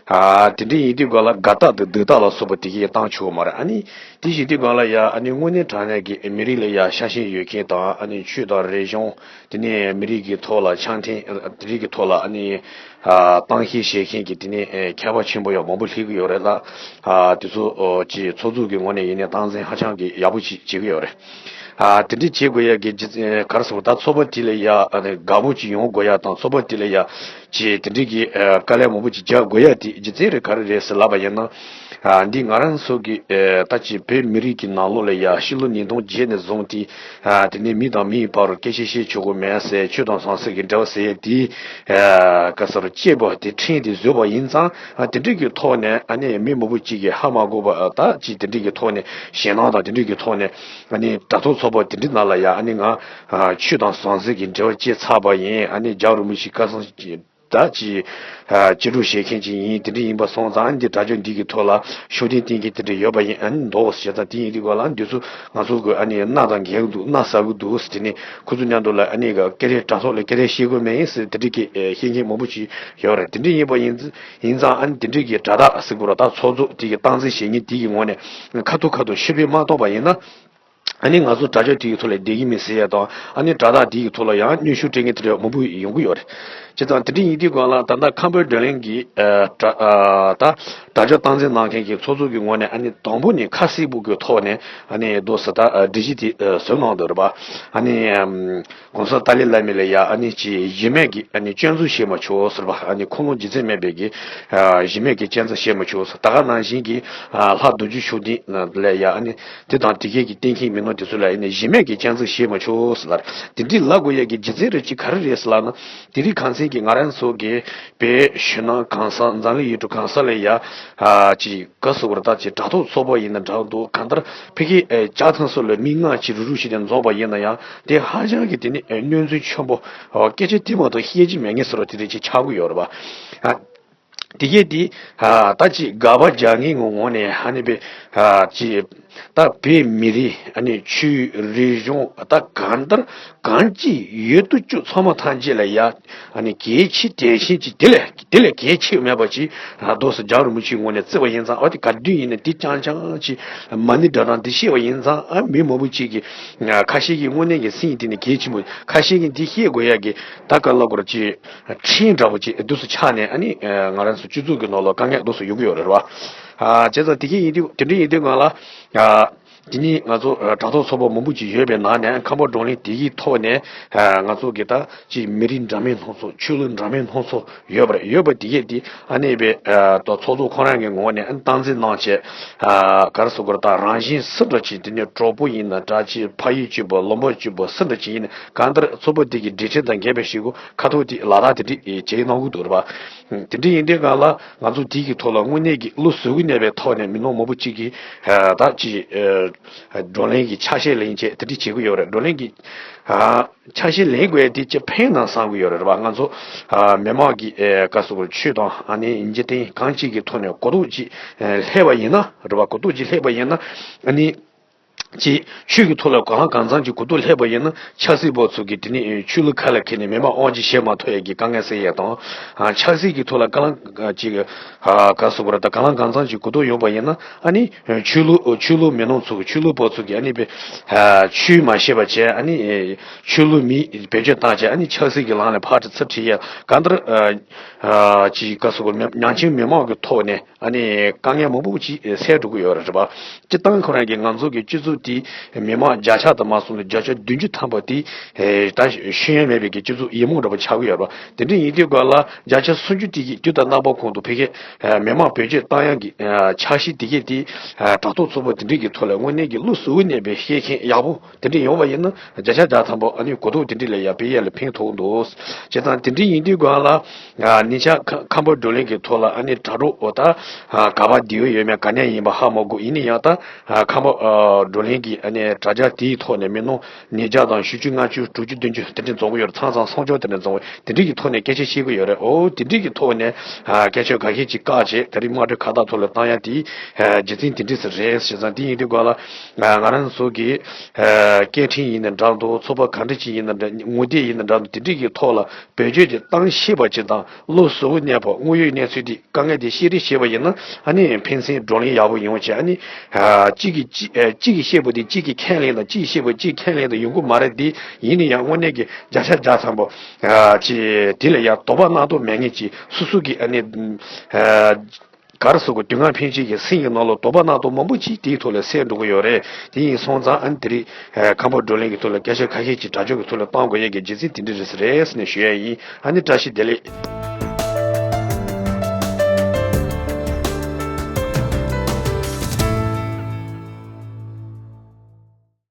ཨ་དེ་འདྲ་ཡིན་དུས་སྒང་ལ་དགའ་རྟགས་དང་སྡུག་རྟགས་ལ་སོགས་པ་དེ་གས་བཏང་ཆོག་གི་མ་རེད། ཨ་ནི་དེ་བཞིན་དུས་སྒང་ལ་ཡ་ཨ་ནི་དངོས་གནས་དྲང་གནས་ཀྱི་མི་རིགས་ལ་ཡ་ཤ་ཞེན་ཡོད་མཁན་དང་ཨ་ནི་ཆོས་དང་རིག་གཞུང་དེ་ནས་མི་རིགས་ཀྱི་ཐོག་ལ་འཆམ་མཐུན་དེ་རིགས་ཀྱི་ཐོག་ལ་ཨ་ནི་ཨ་གཏམ་བཤད་བྱེད་མཁན་གྱི་དེ་ནས་ཨེ་མཁས་པ་ཆེན་པོ་ཡང་མང་པོ་སླེབས་ཀྱི་ཡོད་རེད་ལ། ཨ་དེ་ཚོ་ཨོ་ཅིག་ཚོགས་གཙོ་གི་ངོས་ནས་ཡིན་ནའི་སྟངས་འཛིན་ཧ་ཅང་གི་ཡག་པོ་ཅིག་བྱེད་ཀྱི་ཡོད་རེད། ཨ་དེ་འདྲ་བྱེད་དགོས་ཡ་གི་རྒྱུ་མཚན་ག་རེ་ཟེར་བ་ད་ཚོགས་པ་དེ་ལ་ཡ་ཨ་ནི་དགའ་པོ་ཅིག་ཡོང་དགོས་ཡ་དང་ཚོགས་པ་དེ་ལ་ཡ་ཅིག་དེ་འདྲ་གི་ཨ་དཀའ་ལས་མང་པོ་ཅིག་རྒྱག་དགོས་ཡ་དེ་རྒྱུ་མཚན་རེད་ག་རེ་རེད་ཟེར་ལབ་པ་ཡིན་ན། ཨ་འདི་ང་རང་ཚོ་གི་ཨེ་ད་ཅིག་བོད་མི་རིགས་ཀྱི་ནང་ལོགས་ལ་ཡ་ཕྱི་ལོ་ཉིས་སྟོང་བརྒྱད་ནས་བཟུང་སྟེ། ཨ་དེ་ནས་མི་དང་མི་ཡི་བར་སྐད་ཆ་བཤད་ཆོག་གི་མེད་ཟེར། ཆོས་དང་ཟང་ཟིང་གི་འབྲེལ་བ་ཟེར་ཡས་དེ་ཨ་ག་ཟེར་བཅད་པ་དེ་ཕྲན་དེ་བཟོས་པ་ཡིན་ཙང་ཨ་དེ་འདྲ་གི་ཐོག་ནས་ཨ་ནི་མི་མང་པོ་གཅིག་གིས་ཧ་མ་གོ་བ་ཨ་ད་ཅིག་དེ་འདྲ་གི་ཐོག་ནས་ཞེད་སྣང་དང་དེ་འདྲ་གི་ཐོག་ནས་ཨ་ནི་དྲ་ཐོག་ཚོགས་པ་དེ་འདྲ་ནང་ལ་ཡ་ཨ་ནི་ང་ཨ་ཆོས་དང་ཟང་ཟིང་གི་འབྲེལ་བ་བཅད་ཚར་བ་ཡིན། ཨ་ནི་རྒྱལ་བ་རིན་པོ་ཆེ་བཀའ་གསུང་གི་ད་ཅི་ཨ་ཅི་སྒྲུབ་བྱེད་མཁན་ཅིག་ཡིན། དེ་འདྲ་ཡིན་པ་སོང་ཙང་ཨ་ནི་འདི་དྲ་ལྗོངས་འདི་གི་ཐོག་ལ་ཤུགས་ལྡན་བསྟེན་མཁན་དེ་འདྲ་ཡོད་པ་ཡིན། ཨ་ནི་འདུག་ཟེར་ཙང་དེ་ཡིན་དུས་ག་ལ་འདི་ཚོ་ང་ཚོ་གི་ཨ་ནི་སྣ་དང་འགལ་གི་འདུག། སྣ་ཟ་གི་འདུག་ཟེར། དེ་ནས་ཁོ་ཚོ་མཉམ་དུ་ལ་ཨ་ནི་ག་སྐད་རིགས་དྲ་ཐོག་ལ་སྐད་རིགས་བཤད་དགོས་མེད་ཟེར་དེ་འདྲ་གི་ཨེ་བཤད་མཁན་མང་པོ་ཅིག་ཡོད་རེད། དེ་འདྲ་ཡིན་པ་ཡིན་ཡིན་ཙང་ཨ་ནི་དེ་འདྲ་གི་དྲ་བདག་ཟེར་དགོས་ར། ད་ཚོགས་གཙོ་དེ་གི་སྟངས་འཛིན་བྱེད་མཁན་དེ་གི་ངོས་ནས་ཁ་ཐུག་ཁ་ཐུག་ཤུགས་རྐྱེན་མ་གཏོང་པ་ཡིན་ན། ཨ་ནི་ང་ཚོ་དྲ་ལྗོངས་དེ་གི་ཐོག་ལ་བསྡད་ཀྱི་མིན་ཟེར་ཡ་དང་། ཨ་ནི་དྲ་བདག་དེ་གི་ཐོག་ལ་ཡང་གནོན་ཤུགས་སྤྲད་མཁན་དེ་འདྲ་མང་པོ་ཡོང་གི་ཡོད་རེད། བྱས་ཙང་དེ་འདྲ་ཡིན་དུས་གང་ལ་ད་ལྟ་ཁམས་པའི་བགྲོ་གླེང་གི་ཨ་དྲ་ཨ་ད་དྲ་ལྗོངས་སྟངས་འཛིན་གནང་མཁན་གྱི་ཚོགས་གཙོ་གི་ངོས་ནས་ཨ་ནི་དང་པོ་ནས་ཁ་གསལ་པོ་གི་ཐོག་ནས་ཨ་ནི་འདུག་ཟེར། ད་ཨ་སྒྲིག་གཞི་དེ་ཨ་བཟོས་གནང་འདུག་རེད་པ། ཨ་ནི་ཨམ་གོང་ས་ཏཱ་ལའི་བླ་མ་ལ་ཡ་ཨ་ནི་ཅི་གཞི་མེད་ཀྱི་ཨ་ནི་སྐྱོན་འཛུགས་བྱེད་མ་ཆོག་ཟེར་བ། ཨ་ནི་ཁུངས་ལུང་རྒྱུ་མཚན་མེད་པའི་གི་ཨ་གཞི་མེད་ཀྱི་སྐྱོན་འཛུགས་བྱེད་མ་ཆོག་ཟེར། ད་ག་ནང་བཞིན་གྱི་ཨ་ལྷ་རྡོ་རྗེ་ཤུགས་ལྡན་ལ་ཡ་ཨ་ནི་དེ་དང་དེ་གས་ཀྱི་བསྟེན་མཁན་མི་ནོར་དེ་ཚོ་ལ་ཨ་ནི་གཞི་མེད་ཀྱི་སྐྱོན་འཛུགས་བྱེད་མ་ཆོག་ཟེར་ལ། དེ་འདྲའི་ལབ་དགོས་ཡ་གི་རྒྱུ་མཚན་རེ་ཅིག་ག་རེ་རེད་ཟེར་ལབ་ན། དེ་རིང་ཁ་སང་གི་ང་རང་ཚོ་གི་བོད་ཕྱི་ནང་གང་ས་འཛམ་གླིང་ཡུལ་གྲུ་གང་ས་ལ་ཡ་ཨ་ཅི་ག་ཟེར་དགོས་རེད། ད་ཅི་དྲ་ཐོག་ཚོགས་པ་ཡིན་ན་འདྲ་འདུག། གང་ལྟར་ཕ་གི་ཨེ་ལྕགས་ཐང་སོགས་ལ་མི་ལྔ་ཅིག་རུག་རུག་བྱས་ཏེ་འཛོམས་པ་ཡིན་ན་ཡང་དེ་ཧ་ཅང་གི་དེ་ནི་ཨེ་གནོད་འཚེ་ཆེན་པོ། ཨོ་སྐད་ཆ་དེ་མ་གཏོགས་བཤད་རྒྱུ་མེད་ངེས་ཟེར་བ་དེ་འདྲ་ཅིག་ཆགས་ཀྱི་ཡོད་རེད་པ། ཨ་དེ་གས་དེ་ཨ་ད་ཅི་དགག་པ་རྒྱག་མཁན་ངོ་ངོས་ནས་ཨ་ནི་པའི་ཨ་ཅི་ད་བོད་མི་རིགས་ཨ་ནི་ཆོས་རིག་གཞུང་ད་གང་ལྟར་གང་ཅི་ཡོད་དོ་ཅོག་ཚང་མ་ཐམས་ཅད་ལ་ཡ་ཨ་ནི་གལ་ཆེ་དེ་བཞིན་ཅིག་དེ་ལས་དེ་ལས་གལ་ཆེ་མེད་པ་ཅིག་ཨ་འདུག་སེ་རྒྱལ་བ་རིན་པོ་ཆེའི་ངོས་ནས་བརྩི་བ་ཡིན་ཙང་། ཨ་དེ་ག་དུས་ཡིན་ན་དེ་རྐྱང་རྐྱང་ཅིག་མ་ཎི་བསྒྲགས་སྟངས་དེ་བཤད་པ་ཡིན་ཙང་། ཨ་མི་མང་པོ་ཅིག་གིས་ཨ་ཁ་ཤས་ཀྱིས་དངོས་གནས་ཀྱི་སེམས་དེ་ནི་གལ་ཆེན་པོ། ཁ་ཤས་ཀྱིས་འདི་བཤད་དགོས་ཡ་གི་ད་ག་ལ་གོ་ར་ཅིག་ཁྲིམས་འདྲ་པོ་ཅིག་འདུག་སེ་ཆགས་ནས་ཨ་ནི་ང་རང་ཚོ་སྤྱི་ཚོགས་ཀྱི་ནང་ལ་དཀའ་ངལ་འདུག་སེ་ཡོང་གི་ཡོད་རེད་པ། ཨ་བྱས་ཙང་དེ་གི་ཡིན་དུས་དེ་འདྲ་ཡིན་དུས་ང་ལ་ཨ་དེ་ནི་ང་ཚོ་ཨ་དྲ་ཐོག་ཚོགས་པ་མང་པོ་ཅིག་ཡོད་པའི་ནང་ནས་ཁམས་པ་བགྲོ་གླེང་དེ་གི་ཐོག་ནས་ཨ་ང་ཚོ་གི་ད་ཅིག་མི་རིགས་འདྲ་མིན་སྣ་ཚོགས། ཆོས་ལུགས་འདྲ་མིན་སྣ་ཚོགས་ཡོད་པ་རེད། ཡོད་པ་དེ་གས་དེ་ཨ་ནི་པའི་ཨ་ད་ཚོགས་གཙོ་ཁོ་རང་གི་ངོས་ནས་ཨ་ནི་སྟངས་འཛིན་གནང་བྱས། ཨ་ག་རེ་ཟེར་དགོས་རེད། ད་རང་བཞིན་སུ་འདྲ་ཅིག་དེ་ནས་གྲོགས་པོ་ཡིན་ན་འདྲ་ཅིག་ཕ་ཡུལ་གཅིག་པ་ལུང་པ་གཅིག་པ་སུ་འདྲ་ཅིག་ཡིན་ན་གང་ལྟར་ཚོགས་པ་དེ་གི་སྒྲིག་ཁྲིམས་དང་འགལ་བའི་ཞིག་གོ་ཁ་ཐུག་དེ་ལག་བསྟར་དེ་འདྲ་བྱེད་གནང་གི་འདུག་རེད་པ། དེ་འདྲ་ཡིན་དུས་གང་ལ་ང་ཚོ་དེ་གི་ཐོག་ལ་དངོས་གནས་ཀྱི་བློ་གཟུ་བོ་གནས་པའི་ཐོག་ནས་མི་ནོར་མང་པོ་ཅིག་གིས་ཨ་ད་ཅིག་ཨ་བགྲོ་གླེང་གི་ཆ་ཤས་ལེན་བྱས་དེ་འདྲ་བྱེད་ཀྱི་ཡོད་རེད། བགྲོ་གླེང་གི་ཨ་ཆ་ཤས་ལེན་དགོས་ཡ་དེ་ཅིག་ཕན་ན་བསམ་གྱི་ཡོད་རེད་པ། ང་ཚོ་ཨ་མི་མང་གི་ཨེ་ག་ཟེར་དགོས་རེད། ཆོས་དང་ཨ་ནི་འཇིག་རྟེན་གང་ཅིག་གི་ཐོག་ནས་གོ་རྟོགས་ཅིག་ཨེ་སླེབས་པ་ཡིན་ན་རེད་པ། གོ་རྟོགས་ཅིག་སླེབས་པ་ཡིན་ན་ཨ་ནི་ཅིག་ཆོས་ཀྱི་ཐོག་ལ་གང་ལ་གང་འཚམ་ཅིག་གོ་རྟོགས་སླེབས་པ་ཡིན་ན་ཆབ་སྲིད་པ་ཚོ་གིས་དེ་ནི་ཆོས་ལུགས་ཁ་ལ་འཁྱེར་ནས་མི་མང་དབང་ཆ་བཞེས་མ་ཐུབ་ཡ་གི་དཀའ་ངལ་སེལ་ཡ་དང་། ཨ་ཆབ་སྲིད་ཀྱི་ཐོག་ལ་གང་ལ་ཅིག་ཨ་ག་ཟེར་དགོས་རེད། ད་གང་ལ་གང་འཚམ་ཅིག་གོ་རྟོགས་ཡོད་པ་ཡིན་ན་ཨ་ནི་ཆོས་ལུགས་ཆོས་ལུགས་མི་སྣ་ཚོ་གི་ཆོས་ལུགས་པ་ཚོ་གིས་ཨ་ནི་པའི་ཨ་ཆོས་མ་ཤེས་པ་བྱས། ཨ་ནི་ཆོས་ལུགས་མི་བེད་སྤྱོད་བཏང་བྱས། ཨ་ནི་ཆབ་སྲིད་ཀྱི་ལམ་ལ་ཕར་ཚུར་ཁྲིད་ཡ་གང་ལྟར་ཨ་ཨ་ཅིག་ག་ཟེར་དགོས་རེད། ཉམ་ཆུང་མི་མང་གི་ཐོག་ནས་ཨ་ནི་དཀའ་ངལ་མང་པོ་ཅིག་སེལ་འགྲོ་གི་ཡོད་རེད་པ། སྤྱིར་བཏང་ཁོ་རང་གིས་ང་ཚོ་གི་སྤྱི་ཚོགས་དེ་མི་མང་བརྒྱ་ཆ་དང་མ་སོང་ན་བརྒྱ་ཆ་བདུན་ཅུ་ཐམ་པ་དེ་ད་ཤེས་ཡོན་མེད་པའི་གི་སྤྱི་ཚོགས་ཡི་མུག་འདྲ་པོ་ཆགས་ཀྱི་ཡོད་རེད་པ། དེ་འདྲ་ཡིན་དུས་སྐབས་ལ་བརྒྱ་ཆ་སུམ་ཅུ་དེ་གིས་དུས་དང་རྣམ་པ་ཀུན་ཏུ་ཕ་གིའི་མི་མང་བེད་སྤྱོད་བཏང་ཡག་གི་འཆར་གཞི་དེ་གས་དེ་དྲ་ཐོག་ཚོགས་པ་དེ་འདྲ་གི་ཐོག་ལ་དངོས་གནས་ཀྱི་བློ་གཟུ་བོ་གནས་པའི་བཤད་མཁན་ཡག་པོ་དེ་འདྲ་ཡོང་བ་ཡིན་ན་བརྒྱ་ཆ་བརྒྱ་ཐམ་པ་ཨ་ནི་གོ་རྟོགས་དེ་འདྲ་ལ་ཡ་སྤེལ་ཡ་ལ་ཕན་ཐོགས་འདུག། བྱས་ཙང་དེ་འདྲ་ཡིན་དུས་སྒང་ལ་ཉེ་ཆར་ཁམས་པ་བགྲོ་གླེང་གི་ཐོག་ལ་ཨ་ནི་དྲ་གྲོགས་འོ་ད་ག་པར་བསྡད་ཡོད་མེད་ག་ནས་ཡིན་པ་ཧ་མ་གོ། ཡིན་ན་ཡང་ད་ཁམས་པ་བགྲོ་གླེང་གི་ཨ་ནི་དྲ་རྒྱ་དེའི་ཐོག་ནས་མི་ནོར་ཉིས་བརྒྱ་དང་བཞི་བཅུ་ལྔ་བཅུ་དྲུག་ཅུ་བདུན་ཅུ་དེ་འདྲ་འཛོམས་ཀྱི་ཡོད་རེད། ཚང་ཚང་སུམ་ཅུ་དེ་འདྲ་འཛོམས་ཀྱི་དེ་འདྲ་གི་ཐོག་ནས་སྐད་ཆ་བཤད་ཀྱི་ཡོད་རེད། འོ་དེ་འདྲ་གི་ཐོག་ནས་སྐད་ཆ་ག་གེ་ཅིག་བཀག་བྱས་དེ་རིང་དམག་གྲོན་ཁ་བརྡ་ཐོག་ལ་བཏང་ཡ་དེ་རྒྱུ་མཚན་དེ་འདྲ་ཟིག་རེད། བྱས་ཙང་དེ་ཡིན་དུས་སྒང་ལ་ང་རང་ཚོ་གི་སྐད་འཕྲིན་ཡིན་ན་འདྲ་འདུག། ཚོགས་པ་ག་འདྲ་ཅིག་ཡིན་ན་འདྲ། ངོ་དེབ་ཡིན་ན་འདྲ་འདུག། དེ་འདྲ་གི་ཐོག་ལ་བེད་སྤྱོད་ཅིག་བཏང་ཤེས་པ་ཅིག་དང་བློ་གཟུ་བོ་གནས་པ་དངོས་ཡོད་གནས་ཚུལ་དེ་དཀའ་ངལ་དེ་བཤད་རེས་བྱས་པ་ཡིན་ན་ཨ་ནི་ཕན་ཚུན་བགྲོ་གླེང་ཡག་པོ་ཡོང་བྱས། ཨ་ནི་གཅིག་གིས་གཅིག་གཅིག་གིས་བཤད་པ་དེ་གཅིག་གིས་ཁས་ལེན་དང་གཅིག་གིས་བཤད་པ་གཅིག་ཁས་ལེན་དང་ཡོང་གི་མ་རེད། དེ་ཡིན་ན་ཡང་དངོས་གནས་ཀྱི་བརྒྱ་ཆ་བརྒྱ་ཐམ་པ་ཅིག་དེ་ལ་ཡང་དོགས་པ་སྣང་དོགས་མེད་མཁན་ཅིག་སོ་སོ་གི་ཨ་ནི་ག་རེ་ཟེར་དགོས། དུས་ངན་འཕེན་བྱེད་ཀྱི་སེམས་ཀྱི་ནང་ལ་དོགས་པ་སྣང་དོགས་མང་པོ་ཅིག་དེའི་ཐོག་ལ་སེལ་འགྲོ་གི་ཡོད་རེད། དེ་ཡིན་སོང་ཙང་ཨ་ནི་དེ་རིང་ཁམས་པ་བགྲོ་གླེང་གི་ཐོག་ལ་སྐད་ཆ་ཁ་ཤས་ཅིག་དྲ་ལྗོངས་ཀྱི་ཐོག་ལ་བཏང་དགོས་ཡས་ཀྱི་རྒྱུ་མཚན་དེ་འདྲ་རེད་ཟེར་ནས་ཞུ་ཡ་ཡིན། ཨ་ནི་བཀྲ་ཤིས་བདེ་ལེགས།